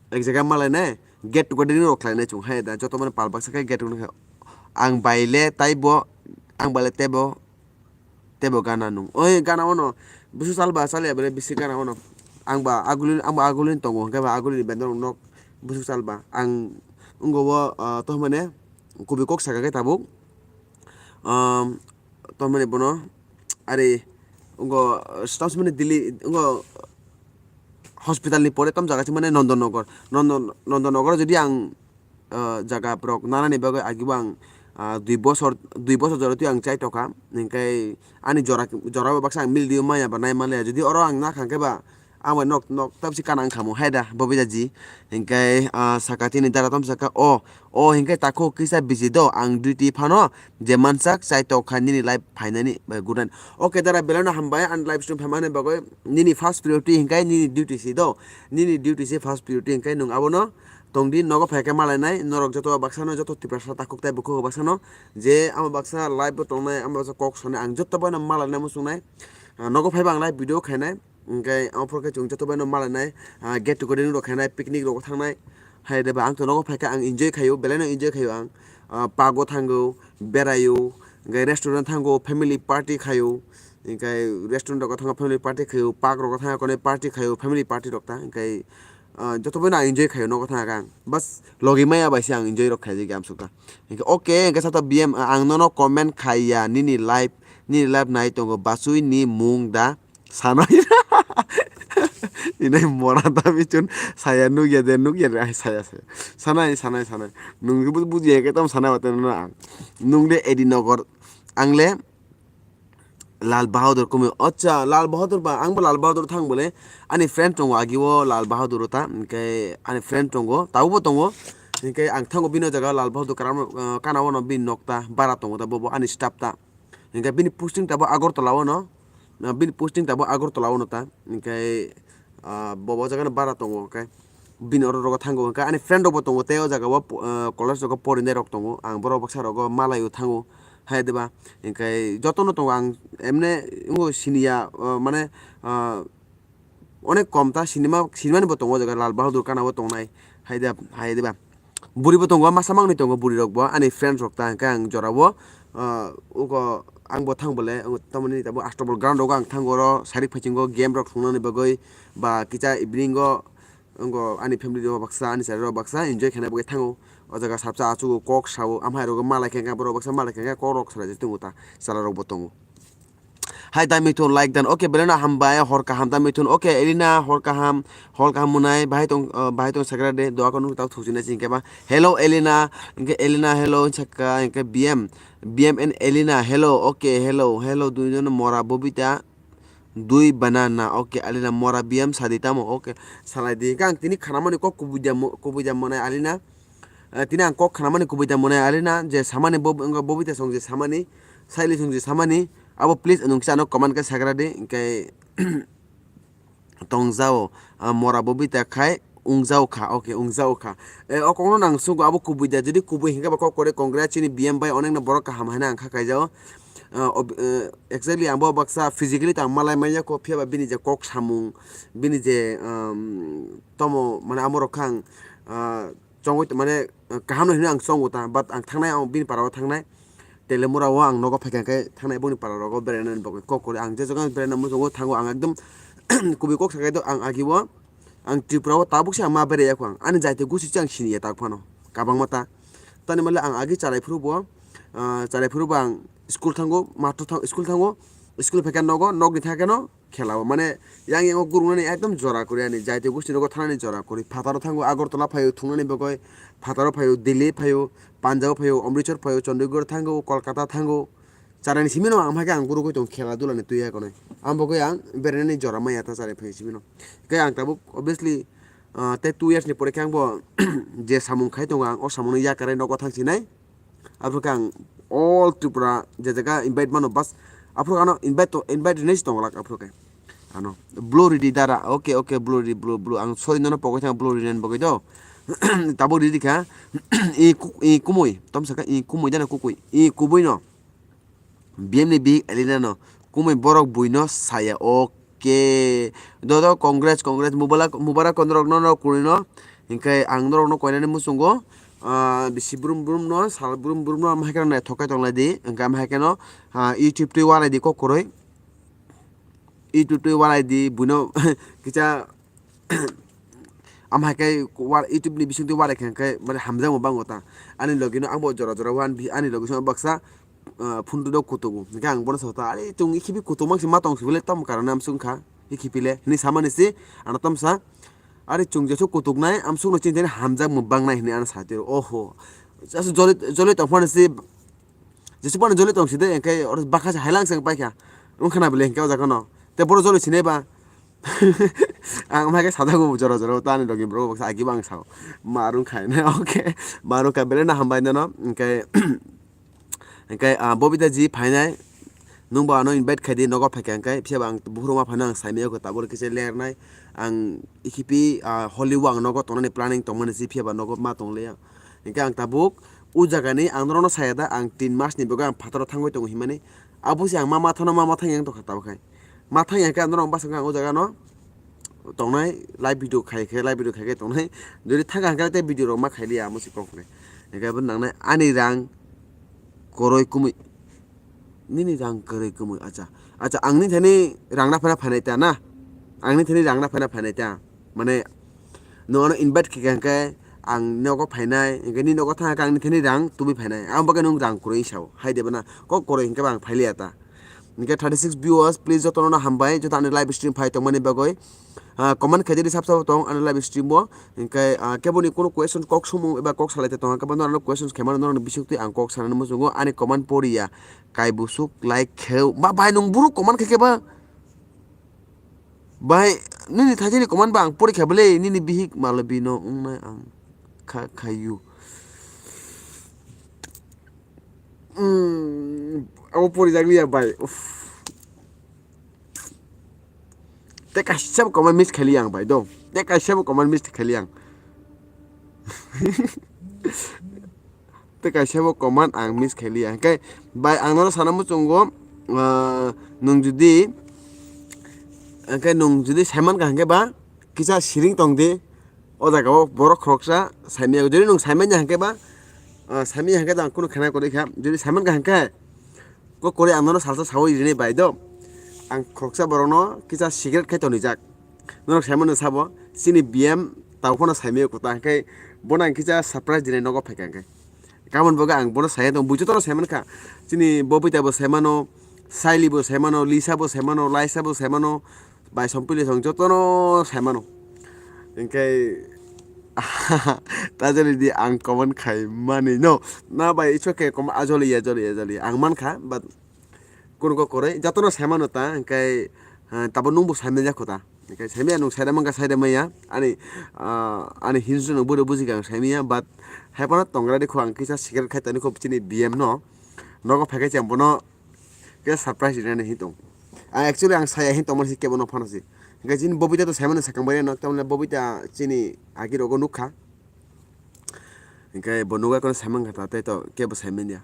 ek jaga malai nai get together rok khlai nai chwng hai da, joto mani pal baksa khe get together khe ang bai le taibo, ang bai le teibo. Teibo gana nung. Oi gana ono. Busu salba salya bele bisi gana ono. Ang ba agulin, ang ba agulin tongo. Hwnkhe ba agulini bendor nok busu salba. Ang wnggo o, ah, to mane kubi kok saka khe tabuk. Um, to mane bono. Ari wnggo, ah, to mane Delhi, wnggo hospital ni pore tom jaga se mane Nondon Nogor. Nondon, Nondon Nogor jodi ang ah, jaga borok nanani bagwi agibo ang, ah, dui bosor, dui bosor jora twi ang chai tokha. Hwnkhe ani jora, jora bo baksa ang mildi maya ba nai manliya. Jodi oro ang nakha hwnkhe ba, ang bai nok, nok tabsi kana wngkha mo hai da, Bobita ji. Hwnkhe, ah, saka tini dara tom saka, "O, o hwnkhe takhuk kisa bisi do, ang duty phano je mansak chai tokha nini live phainani bai gudani." Okay dara, belai no hambai ani live stream phaimani bagwi. Nini first priority hwnkhe nini duty si do, nini duty si first priority hwnkhe nwng abono tongdi, nogo phaikhe malainai, norok joto baksano, joto Tiprasa takhuk tei bukhuk baksano, je amo baksa live bo tongnai, amo baksa kok sonai, ang joto baino malainai muchungnai. Ah, nogo phaiba ang live video khainai, hwnkhe amo phorkhe chwng joto baino malainai, ah, get together rok khainai, picnic rok thangnai. Hai de ba, ang to nogo phaikhe ang enjoy khaio, belaino enjoy khaio ang. Ah, park o thango, beraio, hwnkhe restaurant thango, family party khaio, hwnkhe restaurant rogo thango, family party khaio, park rogo thango, konwi party khaio, family party rok ta, hwnkhe ah, joto boino ang enjoy khaio, nogo thang kha ang. Bas, logi maya bai se ang enjoy rok khaijak ya amsukha. Hwnkhe, okay, hwnkhe sato B M, ang nono comment khaiya, nini live, nini live nai tongo, bachwi ni mung da sanai. Inai mora da bichun saya nukya de, nukya de, ai saya, saya. Sanai, sanai, sanai. Nung bu-, bujiya khe tamo sanai wate nono ang. Nung de Edi Nogor, ang le, Lal Bahadur kumui. Acha, Lal Bahadur ba, ang bo Lal Bahadur thang bole. Ani friend tongo agi o Lal Bahadur ta, hwnkhe ani friend tongo, taubo tongo. Hwnkhe ang thango bini jaga Lal Bahadur karam, ah, kana ono bini nok ta, bara tongo ta bobo ani staff ta. Hwnkhe bini posting ta bo Agartala ono. Ah, bini posting ta bo Agartala ono ta. Hwnkhe ah, bo, bo jaga no bara tongo, hwnkhe bini oro rogo thango, hwnkhe ani friend rok bo tongo, tei o jaga o, ah, college rogo porinai rok tongo, ang borok baksa rogo malaio thango, hai diba, hwnkhe jotono tongo ang, emne wngkha siniya, ah, mane, ah, onek kom ta sinima, sinimani bo tongo o jaga, Lal Bahadur Kana bo tongnai, hai da, hai diba. Buri bo tongo, masa mangni tongo buri rok bo, ani friends rok ta, hwnkhe ang jora o, ah, uko ang bo thang bole, ang tamoni tabuk Astabal ground rogo ang thango, oro sarik phaichingo game rok thungnani bagwi, ba kisa evening o, Wngkha ani family rok baksa, ani chari rok baksa enjoy khaina bagwi thango. O jaga sabsa achugo kok sao, amhai rok malai khe borok baksa malai khe kok rok salai tongo ta, chwla rok bo tongo. Hai da mithun like dan, okay, belai no hambai, hor kaham da mithun, okay, Elina, hor kaham, hor kaham mwnai, bahai tong, uh, bahai tong sakra de, doa kono ta thukjina chingke ba. Hello, Elina, hingke Elina, hello, sakka, hingke B M, B M and Elina, hello, okay, hello, hello, duijon mora Bobita, Dui banana, okay, Alina mora biyam sadi tamo, okay, salai di. Hingke ang tini khanamani kok kubui da mo-, kubui da monai Alina. Eh, tini ang kok khanamani kubui da monai Alina, je samani bo-, wngkha Bobita song je samani, Saili song je samani, abo please nwng kisa ano comment khe sagra di, hingke tongjao, ah, mora Bobita khai, Wngjao kha, okay, wngjao kha. Eh, o kokno nang sugo abo kubui da, jodi kubui hinkhe ba kok kore congrats chini B M bai onekno borok kaham haino ang kha kaijao. Ah, ob-, eh, exactly ang bo baksa physically ta malai manya ko phiya ba bini je kok samung, bini je, um, tomo mane amo rok khang, ah, chongoi mane, eh, kaham no hino ang chongo ta, but ang thangnai ang bini para o thangnai. Telemura o ang nogo phaikha khe thangnai boni para rogo beraina bagwi kok kore ang je jaga beraina muchungo thango ang ekdom kubui kok sakai do ang agi o ang Tripura o tabuk se ang ma berai yakho ang ani jaiti gusi se ang sini ya tak phano kabang mata tani male ang agi charai phuru bo, ah, charai phuru bo ang school thango master thang school thango school phaikha nogo nogni thangkhe no khela o mane yang yango gurungnani ekdom jora kori ani jaiti gusti nogo thanani jora kori phataro thango Agartala phaio thungnani bagwi phataro phaio Delhi phaio Punjab phaio, Amritsar phaio, Chandigarh thango, Kolkata thango. Charani simi no ang hai khe ang gurugwi tong khela dula ni twi ya konai. Ang bo khe ang berainani jora maya ta charai phai simi no. Khe ang tabuk obviously, ah, tei two years ni pore khe ang bo je samung khai tongo ang o samung no yakarwi nogo thang sinai. Abro khe ang all Tripura je jaga invite mano bas. Abro ano invite to, invite rinai si tong lak abro khe. Ano, blue ridi dara. Okay, okay, blue ridi, blue, blue. Ang sorry nono pogwi thang blue ridi bagwi do. Tabuk ridi kha. I ku-, i kumui. Tom saka i kumui dana kukui. I kubui no. B M ni bihik Elena no. Kumui borok bui no saya. Okay. Do do, congrats, congrats. Mubarak, mubarak kon rok no, no kuri no. Hinkhe ang norok no koinani muchungo. Ah, bisi brum brum no, sal brum brum no, amhai khe no naithok khe tong lai di. Hinkhe amhai khe no, ah, YouTube twi walai di kok kwrwi. YouTube twi walai di buino kisa amhai khe wa-, YouTube ni bising twi walai khe khe mane hamjakma bango ta. Ani logi no ang bo jora jora wan bi ani logi song baksa, ah, phundu do kutubu. Hingke ang bono sota ari tung ikhibi kutuk mang si ma tong sibole tam karana amsung kha. Ikhibi le hini samani si ano tamsa ari chung jesu kutuk nai amsung no chini hamjakma bang nai hini ano satiro. Oho. Jasu joli, joli tong phano si Jesu phano joli tong side, engke oro bakha se hailang se paikha. Wngkha na bele engke o jaga no. Te boro joli sinai ba. Ang mai khe sajago jora jora, ta ani logi bro baksa agi bang sao. Marung khai na, okay. Marung khai bele na hambai no, engke, engke, ah, Bobita ji phainai. Nung bo ano invite khai di, nogo phaikha engke, phiya ba ang buhruma phano ang saimaya ko tabor kise lernai. Ang ikhipi, ah, holi o ang nogo tongnani planning tongmani si phiya ba nogo ma tong liya. Hinkhe ang tabuk o jaga ni ang norokno saya da, ang tin mas ni bagwi ang phataro thangwi tongo hinmani. Abo se ang ma mathano ma mathang yang tongkha tabuk hai. Mathang yang khe ang norok bachang khe ang o jaga no tongnai live video khai khe, live video khai khe tongnai. Jodi thang kha hwnkhe tei video rok ma khai liya amo se kok hwnwi. Hinkhe abo nangnai ani rang koroi kumui. Nini rang kwrwi kwmwi, acha. Acha, ang nini thani rang na phana phainai ta na? Ang nini thani rang na phana phainai ta? Mane, nwng ano invite khe khe ang nogo phainai, hingke nini nogo thang khe ang nini thani rang tubui phainai. Ang bagwi nwng rang kwrwi sao, hai de bana. Kok kwrwi hingke ba ang phailiya ta. Hingke thirty six viewers, please jotono no hambai, joto ani live stream phai tongmani bagwi. Ah, comment khaidi sab sabo tong ani live stream o. Hingke, ah, keboni kono question kok sumung eba kok salai te tong, kebo norok questions khe mano norok ni bisuk twi ang kok sanani muchungo ani comment poriya. Kai busuk like kheu. Ma bai nung buru comment khe khe ba? Bai nini thaijani comment ba ang pori kha bele nini bihik malabi no wngnai ang kha khayu. Mm, abo pori jak liya bai. Uff. Te kaisa bo comment miss khaili ang bai do. Te kaisa bo comment miss khaili ang. Te kaisa bo comment ang miss khaili ang. Hingke bai ang nono sana muchungo, ah, nwng jodi, hingke nwng jodi saiman ka hingke ba kisa siring tong di. O jaga o borok khoroksa saimanya. Jodi nwng saimanya hingke ba, ah, saimanya hingke ang kunu khana kwrwi kha. Jodi saiman ka hingke, Kok kwrwi ang nono salsa sawi rinai bai do. Ang khoroksa borokno kisa secret khai tonijak. Norok saimano sabo, chini B M tau phano saimaya kwtal, hwnkhe bono ang kisa surprise dinai nogo phaikha hwnkhe. Kamon bogo ang bono saya tong, bui jotono saimankha. Chini Bobita bo saimano, Saili bo saimano, Lisa bo saimano, Laisa bo saimano, bai sompili song jotono saimano. Hwnkhe ta joli di ang comment khai mani no. Na bai ichok khe comment ajoli ya, joli ya, joli ya. Ang mankha, but kunugo kwrwi jotono saimano ta, hwnkhe, ah, tabo nwngbo saimanya kho ta. Hwnkhe saimaya nwng saida mankha, saida maya. Ani, ah, ani hinsu nwng bwrwi bujikha ang saimaya, but hai phano tongra di kho ang kisa secret khai toni kho chini B M no. Nogo phaikhe chang bono khe surprise rinani hin tong. Ang actually ang saya hin tongmani si kebo no phano si. Hwnkhe chini Bobita to saimano sakang bai no, tamle Bobita chini agi rogo nukha. Hwnkhe bo nugwi kono saimang kha ta, tei to kebo saimanya.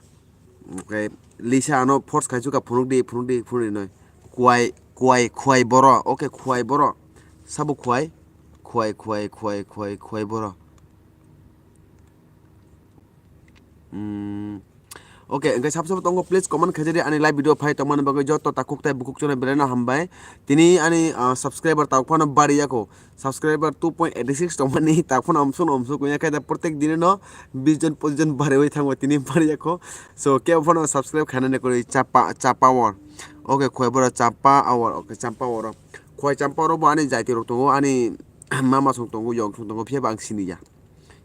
Hwnkhe Lisa ano force khai suka phunuk di, phunuk di, phunuk di noi. Kuai, kuai, kuai boro, okay, kuai boro. Sabo kuai, kuai, kuai, kuai, kuai, kuai boro. Hmm. Okay, hwnkhe sabo sabo tongo, please comment khaijadi ani live video phai tongmani bagwi joto takhuk tei bukhuk chwngno belai no hambai. Tini ani, ah, subscriber tabuk phano bari yako. Subscriber two point eighty six tongmani tabuk phano amsuk amsuk wngya khe da, protek dini no bis jon pochis jon bariwi thango tini bari yako. So kebo phano subscribe khainani kwrwi chapa, chapa awar. Okay, khoi boro chapa awar. Okay, chapa awar. Khoi chapa awar bo ani jaiti rok tongo, ani mama song tongo, yong song tongo, phiya ba ang siniya.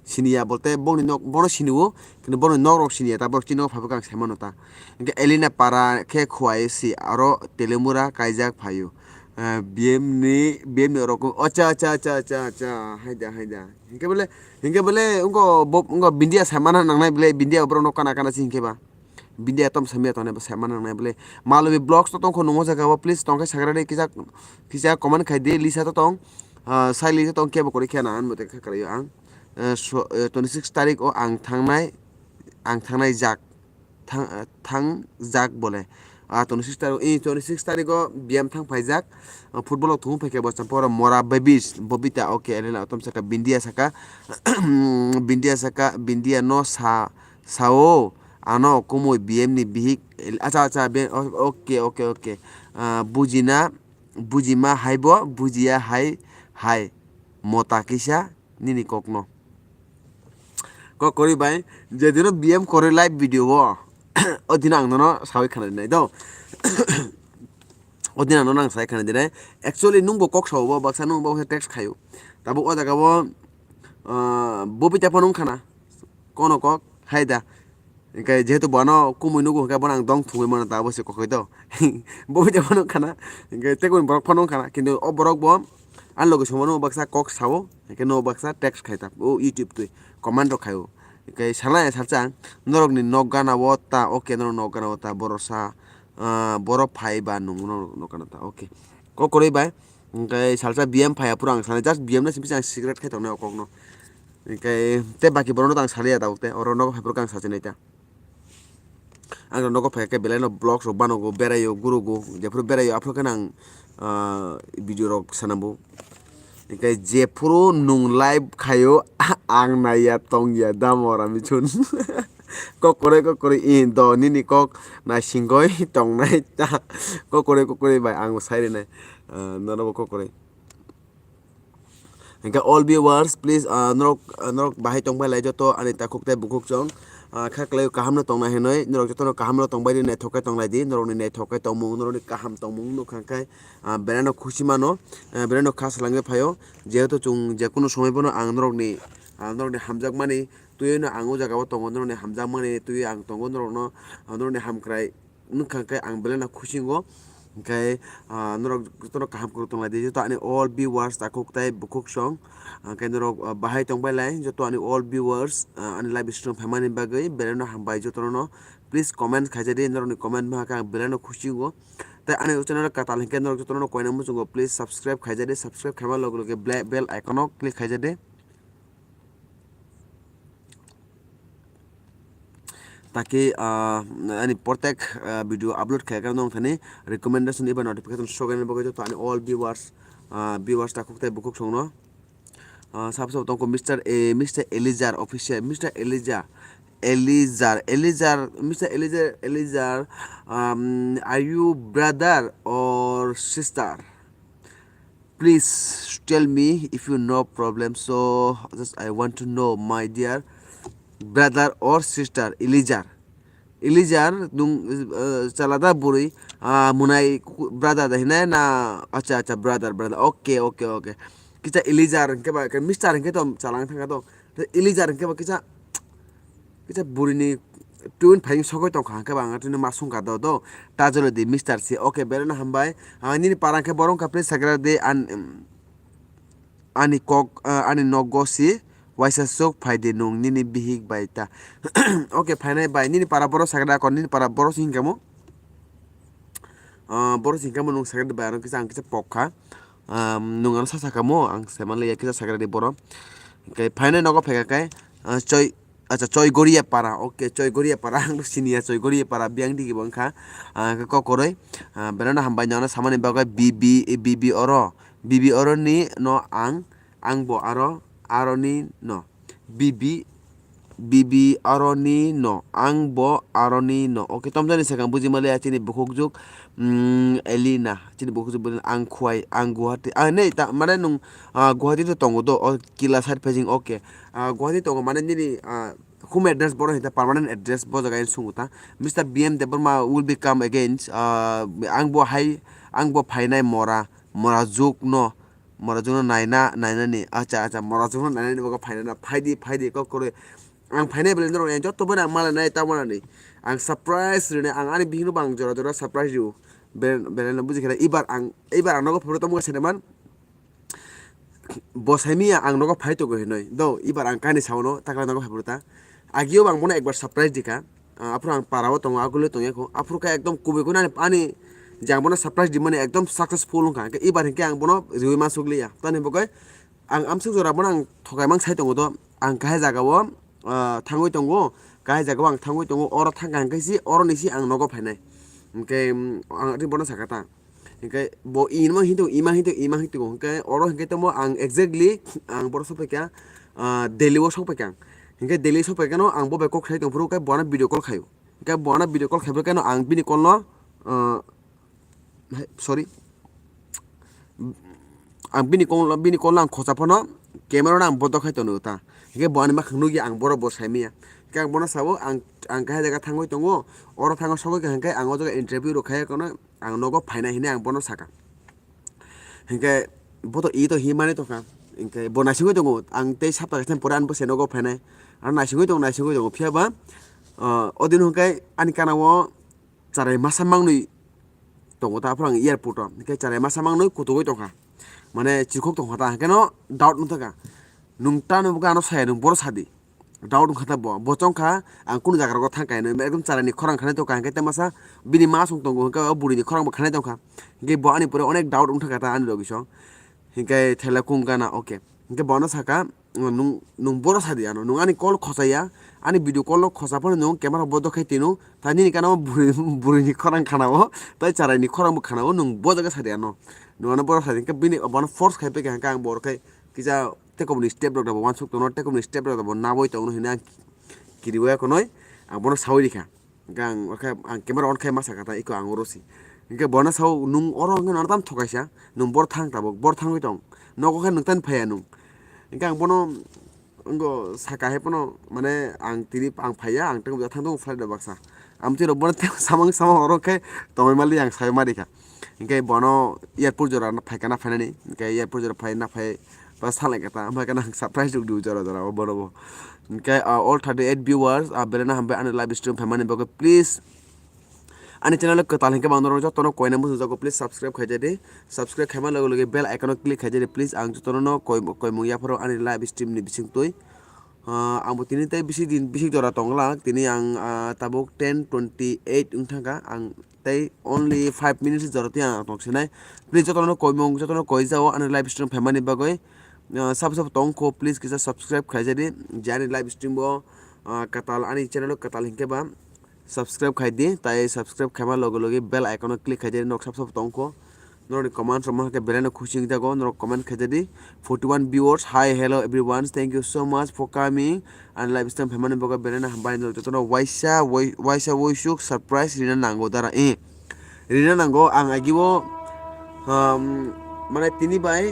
Siniya bolte bongni nok, bono sinio, kintu bongni nok rok siniya, ta borok chini nok phaibo khe ang saimano ta. Hwnkhe Elina para khe khuai si aro Telemura kaijak phaio. Ah, B M ni, B M ni orok, acha, acha, acha, acha, acha, haida, haida. Hwnkhe bole, hwnkhe bole, wngko bo, wngko Bindia saimana nangnai bole, Bindia borok no kana kana si hwnkhe ba. Bindia tom samya tongnai bo saimana nangnai bole. Malwi vlogs to tongkho nungo jaga o, please tongkhe sagra de kisa, kisa comment khai di, Lisa to tong. Ah, sai Lisa tong kebo kori khe na, ang bo te kha kwrwi ang. Eh, so, eh, twenty six tarik o ang thangnai, ang thangnai jak, thang, eh, thang jak bole. Ah, twenty six tarik, eh, twenty six tarik o B M thang phaijak, ah, football o thung phaikhe bo champora Mora Babies, Bobita, okay, Elena, otom saka, Bindia saka, Bindia saka, Bindia no sa, sao, ano kumui B M ni bihik, acha, acha, be-, o-, okay, okay, okay. Ah, bujina, bujima hai bo, bujiya hai, hai. Mota kisa, nini kokno. Kok kwrwi bai, je dino B M kwrwi live video o, o dino ang nono sawi khana dinai do. O dino ang nono ang sawi khana dinai. Actually, nwngbo kok sao bo, baksa nwngbo baksa text khaio. Tabuk o jaga o, ah, Bobita phano wngkha na. Kono kok, hai da. Hingke jehetu bono kumui nugo hingke bono ang dong thungui mano ta, abo se kokoi to. Bo hingke bono wngkha na, hingke tei kuni borok phano wngkha na, kintu o borok bo ani loge songmano baksa kok sao, hingke no baksa text khai ta, o YouTube twi comment rok khai o. Hingke salai salsa ang, norok ni nok gana o ta, okay, norok nok gana o ta, borok sa, ah, borok phai ba nung norok nok gana ta, okay. Kok kwrwi bai, hingke salsa B M phai aphuru ang sanai, just B M no simi se ang secret khai tongnai o kok no. Hingke tei baki borok no to ang saliya tabuk tei, oro nogo phai phuru ang sachinai ta. Ang nogo phai khe belai no vlogs rok banogo, beraio, gurogo, jephuru beraio aphuru khe ang, ah, video rok sanambo. Hingke jephuru nung live khaio, ang naiya tongya da mora michun. Kok kwrwi, kok kwrwi, i do nini kok naisingoi tongnai ta. Kok kwrwi, kok kwrwi bai ang bo sai rinai, ah, nono bo kok kwrwi. Hingke all viewers, please, ah, norok, ah, norok bahai tongbai lai joto ani takhuk tei bukhuk chong, ah, kha kwlai kaham no tongna hinui, norok joto no kaham no tongbai di, naithok khe tonglai di, norok ni naithok khe tongmung, norok ni kaham tongmung nukha khe, ah, belai no khusi mano, ah, belai no kha swlangwi phaio, jehetu chwng jekunu somoi bono ang norok ni, ah, norok ni hamjakmani twiwi no ang o jaga o tongo, norok ni hamjakmani twiwi ang tongo, norok no, ah, norok ni hamkrai. Wngkha khe ang belai no khusi wngo. Hingkhe, ah, norok jotono kaham kwrwng tonglaidi, joto ani all viewers takhuk tei bukhuk song. Hingkhe norok, ah, bahai tongbai lai, joto ani all viewers, ah, ani live stream phaimani bagwi belai no hambai jotono no. Please comment khaijadi, norokni comment bwkha khe ang belai no khusi wngo. Tei ani channel katal hingkhe norok jotono no koina muchungo, please subscribe khaijadi, subscribe khaima loge loge ble-, bell icon o click khaijadi. Taki, ah, ani protek, ah, video upload khaikha nong thani recommendation eba notification sogani bagwi joto ani all viewers, ah, viewers takhuk tei bukhuk songno. Ah, sabo sabo tongkho Mister A, Mister Elijah official, Mister Elijah, Elizar, Elizar, Mister Elizar, Elizar, um, are you brother or sister? Please tell me if you know problem. So just I want to know, my dear brother or sister, Elizar. Elizar, nung, uh, chalada buri, uh, munai ku-, brother da hinai na, acha, acha, brother, brother. Okay, okay, okay. Kita Elizar hingke ba, ke Mister hingke to chalang thangka to. Te Elizar hingke ba kisa, kisa burini tun phai sogoi tongkha hingke ba ang tini ma sungka do do. Ta jolo di Mister si. Okay, bereno hambai. Ah, nini para hingke borong ka please sagra de an, em, ani kok, ah, ani nogo si waisa sok phai di nung nini bihik bai ta. Okay, phainai bai nini para borok sagra kon nini para borok si hingke mo. Ah, borok si hingke mo nung sagra di bai aro kisa ang kisa pok kha. Ah, nung ano sa saka mo ang se manliya kisa sagra di borok. Hingke phainai nogo phaika khe, ah, choi Acha, Choigoria para. Okay, Choigoria para. Ang siniya Choigoria para. Biyang digi bo wngkha. Ah, khe kokoroi. Ah, berano hambai nangno samani bagwi B B, B B oro. B B oro ni no ang, ang bo aro, aro ni no. B B, B B aro ni no. Ang bo aro ni no. Okay, tomjani sakang buji mali achini bukhuk juk. Mm, Elina. Chini bukhuk juk ang khuai, ang Guwahati. Ah, nei, ta, mane nung, ah, Guwahati to tongo do. O kila side facing. Okay. Ah, Guwahati tongo mane nini, ah, home address borok hita permanent address bo jaga ani sungo ta. Mister B M Debbarma will be come again. Ah, ang bo hai, ang bo phainai mora, mora juk no, mora juk no naina, naina ni. Acha, acha, mora juk no naina ni bo phainai na, phaidi, phaidi kok koroi. Ang phainai bele norok yang joto bo ang mala nai ta mala ni. Ang surprise rine, ang ani bihik no bang jora jora surprise rio. Bele, bele no buji khe ibar ang, ibar ang nogo phobro tamo sene man. Bo saimia ang nogo phai tongo hinoi. Do, ibar ang kani saono, takla nogo phai phuruta. Agio bo ang bono ekbar surprise dikha. Ah, aphuru ang parao tongo, agulio tongya kho. Aphuru khe ekdom kubui khe ani, ani je ang bono surprise dimani ekdom successful wngkha. Hingkhe ibar hinkhe ang bono riui mansukliya. Tamni bagwi ang amsuk jora bono ang thokai mang sai tongo do. Ang kahai jagao, ah, thangwi tongo. Kahai jagao ang thangwi tongo. Oro thangkha hinkhe si, oroni si ang nogo phainai. Hingkhe, mm, ang tei bono sakha ta. Hingke bo ima hinto, ima hinto, ima hinto. Hingke oro hingke tamo ang exactly ang boro sokpaikha, ah, Delhi o sokpaikha. Hingke Delhi sokpaikha no ang bo bai kok sai tongphuru khe bo ano video call khaio. Hingke bo ano video call khaiphuru khe no ang bini call no, ah, sorry. Ang bini call, bini call no ang khosa phano camera no ang bodo khai tongo ta. Hingke bo ani makhang nukya ang boro bo saimaya. Hingke ang bono sabo ang, ang kaha jaga thangwi tongo. Oro thangwi sogwi kha hingke ang o jaga interview rok khaiya kono. Ang nogo phainai hinui ang bono sakha. Hinkhe bo to i to himani tongkha. Hinkhe bo naisingwi tongo. Ang tei sapta kaisa pore ani bwsai nogo phainai. Ano naisingwi tongo, naisingwi tongo. Phiyaba, ah, o dino hinkhe ani gana o charai masa mangnwi tongo ta, aphuru ang airport o. Hinkhe charai masa mangnwi kutugwi tongkha. Mane chikhok tongkha ta, hinkhe no doubt wngthangkha. Nwng ta nw bwkha ano saya, nwng bono sadi. Doubt wngkha ta bo. Bo chongkha, ang kunu jaga rogo thang kainwi, ekdom charaini khorang khanai tongkha, hinkhe tei masa bini ma song tongo, hinkhe o burini khorang bo khanai tongkha. Hinkhe bo ani pore onek doubt wngthangkha ta ani logi song. Hinkhe thela kung gana, okay. Hinkhe bono saka, nwng, nwng bono sadi ano, nwng ani call khosaya, ani video call no khosa phano nwng camera bodo khai tino, ta nini gana o buri-, burini khorang khanao, tai charaini khorang bo khanao, nwng bo jaga sadi ano. Nwng ano bono sadi, hinkhe bini bono force khai phaikha, hinkhe ang bo khai kisa tei komoni step rok da bo uansuk tono, tei komoni step rok da bo naboi tongo hinui ang kiriwi ya konoi ang bono sawi rikha. Hingke ang, ang camera on khai ma saka ta iko ang oro si. Hingke bono sao nwng oro hingke nono tamo thokaisa, nwng bor thang tabok, bor thangwi tong. Nogo khe nwng tani phaiya nwng. Hingke ang bono wngko saka hai phano mane ang tini ang phaiya, ang tei thang tongo flight rok baksa. Amtwi rok bono tei samang samang oro khe tongwi mali ang sawi ma rikha. Hingke bono airport jora no phaikha na phainani, hingke airport jora phai na phai ba salai kha ta, hambai khe nang surprise rok di jora jora o bono bo. Hingke, ah, all thirty eight viewers, ah, belai no hambai ani live stream phaimani bagwi, please ani channel o kwtal hingke bang norok jotono koina muchungjago, please subscribe khaijadi, subscribe khaima loge loge bell icon o click khaijadi, please ang jotono no koi, koimung yapharo ani live stream ni bisingtwi. Ah, ang bo tini tei bisi din, bisi jora tongla. Tini ang, ah, tabuk ten twenty eight wng thangkha. Ang tei only five minutes jora twi ang tong sinai. Please, jotono koimung, jotono koi jao ani live stream phaimani bagwi. Ah, sabo sabo tongkho, please kisa subscribe khaijadi. Je ani live stream bo, ah, kwtal, ani channel o kwtal hinkhe ba subscribe khaidi. Tai subscribe khaima loge loge bell icon o click khaijadi. Nok sabo sabo tongkho. Norokni comment rok mankhe belai no khusi wngjago, norok comment khaijadi. Forty one viewers, hi, hello everyone, thank you so much for coming. Ani live stream phaimani bagwi belai no hambai, norok jotono waisa wai-, waisa waisuk surprise rina nango dara, eh, rina nango. Ang agibo, um, mane tini bai,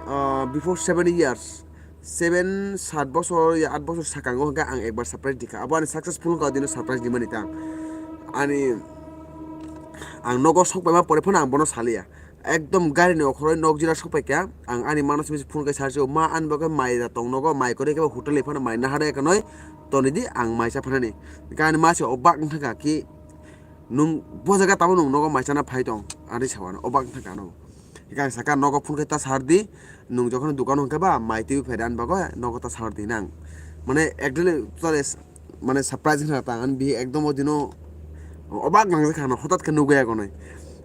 uh, before seven years, seven, sat bosor ya at bosor sakango hwnkhe ang ekbar surprise dikha. Abo ani successful wngkha, o dino surprise dimani ta. Ani, ang nogo sokpaima pore phano ang bono saliya. Ekdom gari ni okhoroi nok jora sokpaikha. Ang ani mano simi phone kai sarsi, "Ma, ani bagwi mai da tong nogo, mai kwrwi khe hotel ni phano mai nahar ya kanoi, tonidi ang mai cha phanani." Hwnkhe ani ma se obak wngkha ki, "Nwng bo jaga tamo nwng nogo mai chana phai tong?" Ani sawano obak wngkha ano. Hwnkhe ang sakha, "Nogo phone khe ta sardi, nwng jokhon dukano hwnkhe ba mai twi phaida ani bagwi nogo ta sardi nang." Mane actually totally s-, mane surprise wngkha ta, ani bihik ekdom o dino obak nangjak kha ano, hotat khe nugwi agonoi.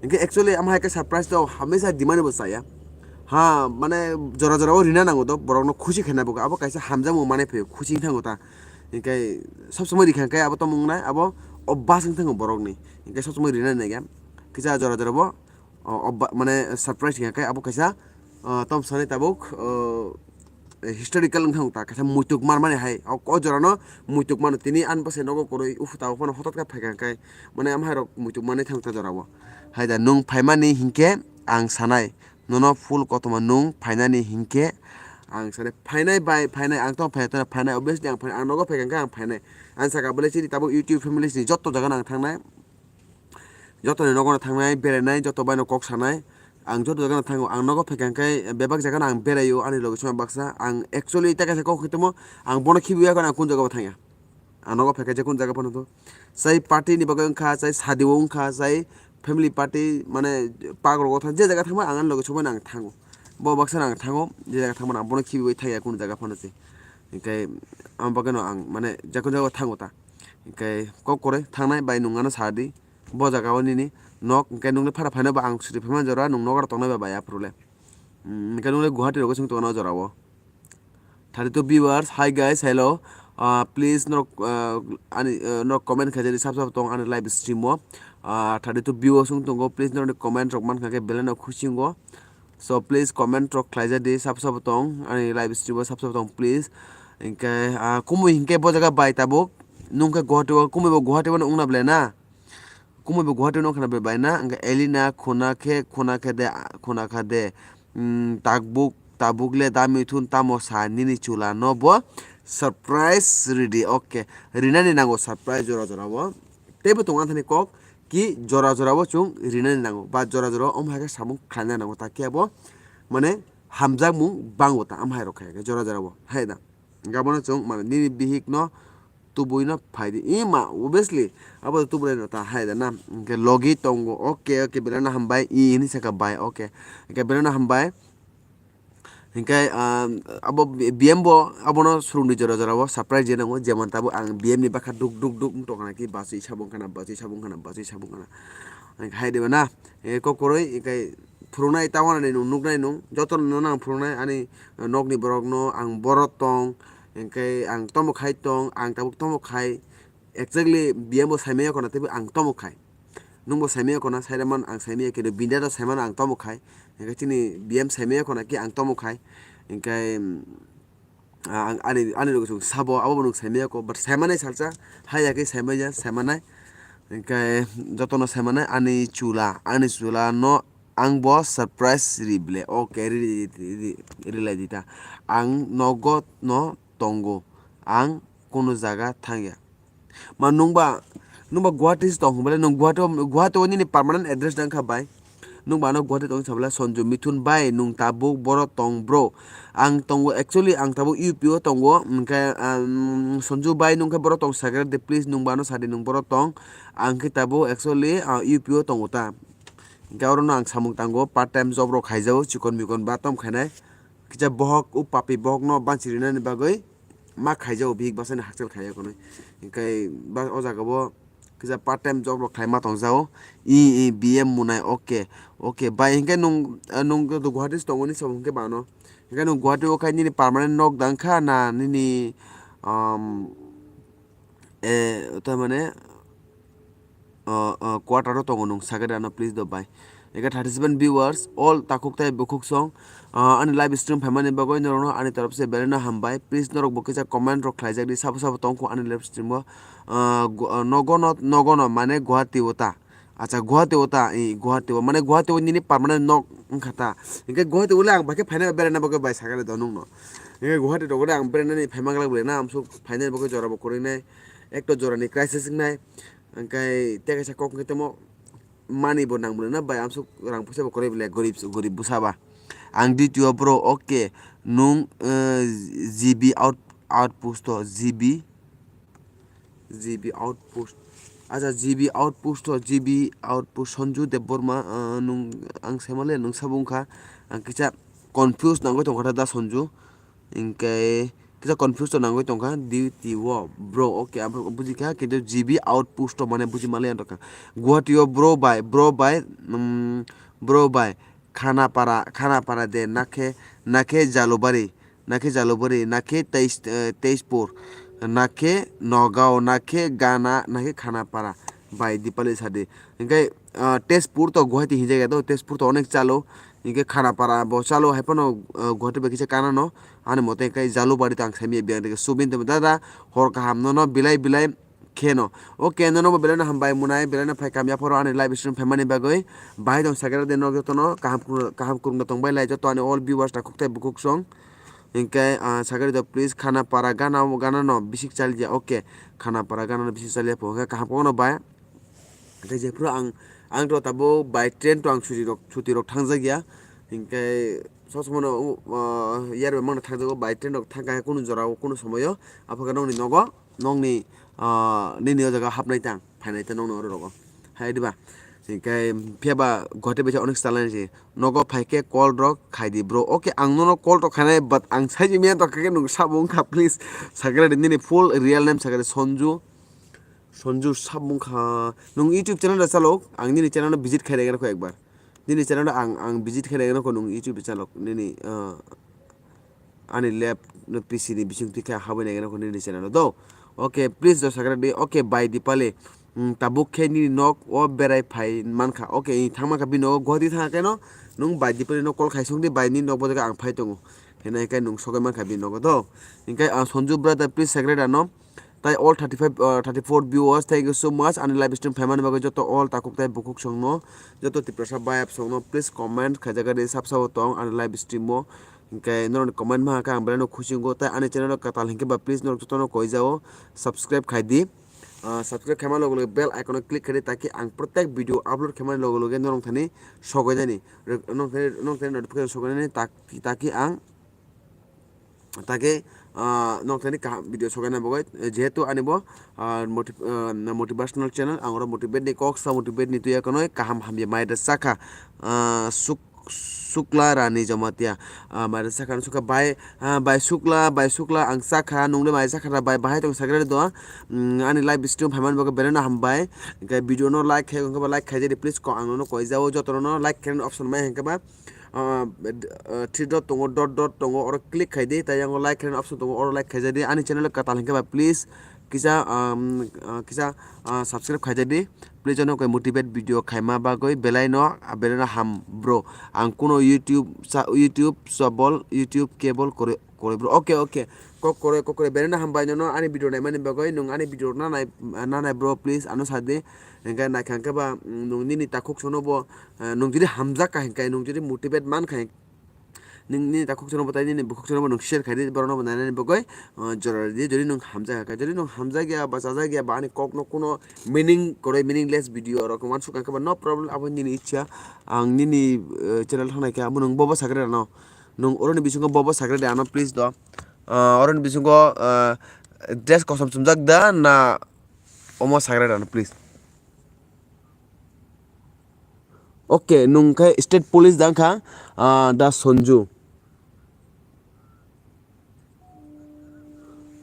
Hwnkhe actually ama hai khe surprise to hamisa dimani bo chaya. Ha, mane jora jora o rina nango to, borokno khusi khaina bo, abo kaisa hamjakmung manwi phaio, khusi wng thango ta. Hwnkhe sob somoi rikha khe abo tongmung nai, abo obas wng thango borokni. Hwnkhe sob somoi rina nai khe kisa jora jora bo, o, obba-, mane surprise kha khe abo kaisa, o, tom sanai tabuk, o, historical wng thang ta, kaisa muituk manmani hai, o, o jorano muituk mano. Tini ani bwsai nogo kwrwi, ufuk tabuk phano hotot khe phaikha khe, mane, amhai rok muituk manwi thang ta jorao. Hai da, nwng phaimani hinkhe ang sanai, nono full kothoma nwng phainani hinkhe ang sanai, phainai bai, phainai, ang tong phai, phainai, obviously ang phainai, ang nogo phaikha khe ang phainai. Ang sakha, bole chini tabuk YouTube family ni joto jagano ang thangnai. Jotoni nogo no thangnai, berainai, joto bai no kok sanai. Ang joto jaga no thango, ang nogo phaikha khe bebak jaga no ang beraio, ani loge songya baksa. Ang actually ta kaisa kok hitimo, ang bono khibiya kheno ang kun jaga bo thangya. Ang nogo phaikha je kun jaga phano to. Chai party ni bagwi wngkha, chai sadi o wngkha, chai family party, mane park rogo thang, je jaga thangma ang ani loge songma ang thango. Bo baksa no ang thango, je jaga thangma ang bono khibiwi thangya kun jaga phano se. Hinkhe ang bagwi no ang mane je kun jaga thango ta. Hinkhe kok kwrwi thangnai bai nwng ano sadi. Bo jaga o nini nok, hinkhe nwng le phara phaino ba ang suri phaima jora, nwng nogo tongnai ba bai aphuru le. Hmm, hinkhe nwng le Guwahati rogo chwng tongna o jora o. Thirty two viewers, hi guys, hello. Ah, please norok, ah, ani, ah, norok comment khaijadi sab sab tong ani live stream o. Ah, thirty two viewers wng tongo, please norokni comment rok mankha khe belai no khusi wngo. So please comment rok khlaijadi sab sab tong ani live stream o sab sab tong please. Hinkhe, ah, kumui hinkhe bo jaga bai tabuk. Nwng khe Guwahati o, kumui bo Guwahati o wngna belai na. Kumui bo Guwahati no khna bai na, hwnkhe Elina khuna khe, khuna khe de, khuna kha de, mm, takbuk, tabuk le da mithun tamo sa nini chula no bo surprise ridi, okay. Rinani nango surprise jora jora o. Teibo tongo ani thani kok ki jora jora o chwng rinani nango, ba jora jora o omo hai khe samung khlaina nango, ta khe abo mane hamjakmung bango ta, omo hai rok khai khe jora jora o, hai da. Hwnkhe abono chwng mane nini bihik no tubui no phai di. Ima, obviously, abo tubui no ta hai da na. Hwnkhe logi tongo, okay, okay, belai no hambai, i hini saka bai, okay. Hwnkhe belai no hambai. Hwnkhe, ah, abo B M bo abono surungni jora jora o surprise je nango, jemon tabuk ang B M ni bwkha duk duk duk wng tongkha na ki, bachwi sabung khana, bachwi sabung khana, bachwi sabung khana. Hwnkhe hai de ba na, eh, kok kwrwi, hwnkhe phwrwngnai ta uanani nwng nuknai nwng, jotono nang phwrwngnai ani nokni borokno ang boro tong, hwnkhe ang tomo khai tong, ang tabuk tomo khai, exactly B M bo saimaya khona teibo ang tomo khai. Nwngbo saimaya khona, sairaman ang saimaya khe, bini aro saimano ang tomo khai, hwnkhe chini B M saimaya khona khe ang tomo khai, hwnkhe, ah, ang ani, ani loge chwng sabo, abo bo nwng saimaya kho, but saimanai salsa, haya khe saimaya, saimanai, hwnkhe jotono saimanai ani chula, ani chula no ang bo surprise ri ble, okay, ri, ri, ri, ri, rilai di ta. Ang nogo no tongo, ang kunu jaga thangya. Ma nwng ba, nwng ba Guwahati se tong hwnba le, nwng Guwahati o, Guwahati o nini permanent address dang kha bai? Nwng ba ano Guwahati tong sa bwle Sanju Mithun bai, nwng tabuk boro tong bro? Ang tongo, actually ang tabuk U P o tongo, hwnkhe, um, Sanju bai nwng khe boro tong sakhe de, please nwng ba ano sadi nwng boro tong, ang khe tabuk actually, ah, U P o tongo ta. Hwnkhe oro no ang samung tango, part time job rok khaijao, chikon mikon ba tom khainai. Kisa bohok, o papi bohok no banchi rinani bagwi ma khaijao, bihik bwsani hakchal khaiya khwnwi. Hwnkhe ba o jaga o kisa part time job rok khlai ma tongjao. I, i, B M Munai, okay, okay. Bai hwnkhe nwng, nwng Guwahati se tongo ni sabo hwnkhe ba ano. Hwnkhe nwng Guwahati o khai nini permanent nok dang kha na nini, um, eh, ta mane, o, o, quarter o tongo nwng sakhe de ano, please do bai. Eka thirty seven viewers, all takhuk tai bukhuk song, ah, ani live stream phaimani bagwi norokno ani torop se belai no hambai. Please norok bo kisa comment rok khlaijak di, sabo sabo tongkho ani live stream o, ah, gu-, ah, nogo no, nogo no mane Guwahati o ta. Acha, Guwahati o ta, i, Guwahati o, mane Guwahati o nini permanent nok wngkha ta. Hinkhe Guwahati o le ang baikhe phaina beraina bagwi bai sakha le do nungno. Hinkhe Guwahati rogo le ang berainani phaima glak le na, amsuk phainani bagwi jora bo kwrwinai, ekto jorani crisis wngnai. Hinkhe tei kaisa kok hinkhe tamo mani bo nang mano na bai, amsuk rang puisa bo kwrwi bole gorib, gorib bwsa ba. Ang duty o bro, okay, nung, eh, G B out, outpost o, G B, G B outpost. Acha, G B outpost o, G B outpost Sonju Debbarma, ah, nung, ang saimale nung sabo wngkha. Ang kisa confuse nangwi tongkha da Sonju. Hinkhe kisa confuse to nangwi tongkha duty o bro. Okay, abo bujikha, kintu G B outpost o mane buji male ang tongkha. Guwahati o bro bai, bro bai, um, bro bai, Khanapara, Khanapara de, nakhe, nakhe Jalubari. Nakhe Jalubari, nakhe Teis-, eh, Teispur, nakhe Nogao, nakhe Gana, nakhe Khanapara bai Dipali sadi. Hinkhe, ah, Tezpur to Guwahati hinjak ya do, Tezpur to onek chalo, hinkhe Khanapara bo chalo, hai phano, ah, Guwahati bai kisa kana no, ani mote hinkhe Jalubari to ang saimya biyang de, Subin to dada, hor kaham nono bilai bilai, kheno. Okay, nono bo belai no hambai munai, belai no phai kamya phoro ani live stream phaimani bagwi. Bahai tong sakira de nok jotono kaham kur-, kaham kurungno tongbai lai joto ani all viewers takhuk tai bukhuk song. Hinkhe, ah, sakira do please Khanapara gana, gana no bisik chaliya. Okay, Khanapara gana no bisik chaliya pho. Hinkhe kaham kono bai. Hinkhe jephuru ang, ang to tabo by train to ang chuti rok, chuti rok thangjak ya. Hinkhe sob somoi no, uh, yar bai mangna thangjago by train rok thangkha kunu jora o kunu somoyo. Apha khe nokni nogo. Nokni, ah, nini o jaga hapnai tang, phainai tang nokni oro rogo. Hai diba? Hinkhe phiya ba Guwahati bai onek salai si. Nogo phai khe call rok khai di bro. Okay, ang nono call rok khainai, but ang sai manya tong khe nung sabo wngkha, please. Sakhe di nini full real name sakhe di Sonju. Sonju sabo wngkha. Nung YouTube channel da chalok, ang nini channel no visit khai rega kho ekbar. Nini channel no ang, ang visit khai rega kho nung YouTube channel nini, ah, ani lap no P C ni bising twi khe habwi nai gana nini channel o do. Okay, please do subscribe di. Okay, bai Dipali. Hmm, tabuk khe nini nok o berai phai mankha. Okay, thang mankha bini nogo Guwahati thang khe no. Nung bai Dipali no call khai song di, bai nini nok bo jaga ang phai tongo. Hinai khe nung sogwi mankha bini nogo do. Hinkhe, ah, Sonju brother, please subscribe ano. Tai all thirty five, ah, thirty four viewers, thank you so much. Ani live stream phaimani bagwi joto all takhuk tai bukhuk songno, joto Tiprasa bayap songno, please comment khaijak di, sab sabo tong ani live stream o. Hinkhe norokni comment maha khe ang belai no khusi wngo, tai ani channel o kwtal hinkhe ba please norok jotono koi jao subscribe khai di. Ah, subscribe khaima loge loge bell icon o click khai di, taki ang protek video upload khaimani loge loge norok thani sogwi nani, norok thani, norok thani notification sogwi nani, tak-, taki ang, taki, ah, norok thani kaham video sogwi nani bagwi, jehetu ani bo, ah, motiv-, ah, motivational channel, ang oro motivate ni kok sa, motivate ni tuya kono kaham hamya mai da sakha, ah, suk-, Sukla Rani Jamatia, ah, mai da sakha, sukha bai, ah, bai Sukla, bai Sukla, ang sakha, nungde mai sakha da bai, bahai tong sakha do, mm, ani live stream phaimani bagwi belai no hambai, hinkhe video no like khai, hinkhe ba like khai jadi, please ko ang nono koi jao, joto no like khai option mai hinkhe ba, ah, ah, three dot tongo, dot dot tongo, oro click khai di, tai yang like khai option tongo, oro like khai jadi, ani channel kwtal hinkhe ba please, kisa, um, ah, kisa, ah, subscribe khai jadi. Please, ano koi motivate video khaima bagwi belai no, ah, belai no ham bro. Ang kuno YouTube sa-, YouTube sabol, YouTube cable kore, kore bro. Okay, okay. Kok kore, kok kore. Belai no hambai nono ani video naimani bagwi. Nung ani video na nai, na nai bro, please ano sa di. Hinkhe naikha hinkhe ba, mm, nung nini takhuk sono bo, eh, nung jodi hamjak kha hinkhe, nung jodi motivate man kha hinkhe, nini takhuk sono bo tai nini bukhuk sono bo nung share khai di, borok no bo nainani bagwi, ah, jora di, jodi nung hamjak kha, jodi nung hamjak ya ba chajak ya ba ani kok no kuno meaning koroi, meaningless video rok wansuk kha ba no problem, abo nini ichha, ang nini, eh, channel thangnai khe abo nung bobo sakre ano, nung oroni bisingo bobo sakre de ano please do, ah, oroni bisingo, ah, dress kosom chumjak da na omo sakre de ano please. Okay, nung khe state police da wngkha, ah, da Sonju.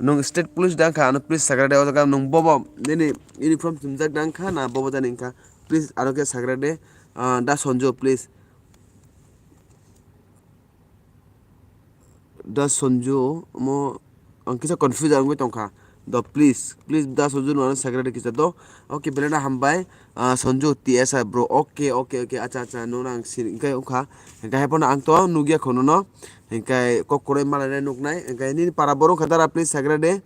Nung state police da wngkha, ano police sakra de, o jaga nung bobo nini uniform chumjak da wngkha na bobo jani wngkha? Please, aro khe sakra de, ah, da Sonju, please. Da Sonju, omo ang kisa confuse wngwi tongkha. Do please, please da Sonju nwng ano secretary kisa do. Okay, belai no hambai. Ah, Sonju T S R bro. Okay, okay, okay. Acha, acha. Nwng ang sini kai ukha. Kai pono ang to nugya khono no. Kai kok koroi malai nai nuknai. Kai nini para borok kha dara please secretary.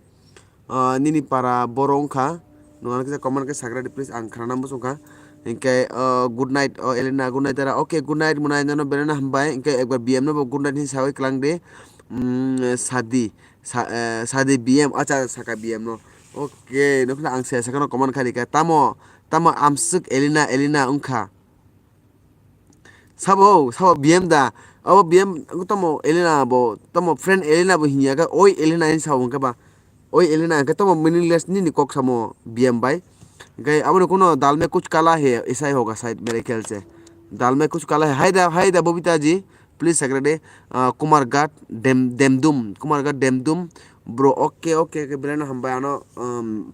Ah, nini para borok wngkha. Nwng ano kisa comment khe sagra di please, ang khana muchungkha. Hinkhe, ah, good night, oh, Elena, good night dara. Okay, good night, mwnai nono belai no hambai. Hinkhe ekbar B M no bo good night hinwi sawi klang di. Mm, Sadi, sa-, eh, Sadi B M, acha, saka B M no. Okay, nokha ang se sakano comment kha rikha. Tamo, tamo amswk Elena, Elena wngkha. Sabo, sabo B M da. Abo B M tamo Elena bo, tamo friend Elena bo hinya khe, oi Elena hin sabo hwnkhe ba. Oi Elena hwnkhe tamo meaningless nini kok samo B M bai. Hwnkhe aboni kuno dal mein kuch kala hai, aisa hi hoga shayad mere khayal se. Dal mein kuch kala hai. Hai da, hai da Bobita ji, please secretary, ah, Kumar Ghat Dem-, Demdum, Kumar Ghat Demdum. Bro, okay, okay, okay, belai no hambai ano, um,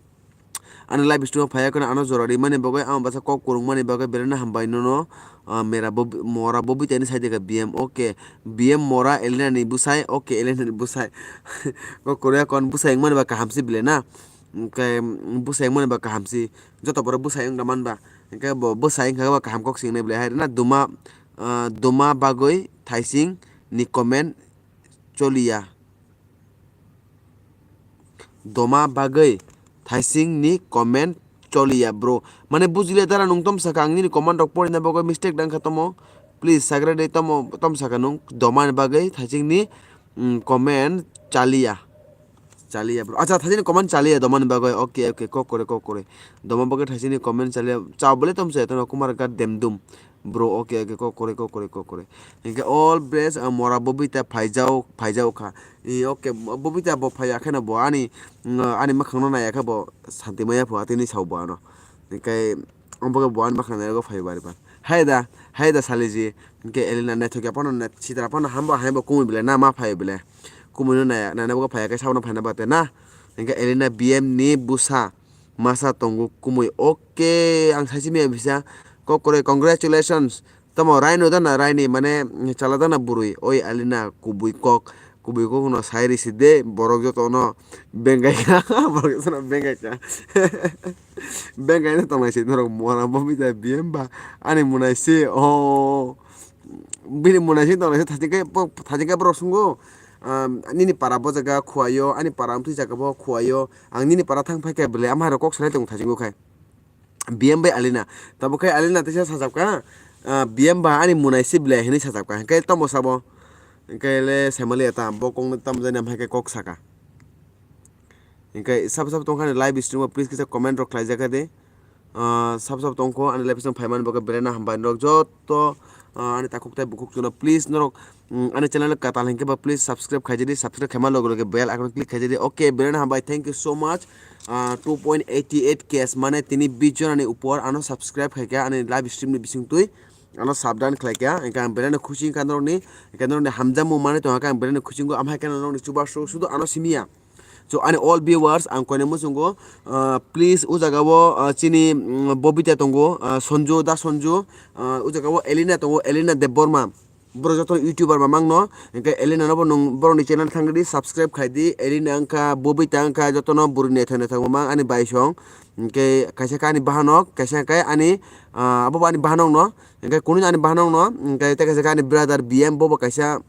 Ani live stream o phaiya kheno ano jora rimani bagwi, ang bwsa kok kwrwngmani bagwi belai no hambai nono, ah, mera bo, mora bo bwtani side khe B M, okay, B M mora Elena ni bwsai, okay, Elena ni bwsai. Kok kwrwya kon bwsai wngmani ba kaham si bile na, hwnkhe bwsai wngmani ba kaham si, joto borok bwsai wngya man ba, hwnkhe bo bwsai wngkha ba kaham kok si wngnai bile hai rwna duma, ah, duma bagwi thaising ni comment choliya. Doma bagwi thaising ni comment choliya bro. Mane bujile dara nwng tom saka ang nini comment rok porina bagwi mistake dang kha tomo. Please sagra de tomo tom saka nwng doma ni bagwi thaising ni, mm, comment chaliya. Chaliya bro. Acha thaising ni comment chaliya doma ni bagwi. Okay, okay, kok kore, kok kore. Doma bagwi thaising ni comment chaliya. Chao bole tom se tono Kumar Ghat Demdum. Bro, okay, okay, kok kore, kok kore, kok kore. Hingke all best, ah, mora Bobita phaijao, phaijao kha. I, okay, Bobita bo phaiya kheno bo ani, mm, ani makhangno naiya khe bo santi maya pho atini sao bo ano. Hingke obo khe bo ani makhang naiya phai bari ba. Hai da, hai da saliji. Hingke Elena naithok ya phano na sitra phano hambo hai bo kumui bele na ma phai bele. Kumui no naiya, nana bo phaiya khe sao no phaina bate na. Hingke Elena B M ni busa. Masa tongo kumui. Okay, ang saisi miya bisa. Kok kore, congratulations. Tamo raino dana raini, mane chala dana burui. Oi Alina, kubui kok. Kubui kok no sai risi de. Borok joto no bengai ka. Borok joto no bengai ka. Bengai no tongnai si norok mora bo bisa biyem ba. Ani munai si. Oh. Bini munai si tongnai si thajin kai, thajin kai borok sungo. Um, nini para bo jaga khuaio, ani para amtwi jaga bo khuaio. Ang nini para thang phai khe belai ama hai rok kok salai tong thajingo khai. B M bai Alina. Tabo khai Alina teisa sajak kha, ah, B M ba ani munai si belai hinui sajak kha. Hingke tamo sabo. Hingke le Semalia ta bo kong tam jani am hai khe kok saka. Hingke sabo sabo tong kha ni live stream o please kisa comment rok khlai jak kha di. Ah, sabo sabo tong kho ani live stream phai mani bagwi belai no hambai norok joto, ah, ani takhuk tai bukhuk chuno please norok, mm, ani channel katal hinkhe ba please subscribe khaijadi, subscribe khaima loge loge bell icon click khaijadi. Okay, belai no hambai, thank you so much. Ah, two point eighty eight K mane tini bish jona ni upor ano subscribe khaikha ani live stream ni bisingtwi ano sabdan khlaikha, hingke ang belai no khusi wngkha norokni, hingke norokni hamjakmung manwi tongkha ang belai no khusi wngkha, amhai khe norokni chubachu sudu ano simiya. So, ani all viewers, ang koine muchungo, ah, please, o jaga o, ah, chini, mm, Bobita tongo, ah, Sonju, da Sonju, ah, o jaga o Elena tongo, Elena Debbarma. Borok joto YouTuber mamang no, hingke Elena no bo nwng borokni channel thangdi, subscribe khaidi, Elena wngkha, Bobita wngkha, joto no bwrwi naithok naithok mamang ani bai song. Hingke kaisa khe ani bahanok, kaisa khe ani, ah, abo bo ani bahanok no, hingke kunu ani bahanok no, hingke tei kaisa khe ani brother B M bo bo kaisa,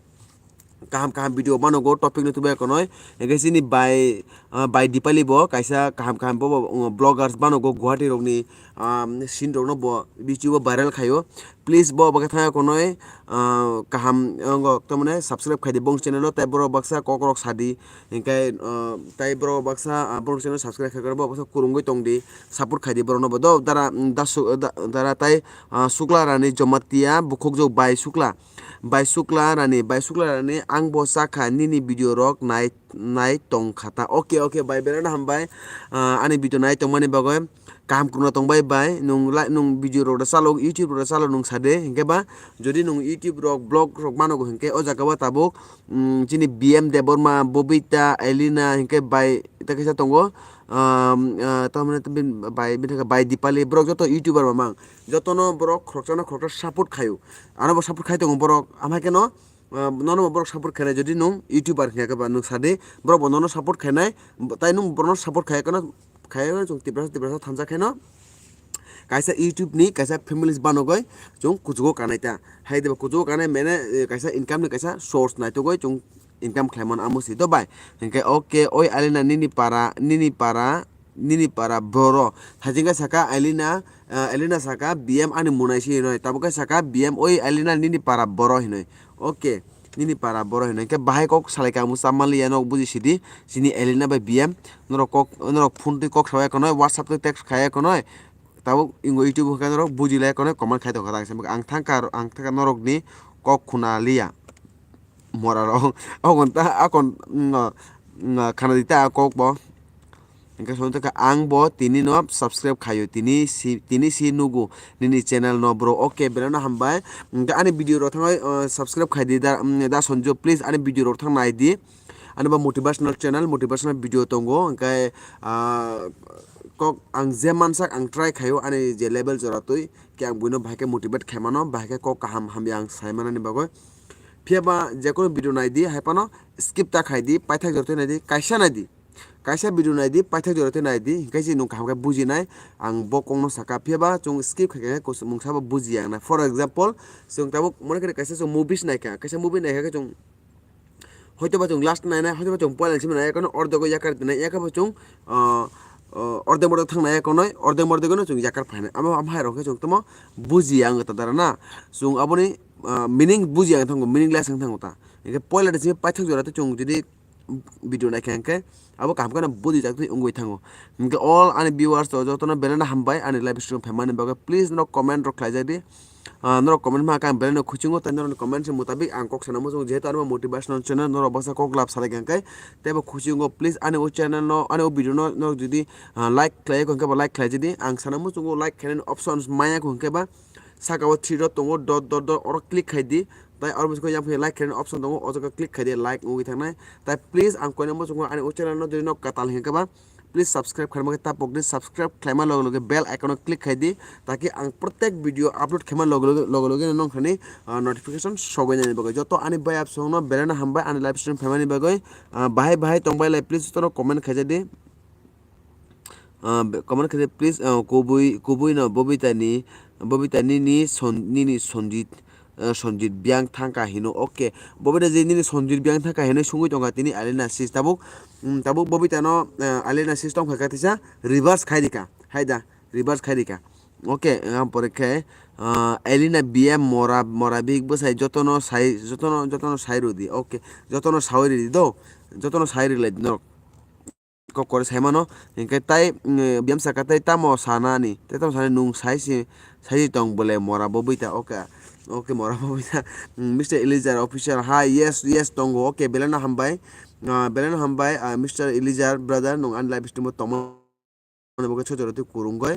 kaham kaham video mano go topic no tubai konoi. Hingke chini bai, ah, bai Dipali bo kaisa kaham kaham bo, bo, um, vloggers mano go Guwahati rokni, um, scene rokno bo YouTube o viral khaio. Please bo bo khe thangya konoi, ah, kaham wngkha tamone subscribe khaidi bong channel o tei borok baksa kok rok sadi. Hingke, ah, tei borok baksa, ah, borok channel subscribe khaikhe borok baksa kurungwi tongdi, support khaidi borokno bo do dara, mm, dasu, da-, dara tei, ah, Sukla Rani Jomatia bukhukjwk bai Sukla. Bai Sukla Rani, bai Sukla Rani, ang bo chakha nini video rok nai, nai tong kha ta. Okay, okay, bai, belai no hambai. Ah, ani video nai tongmani bagwi kaham kwrwngno tongbai bai. Nwng la-, nwng video rok da chalo, YouTube rok da chalo nwng sade. Hinkhe ba, jodi nwng YouTube rok, vlog rok mano go hinkhe, o jaga o tabuk, mm, chini B M Debbarma, Bobita, Elina, hinkhe bai, ta kaisa tongo. Um, ah, tamoni bai, bai Dipali, borok joto YouTuber mamang. Jotono borok khoroksa no khoroksa support khaio. Ano bo support khai tongo borok. Amhai khe no, ah, nono bo borok support khainai, jodi nwng YouTuber hwnkhe ba nwng sadi, borok bo nono support khainai, tai nwng borokno support khaiya kheno, khaiya kheno chwng Tiprasa, Tiprasa thansa kheno kaisa YouTube ni kaisa families banogoi chwng kuchugo kanai ta. Hai diba kuchugo kanai mane, eh, kaisa income ni kaisa source naitugoi chwng income khlaimano amo si to bai. Hinkhe okay, oi Alina nini para, nini para, nini para boro. Hajinga saka Alina, ah, Alina saka B M ani munai si hinoi. Tabuk khe saka B M, oi Alina nini para boro hinoi. Okay, nini para boro hinoi. Hinkhe bahai kok salai kamu chamaliya nok buji sidi. Sini Alina bai B M. Norok kok, norok phone twi kok sawi konoi, WhatsApp twi text khai konoi. Tabuk ingo YouTube hwnkhe norok buji lai konoi comment khai tongkha ta. Ang thangkha, ang thangkha norokni kok khuna liya. Mora rok. Okon ta, akon, mm, mm, khana di ta kok bo. Hingke sono tongkha ang bo tini no subscribe khayo. Tini si, tini si nugo nini channel no bro. Okay, belai no hambai. Hingke ani video rok thangai, uh, subscribe khai di da, mm, da Sonjo, please ani video rok thang nai di. Ani bo motivational channel, motivational video tongo. Hingke, ah, kok ang je mansak ang try khayo ani je level jora twi. Khe ang buino bahai khe motivate khaimano, bahai khe kok kaham hamya ang saimanani bagwi. Phiya ba jekono video naidi, hai phano skip ta khaidi, paithak jora twi naidi, kaisa naidi. Kaisa video naidi, paithak jora twi naidi, hinkhe se nwng kaham khe bujinai, ang bo kokno saka. Phiya ba chwng skip khai khe kus-, mungsa bo bujiya wngnai. For example, chwng tabuk mone khe kaisa chwng movies naikha, kaisa movie naikha khe chwng hoito ba chwng last nainai, hoito ba chwng poila simi nai, ekono ordego yakar dinai, yakar bo chwng, ah, ah, ordek mordek thang nai, ekono ordek mordek no chwng yakar phainai. Amo, amo hai rok khe chwng tamo bujiya wng ta dara na. Chwng aboni, ah, meaning bujiya wng thango, meaningless wng thango ta. Hinkhe poila de simi paithak jora twi chwng jodi video naikha hinkhe abo kaham kheno bujijak twi wngwi thango. Hinkhe all ani viewers to jotono belai no hambai ani live stream phaimani bagwi. Please norok comment rok khlaijak di. Ah, norok comment ma khe ang belai no khuchingo, tei norokni comment ni mutabik ang kok sana muchungo, jehetu ani bo motivational channel, norok baksa kok lab salai kha khe teibo khuchingo. Please ani o channel no, ani o video no norok jodi, ah, like khlai kha khe ba like khlai jodi, ang sana muchungo like khainani options maya kha khe ba saka o three dot tongo, dot dot dot oro click khai di, tei oro bwskango yang phai like khainani option tongo, o jaga click khai di, like wngwi thangnai. Tai please ang koina muchungo ani o channel no jodi nok katal hinkhe ba please subscribe khaima khe tapok di, subscribe khlaima loge loge bell icon o click khai di, taki ang protek video upload khaima loge loge, loge loge nong khani, ah, notification sogwi nani bagwi. Joto ani bai apsong no belai no hambai ani live stream phaimani bagwi, ah, bahai bahai tongbai lai please joto no comment khaija di. Ah, be-, comment khaija please, ah, kubui, kubui no Bobita ni, Bobita nini son-, nini Sonjit, eh, Sonjit Biang thangkha hino. Okay. Bobita je nini Sonjit Biang thangkha hino sungwi tongkha tini Alina sis. Tabuk, mm, tabuk Bobita no, eh, Alina sis tongkha kha tisa reverse khai dikha. Hai da, reverse khai dikha. Okay, ang pore khe, ah, Alina B M mora, mora big bwsai jotono sai, jotono, jotono sai rwdi. Okay, jotono sawi rwdi do. Jotono sai rwlai di norok. Kok kore saimano, hinkhe tai, mm, B M saka tai tamo sanani, tai tamo sanani nwng sai si, sai si tong bole mora Bobita, okay, okay, mora Bobita, mm, Mister Elijah official, hi, yes, yes, tongo, okay, belai no hambai, ah, belai no hambai, ah, Mister Elijah brother, nwng ani live stream o tongma, ani bo khe chojoro twi kurungoi,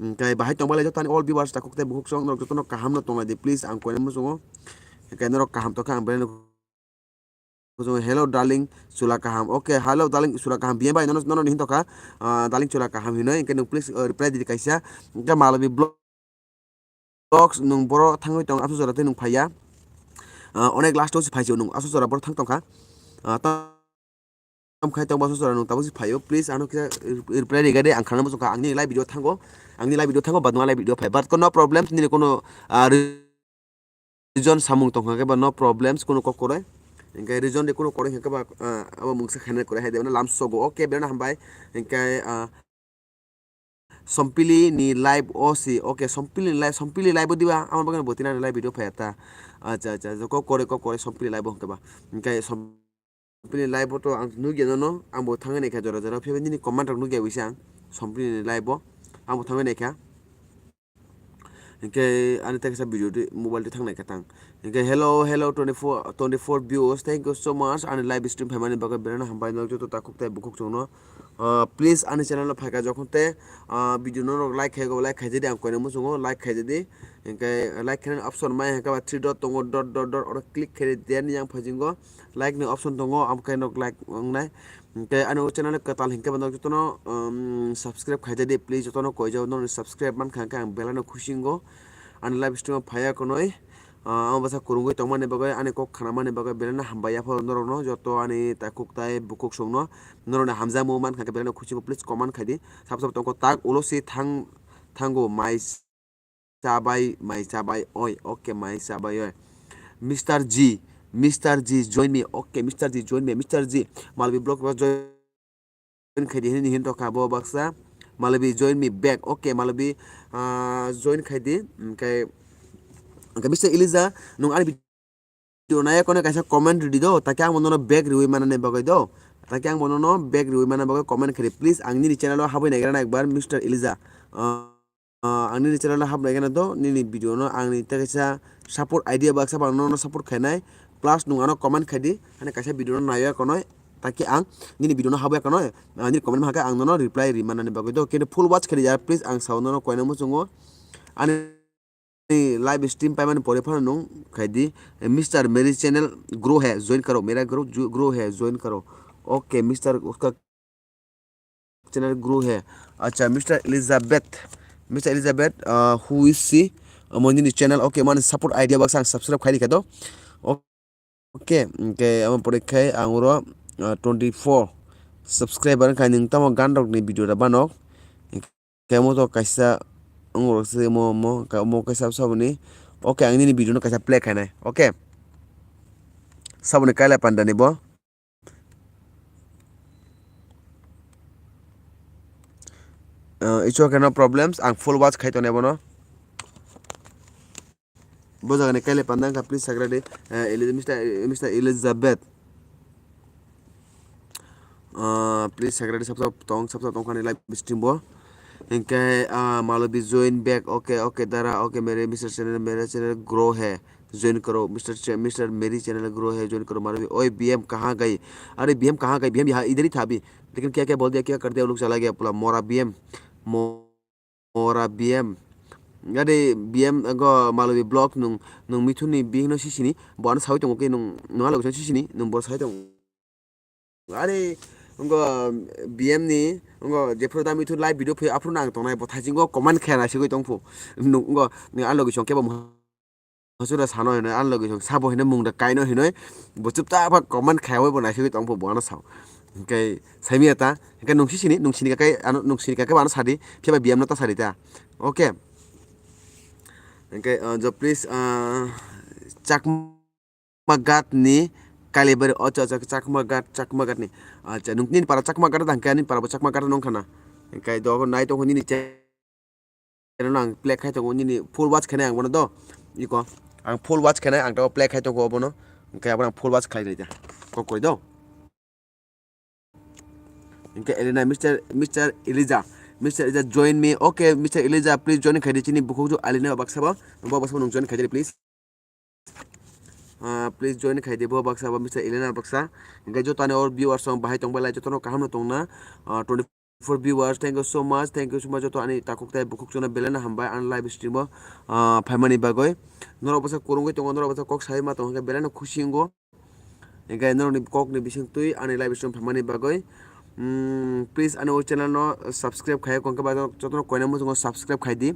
mm, kai bahai tongbalai joto ani all viewers takhuk tei bukhuk song, norok jotono kaham no tonglai di, please, ang koinai muchungo, kai norok kaham tongkha, ang belai no Hello darling, chwla kaham. Okay, hello darling, chwla kaham. B M bai nono, nono ni hinto kha, ah, darling chwla kaham hinoi. Hinkhe nwng please, ah, reply di kaisa. Hinkhe Malawi vlogs nwng boro thangwi tong, aswk jora tei nwng phaiya. Ah, onek last o se phaisio nwng, aswk jora boro thang tongkha. Ah, tam khai tongba aswk jora nwng tabuk se phaio. Please ano kisa reply riga de, ang khana muchungkha, angni live video thango. Angni live video thango, but nwng live video phai. But no problem, nini kono, ah, reason samung tongkha khe ba no problems, kunu kok kwrwi. Hinkhe reason de kunu kwrwi hinkhe ba, ah, abo mungsa khainai kwrwi hai de, mane lam sogo. Okay, belai no hambai. Hinkhe, ah, Sompili ni live o si. Okay, Sompili ni live, Sompili live o diba? Amo bagwi bo tini ani live video phai ta. Acha, acha, acha, kok kwrwi, kok kwrwi Sompili live o hinkhe ba. Hinkhe Som- Bini live o to ang nugya nono, ang bo thangwi naikha jora jora, phiya nini comment rok nugya bisa ang, Sompini ni live o ang bo thangwi naikha. Hinkhe ani teksa video di mobile di thang naikha tang. Hinkhe hello, hello, twenty four, twenty four views, thank you so much, ani live stream phaimani bagwi belai no hambai, nok joto takhuk tei bukhuk chwngno. Ah, please ani channel o phaikha jokhon te, ah, video norok like khai go, like khai jadi ang koina muchungo, like khai jadi. Hinkhe like khainani option mai hinkhe ba three dot tongo, dot, dot, dot, oro click khe di, then yang phaijingo like ni option tongo, amo khe nok like wngnai. Hinkhe ani o channel kwtal hinkhe ba nok jotono, um, subscribe khai jadi, please jotono koijao, nokni subscribe mankha hinkhe ang belai no khusi wngo. Ani live stream o phaiya konoi, Ah, ang bwsa kwrwngwi tongmani bagwi, ani kok khnamani bagwi belai no hambai yapharo norokno, joto ani takhuk tai bukhuk songno, norokni hamjakmung mankha khe belai no khusingo, please comment khai di. Sabo sabo tongkho tak ulo si thang, thango mai chabai, mai chabai oi, okay, mai chabai oi. Mister G, Mister G, join me, okay, Mister G, join me, Mister G, Malvi Vlog join khaidi hini hin rokha bo baksa. Malabi join me back. Okay, Malabi, ah, join khaidi. Hwnkhe, hwnkhe Mister Elijah, nwng ani video naya kono kaisa comment ridi do, take ang bonono back riwi manani bagwi do. Take ang bonono back riwi manani bagwi comment khaidi. Please, ang nini channel o habwi naigra na ekbar, Mister Elijah. Ah, Ah, ang nini channel no hapnai gana do, nini video no ang ni tei kaisa support idea baksa bang nono support khainai, plus nwng ano comment khaidi, hani kaisa video no naiya konoi, taki ang nini video no habya konoi, ah, nini comment hakhe ang nono reply ri manani bagwi do, kini full watch khaidi ya, please ang sao nono koina muchungo, ani live stream paimani pore phano nwng khaidi, eh, Mister Mary channel grow hai, join karo, mera grow, ju-, grow hai, join karo, okay, Mister uska channel grow hai. Acha, Mister Elizabeth, Mister Elizabeth, uh, who is she? Omo nini channel, okay, mani support idea baksa ang subscribe khaidi kha do. Okay, okay, amo pore khai ang oro, uh, twenty four subscriber khai nwng tamo gan rok ni video da banok. Kemo to kaisa ang oro se mo, mo, ka-, mo kaisa saboni. Okay, ang nini video no kaisa play khainai. Okay. Saboni kaila panda ni bo. Uh, it's okay, no problems. Ang full watch khai tongnai bono. Bo jaga ni kaile panda wngkha, please sagra di. Uh, Eli-, Mister, Mister Elizabeth. Uh, please sagra di, sab sab tong, sab sab tong khani live stream bo. Hingke, uh, Malobi join back. Okay, okay, dara. Okay, mere Mister Channel, mere channel grow hai. Join karo, Mister Ch-, Mister Mary channel grow hai, join karo, Malobi. Oi, B M kaha gai? Are B M kaha gai? B M yaha idhar hi tha abhi. Lekin kya kya bol diya, kya kar diya, wo log chala gaya pura. Mora B M, mora B M. Are B M go Malobi block nung, nung Mithun ni bihik no sisini, bo ano sawi tongo khe nung, nung a logi song sisini, nung bo sawi tongo. Are, ngo B M ni, ngo jephru da Mithun live video phi, aphuru nang tongnai, bo thaisingo comment khe na sigwi tongphu. Nung, ngo, ni a logi song khe bo Hosura sano hinoi, ani logi song sabo hinoi, mung da kaino hinoi, bo chupta pha comment khaiwi bo naisingwi tongpho bo ano sao. Hingke saimia ta, hingke nung sisini, nung sini kakai, ano nung sini kakai bo ano sadi, phiya bai B M no ta sadi ta. Okay. Hingke, uh, jo please, uh, Chakma Ghat ni Kalibari, ocha, ocha, Chakma Ghat, Chakma Ghat ni. Acha, nung nini para Chakma Ghat da hingke ani para bo Chakma Ghat nung khana. Hingke do nai tongkho nini che- Channel no ang play khai tongo nini full watch khainai ang bono do. Iko ang full watch khainai ang tamo play khai tongo obono. Hingke abono ang full watch khlai rwdi. Kok koi do. Hingke Elena, Mister, Mister Elijah. Mister Elijah join me. Okay, Mister Elijah, please join khaidi chini bukhuk ju Elena baksa bo. Bo baksa bo nung join khaidi please. Ah, please join khaidi bo baksa bo Mister Elena baksa. Hingke joto ani or viewers song bahai tongbai lai joto no kaham no tongna. Ah, twenty four viewers, thank you so much, thank you so much joto ani takhuk tai bukhuk jono belai no hambai ani live stream o, ah, phaimani bagwi. Norok bwsa kwrwngwi tongo, norok bwsa kok sai ma tongo hingke belai no khusi wngo. Hingke norokni kokni bisingtwi ani live stream phaimani bagwi. Mm, please ani o channel no subscribe khai kongke ba jotono koina muchungo subscribe khai di.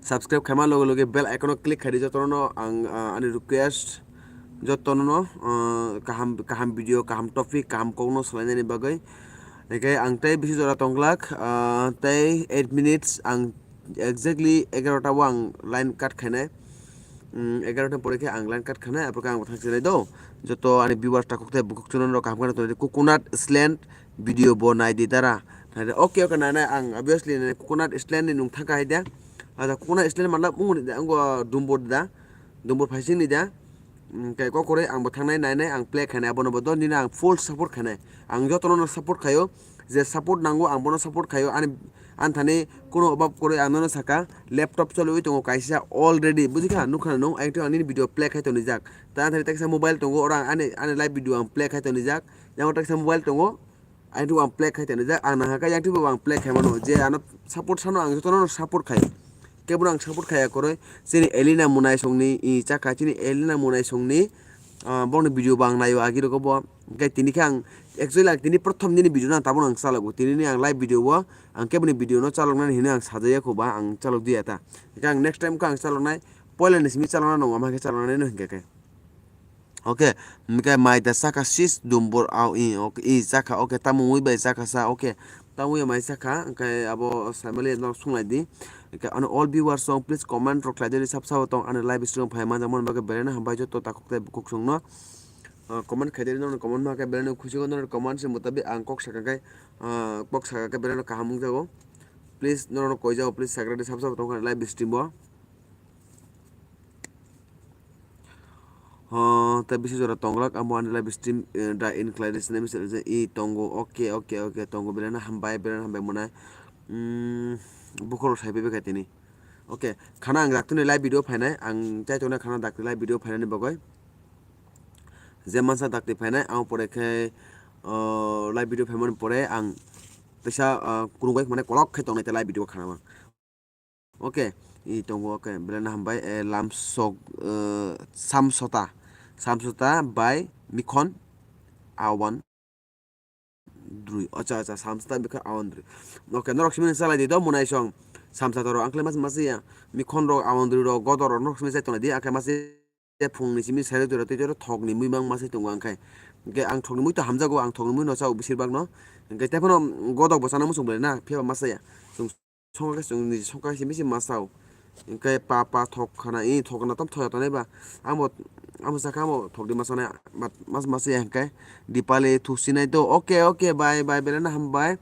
Subscribe khaima loge loge bell icon o click khai di jotono ang, ah, ani request jotono, ah, kaham kaham video, kaham topic, kaham kokno swlainani bagwi. Hingke ang tei bisi jora tongglak, ah, tei eight minutes ang exactly egarota o ang line cut khainai. Mm, egarota pore khe ang line cut khainai, apore khe ang bo thang sinai do. Joto ani viewers takhuk tei bukhuk chunano kaham kheno tonwi di. Coconut Island video bo nai di dara. Nai di. Okay, okay, nai, nai, ang obviously nai Coconut Island ni nung thang kha hai da. Ada Coconut Island manla mung ni da, ngo Dumbur da. Dumbur phaising ni da. Mm, kai kok kore ang bo thangnai nai nai ang play khainai abono bo do nini ang full support khainai. Ang jotono no support khaio. Je support nango ang bono support khaio. Ani, ani thani kuno obab kwrwi ang nono saka laptop choliwi tongo kaisa already. Bujikha nukha nung ang tei ang nini video play khai tonijak. Ta ani thani teksa mobile tongo oro ang ani, ani live video ang play khai tonijak. Yang teksa mobile tongo. Ang tei ang play khai tonijak. Ang nahaka yang tei bo ang play khai mano. Je ano support sano ang jotono no support khai. Kebono ang support khaiya koroi. Chini Elena Munai songni i chakha chini Elena Munai songni, ah, bongni video bo ang naio agi rogo bo. Hingke tini khe ang actually ang tini prothom nini video no ang tabuk ang chalogo. Tini ni ang live video o ang keboni video no chaloknani hinwi ang sajaya kho ba ang chalok diya ta. Hingke ang next time khe ang chaloknai poila ni simi chalana nongo, ama khe chalana nai no hinkhe khe. Okay, hwnkhe mai da chakha sis dumbur au i, okay, i chakha, okay, tamo wi bai chakha sa, okay, tamo wi mai chakha, hwnkhe abo saimali no sunglai di. Hwnkhe ano all viewers song please comment rok khlai di, sab sabo tong ani live stream phai manjak mani bagwi belai no hambai joto takhuk tei bukhuk song no. Ah, comment khaidi norok comment ma khe belai no khusi go, norok comment se mutabik ang kok sakha khe, ah, kok sakha khe belai no kaham wngjago. Please norok no koijago, please sagra di sab sabo tong kha live stream o. Ah, tei bisi jora tonglak amo ani live stream, eh, da in khlai di sini misa i tongo. Okay, okay, okay, tongo belai no hambai, belai no hambai mwnai. Hmm, bukhoro sai bebek hai tini. Okay, khana ang daktini live video phainai, ang chai tongna khana daktini live video phainani bagwi. Je mansa dakti phainai, ang pore khe, o, live video phaimani pore ang teisa, o, kurungbai mane kolok khe tongnai te live video khana ma. Okay, i tongo, okay, belai no hambai, eh, lamsok, eh, samsota, samsota bai mikhon awan drui. Acha, acha, samsota mikhon awan drui. Okay, norok simi salai di do munai song. Samsota rok ang khlai mas mas ya. Mikhon rok awan drui rok godor rok norok simi sai tongnai di, ang khlai mas phungni simi sari tura twi tura thokni muimang masai tongo ang khai. Hwnkhe ang thokni mui to hamjago, ang thokni mui no chao besir bak no. Hwnkhe tei phano godok bo chana muchung belai na, phiya ba masaya. Chwng songkha khe chwng niji songkha simi se masao. Hwnkhe pa pa thok khana, i thok khana tam thoya tonai ba. Amo, amo sakha amo thokni masanai, mas, masaya hwnkhe. Dipali thusinai do, okay, okay, bye, bye, belai no hambai.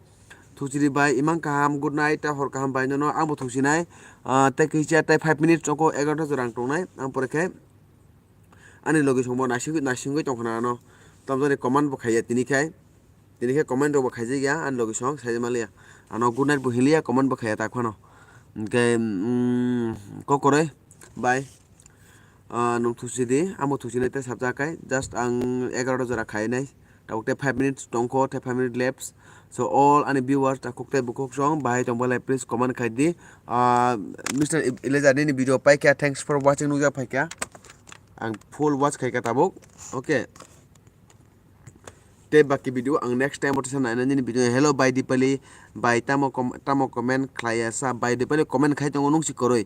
Thuchiri bai, imang kaham, good night, ta hor kaham bai nono, ang bo thuchinai, ah, tei kisa tei five minutes choko egarota jora ang tongnai, ang pore khe ani logi songbo naisingwi, naisingwi tongkha na ano, tamjani comment bo khaiya tini khai, tini khai comment rok bo khaijak ya, ani logi song sai maliya, ano good night bo hinliya, comment bo khaiya tak phano, hwnkhe, mm, kokoroi, bye. Ah, nwng thusi di, amo thusi nai tei sabjak kai, just ang egarota jora khai nai, tabuk tei five minutes tongkho, tei five minutes laps. So all ani viewers takhuk tei bukhuk song bahai tongbalai please comment khai di. Ah, Mister Ib-, Eleazar nini video paikha, thanks for watching, nukjak phaikha, ang full watch khaikha tabuk, okay. Tei baki video ang next time o tisa naina nini video. Hello bai Dipali bai, tamo com-, tamo comment khlaiya sa bai Dipali, comment khai tongo nung si koroi.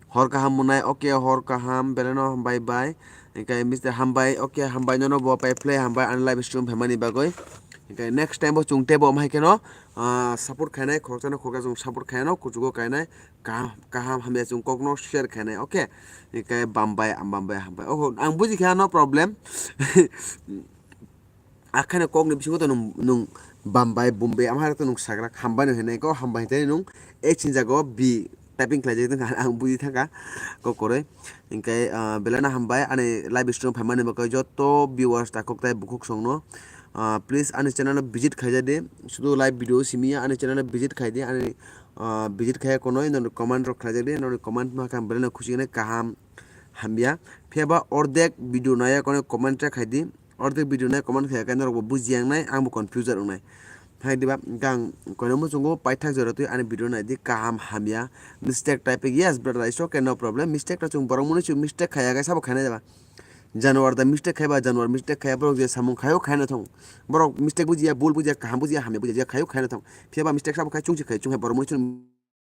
Hor kaham munai, okay, hor kaham, beleno hambai bai. Hingkai Mister Hambai, okay, hambai nono bo pai play hambai ani live stream phaimani bagoi. Hingkai next time bo chung tebo amhai keno, ah, support khainai, khoroksa no khoroksa chung support khainai, kuchugo kainai, kaham, kaham hamya chung kokno share khainai, okay. Hingkai bambai, am bambai, hambai. Oh, ang buji kha, no problem. Akhane kokni bisingo to nung, nung bambai, bumbai, ama hai to nung sagra, hambai no hinai ko, hambai hinai nung, e chinjago bi typing khlaijak tongkha, ang buji thangkha, kok koroi. Hingkai, ah, belai no hambai, ani live stream phaimani bagwi joto viewers takhuk tei bukhuk songno. Ah, please ani channel no visit khaijadi, sudu live video simi ya, ani channel no visit khaidi, ani, ah, visit khaiya konoi, noni comment rok khlaijak di, noni comment ma kha belai no khusi hinai kaham hamya. Phiya ba ordek video naya konoi comment rok khaidi. Ordek video nai comment khe khe norok bo bujiya wngnai, ang bo confuser wngnai. Hai diba, gang koino muchungo paithak jora twi ani video nai di, kaham hamya, mistake type, yes brother, it's okay, no problem, mistake rok chwng borok mwnwi chwng mistake khaya khe sabo khainai diba. Januar da mistake khaiba, Januar mistake khaya, borok je samung khayo khaina thong. Borok mistake bujiya, bul bujiya, kaham bujiya, hamya bujiya, je khayo khaina thong. Phiya ba mistake sabo khai chungsi khai, chungsi borok mwnwi chwng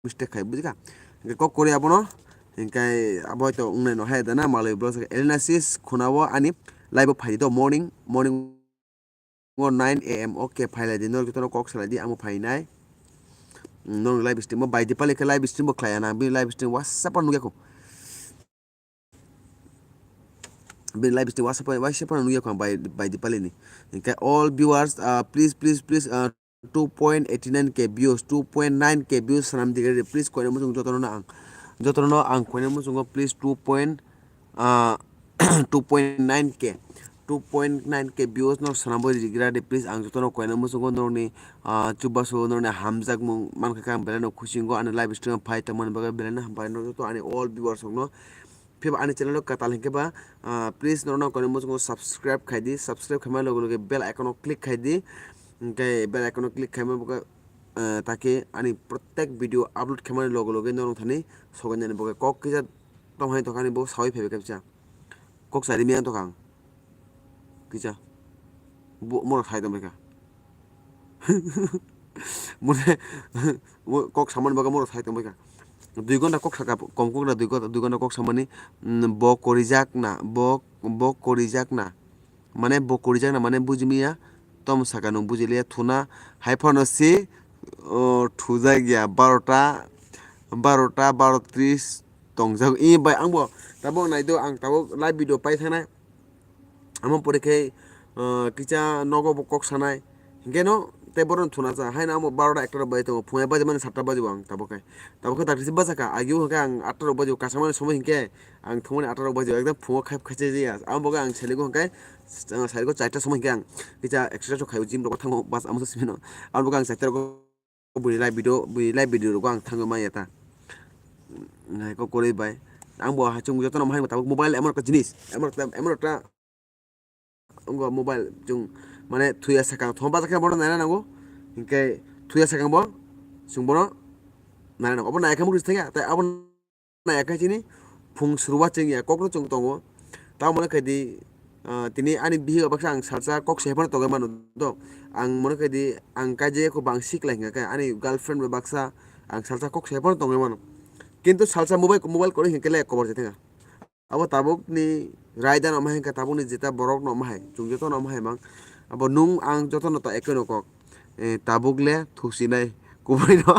mistake khai, bujikha? Hingke kok kori abono, hingke abo to wngnai no hai dana, malwi bro, Elena sis, khunao ani live o phai do, morning, morning o nine A M, okay, phai lai di, norok jotono kok salai di, amo phai nai. Norok live stream o bai di pali khe live stream bo khlai ya na, bini live stream WhatsApp o nugya kho. Bini live stream WhatsApp, WhatsApp o nugya kho ang bai, bai di pali ni. Hingke all viewers, uh, please, please, please, uh, two point eighty nine K views, two point nine K views swnam di gari, please, koine muchung jotono no ang, jotono no ang koine muchungo, please, two point, ah, two point nine K, two point nine K views no swnam bo rigra de, please, ang jotono koine muchungo norokni, ah, chubasu norokni hamjakmung mankha khe ang belai no khusingo, ani live stream phai tongmani bagwi belai no hambai no joto ani all viewers rokno. Phiya ba ani channel o kwtal hinkhe ba, ah, please norokno koine muchungo subscribe khai di, subscribe khaima loge loge bell icon o click khai di, hinkhe bell icon o click khaima bagwi, ah, take ani protek video upload khaimani loge loge norok thani sogainani bagwi kok kisa tongthani tongkha ani bo sawi phaibai khe kisa kok sari miya tongkha ang kisa bo morok sai tongbaikha. Mone, mo-, kok samani bagwi morok sai tongbaikha. Dui ghonta kok saka, kom kok da dui ghonta, dui ghonta kok samani, mm, bo korijak na, bo, bo korijak na. Mane bo korijak na, mane buji miya, tom saka nung buji liya, thuna, hai phano si, o, thujak ya, barota, barota, baro tris tongjak. I bai ang bo, tabuk nai do, ang tabuk live video pai thangnai. Amo pore khe, ah, kisa nogo bo kok sanai. Hinkhe no tei bohrok thuna cha. Haino amo barota ekta rok bai tongo. Phunai baji mani satta baji bo ang tabuk khe. Tabuk khe dakti se bacha kha. Agio hinkhe ang atta rok baji bo. Kasamani somoi hinkhe ang thumani atta rok baji bo. Ekdam phungo khai khachi ya. Amo bo khe ang seligo hinkhe, ah, seligo charta somoi hinkhe ang kisa exercise rok khai o, gym rok thango. Bas amo se simi no. Amo bo khe ang charta rok bui live video, bui live video rogo ang thangwi manya ta. Nai ko kwrwi bai. Ang bo hachung jotono mahai tabuk mobile emon ekta jinis, emon ekta, emon ekta, wngkha mobile chwng mane thuya sakang thoma bajakhe bono naina nango. Hinkhe thuya sakang bo chwng bono naina nango. Obo naikhe mukti thangya, tai abo nai khe chini phung sruwa chwngya kokno chwng tongo. Tamo mano khe di, ah, tini ani bihik baksa ang salsa kok se phano tongwi mano do. Ang mano khe di ang kaijak khe bang siklai hingkha khe ani girlfriend bai baksa ang salsa kok se phano tongwi mano. Kintu salsa mobile, mobile kwrwi hinkhe le koborjak thangya. Abo tabukni raida no omo hai hingkha, tabukni jeta borok no omo hai, chwng joto no omo hai mang. Abo nung ang joto no ta ekoi no kok. Eh, tabuk le thusinai kubui no.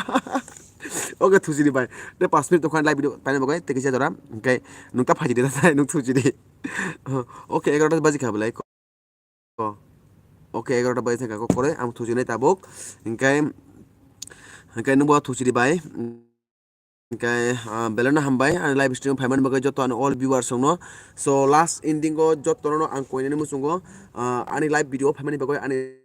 Oke, thusini bai. Te pas minute tongkha live video paina bagwi, te kisa jora. Hingke nung ta phaidi da tai, nung thusini. Oke, egarota baji kha belai. Ko. Oke, egarota baji thangkha ko kore, ang thusinai tabuk. Hingke, hingke nung bo thusini bai. Hingke, ah, belai no hambai, ani live stream phaimani bagwi joto ani all viewers rokno. So, last ending o joto no ang koinani muchungo, ah, ani live video phaimani bagwi ani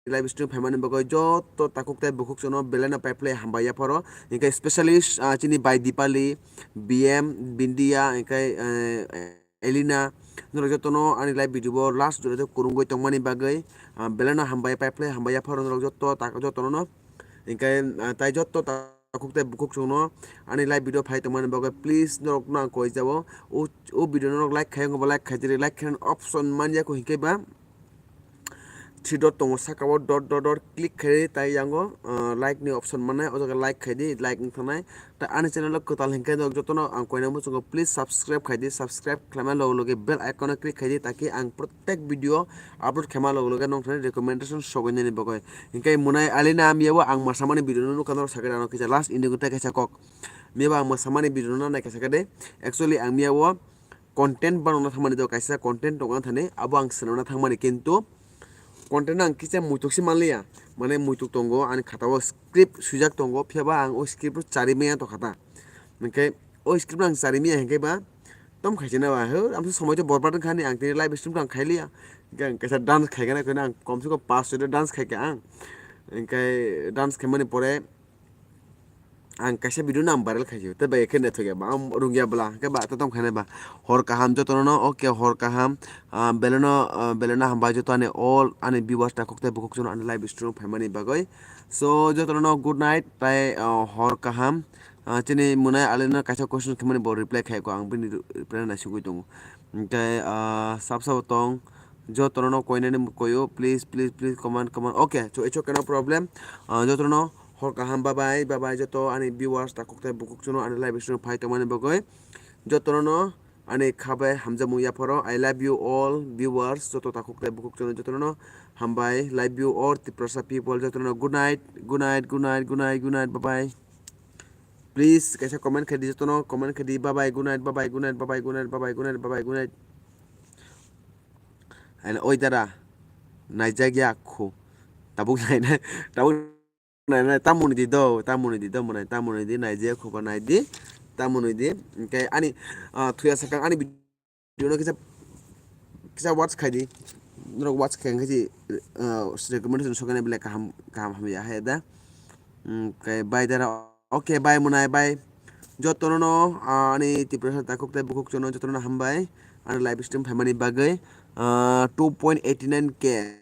live stream phaimani bagwi joto takhuk tei bukhuk chwngno belai no paiphilai hambai yapharo. Hingke specialist, ah, chini bai Dipali, B M, Bindia, hingke, eh, Elina, norok jotono ani live video bo last jora kwrwngwi tongmani bagwi, ah, belai no hambai paiphilai hambai yapharo norok joto tak-, jotono no. Hingke, ah, tai joto takhuk tei bukhuk chwngno ani live video phai tongmani bagwi please norokno ang koi jabo. O, o video norok like khai wngkha ba like khai di, like khaina option manya kho hingke ba three dot tongo saka o dot dot dot click khai di, tai yango, ah, like ni option mannai, o jaga like khai di, like wng thangnai. Ta ani channel o kwtal hingke norok jotono ang koina muchungo please subscribe khai di, subscribe khlaima loge loge bell icon o click khai di, taki ang protek video upload khaima loge loge nong thani recommendation sogwi nani bagwi. Hingke munai alina miya bo ang masamani video no nukha norok sakhe ano kisa last ending o tei kaisa kok. Miya bo ang masamani video no nai kaisa khe de. Actually ang miya bo content banana thangmani do kaisa content tongo thani, abo ang swnamna thangmani, kintu content ang kisa muituk se manliya, mane muituk tongo ani khata o script swijak tongo, phiya ba ang o script o chari maya tongkha ta. Hingke o script no ang chari maya hingke ba tom khaisina ba, he, amsa somoi to borbat wngkha ni ang tini live stream to ang khailiya, hingke ang kaisa dance khaikha na, ang kom se kom pas soi dance khaikha ang, hingke dance khaimani pore, ang kaisa video no ang viral khaisio, tei bai khe naithok ya ba, ang rung ya bwla, hwnkhe ba to tong khainai ba. Hor kaham jotono no, oke, hor kaham, ah, beleno, ah, beleno hambai joto ani all ani viewers takhuk tei bukhuk chwngno ani live stream phaimani bagwi. So, jotono no good night, tai, ah, hor kaham. Ah, chini munai alino kaisa question khaimani bo reply khai ko, ang bini reply naisugwi tongo. Hwnkhe, ah, sab sabo tong, jotono no koinani koyo, please, please, please, comment, comment. Oke, so it's okay, no problem. Ah, jotono no Hor kaham, bye bye, bye bye joto ani viewers takhuk tei bukhuk chwngno ani live stream phai tongmani bagwi. Jotono no ani kha bai hamjakmung yapharo. I love you all viewers, joto takhuk tei bukhuk chwngno jotono no hambai. Love you all Tiprasa people, jotono no good night, good night, good night, good night, good night, bye bye. Please kaisa comment khai di jotono, comment khai di, bye bye, good night, bye bye, good night, bye bye, good night, bye bye, good night, bye bye, good night. Aina oi dara, naijak ya khu. Tabuk nai nai, tabuk nai nai, tamoni di do, tamoni di do, mwnai, tamoni di, naijak khu ba nai di, tamoni di. Hwnkhe ani, ah, thuya sakang ani video no kisa, kisa watch khai di. Norok watch khai khe si, ah, recommendation soknai belai kaham, kaham hamya hai da. Hwnkhe bai dara. Oke, bye mwnai, bye. Jotono no, ah, ani Tiprasa takhuk tei bukhuk chwngno jotono no hambai. Ani live stream phaimani bagwi, ah, two point eighty nine K.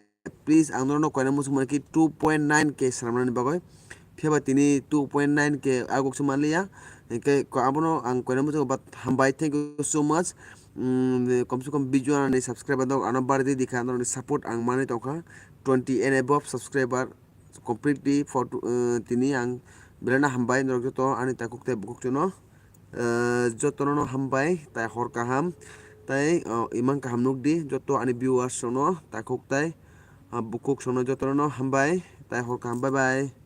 Please, ang norokno koina muchung mano ki two point nine K swnamnani bagwi. Phiya ba tini two point nine K aguk se manliya. Hwnkhe ko-, abono ang koina muchung, but hambai, thank you so much. Mm, kom se kom views ani subscriber rok ano bardi dikha, ano support ang manwi tongkha. Twenty and above subscriber. Completely photo, eh, tini ang Belai no hambai norok joto ani takhuk tei bukhuk chwngno, eh, jotono no hambai tai hor kaham tei, oh, imang kaham nukdi joto ani viewers rokno takhuk tei, ah, bukhuk chwngno jotono no hambai tai hor kaham. Bye bye.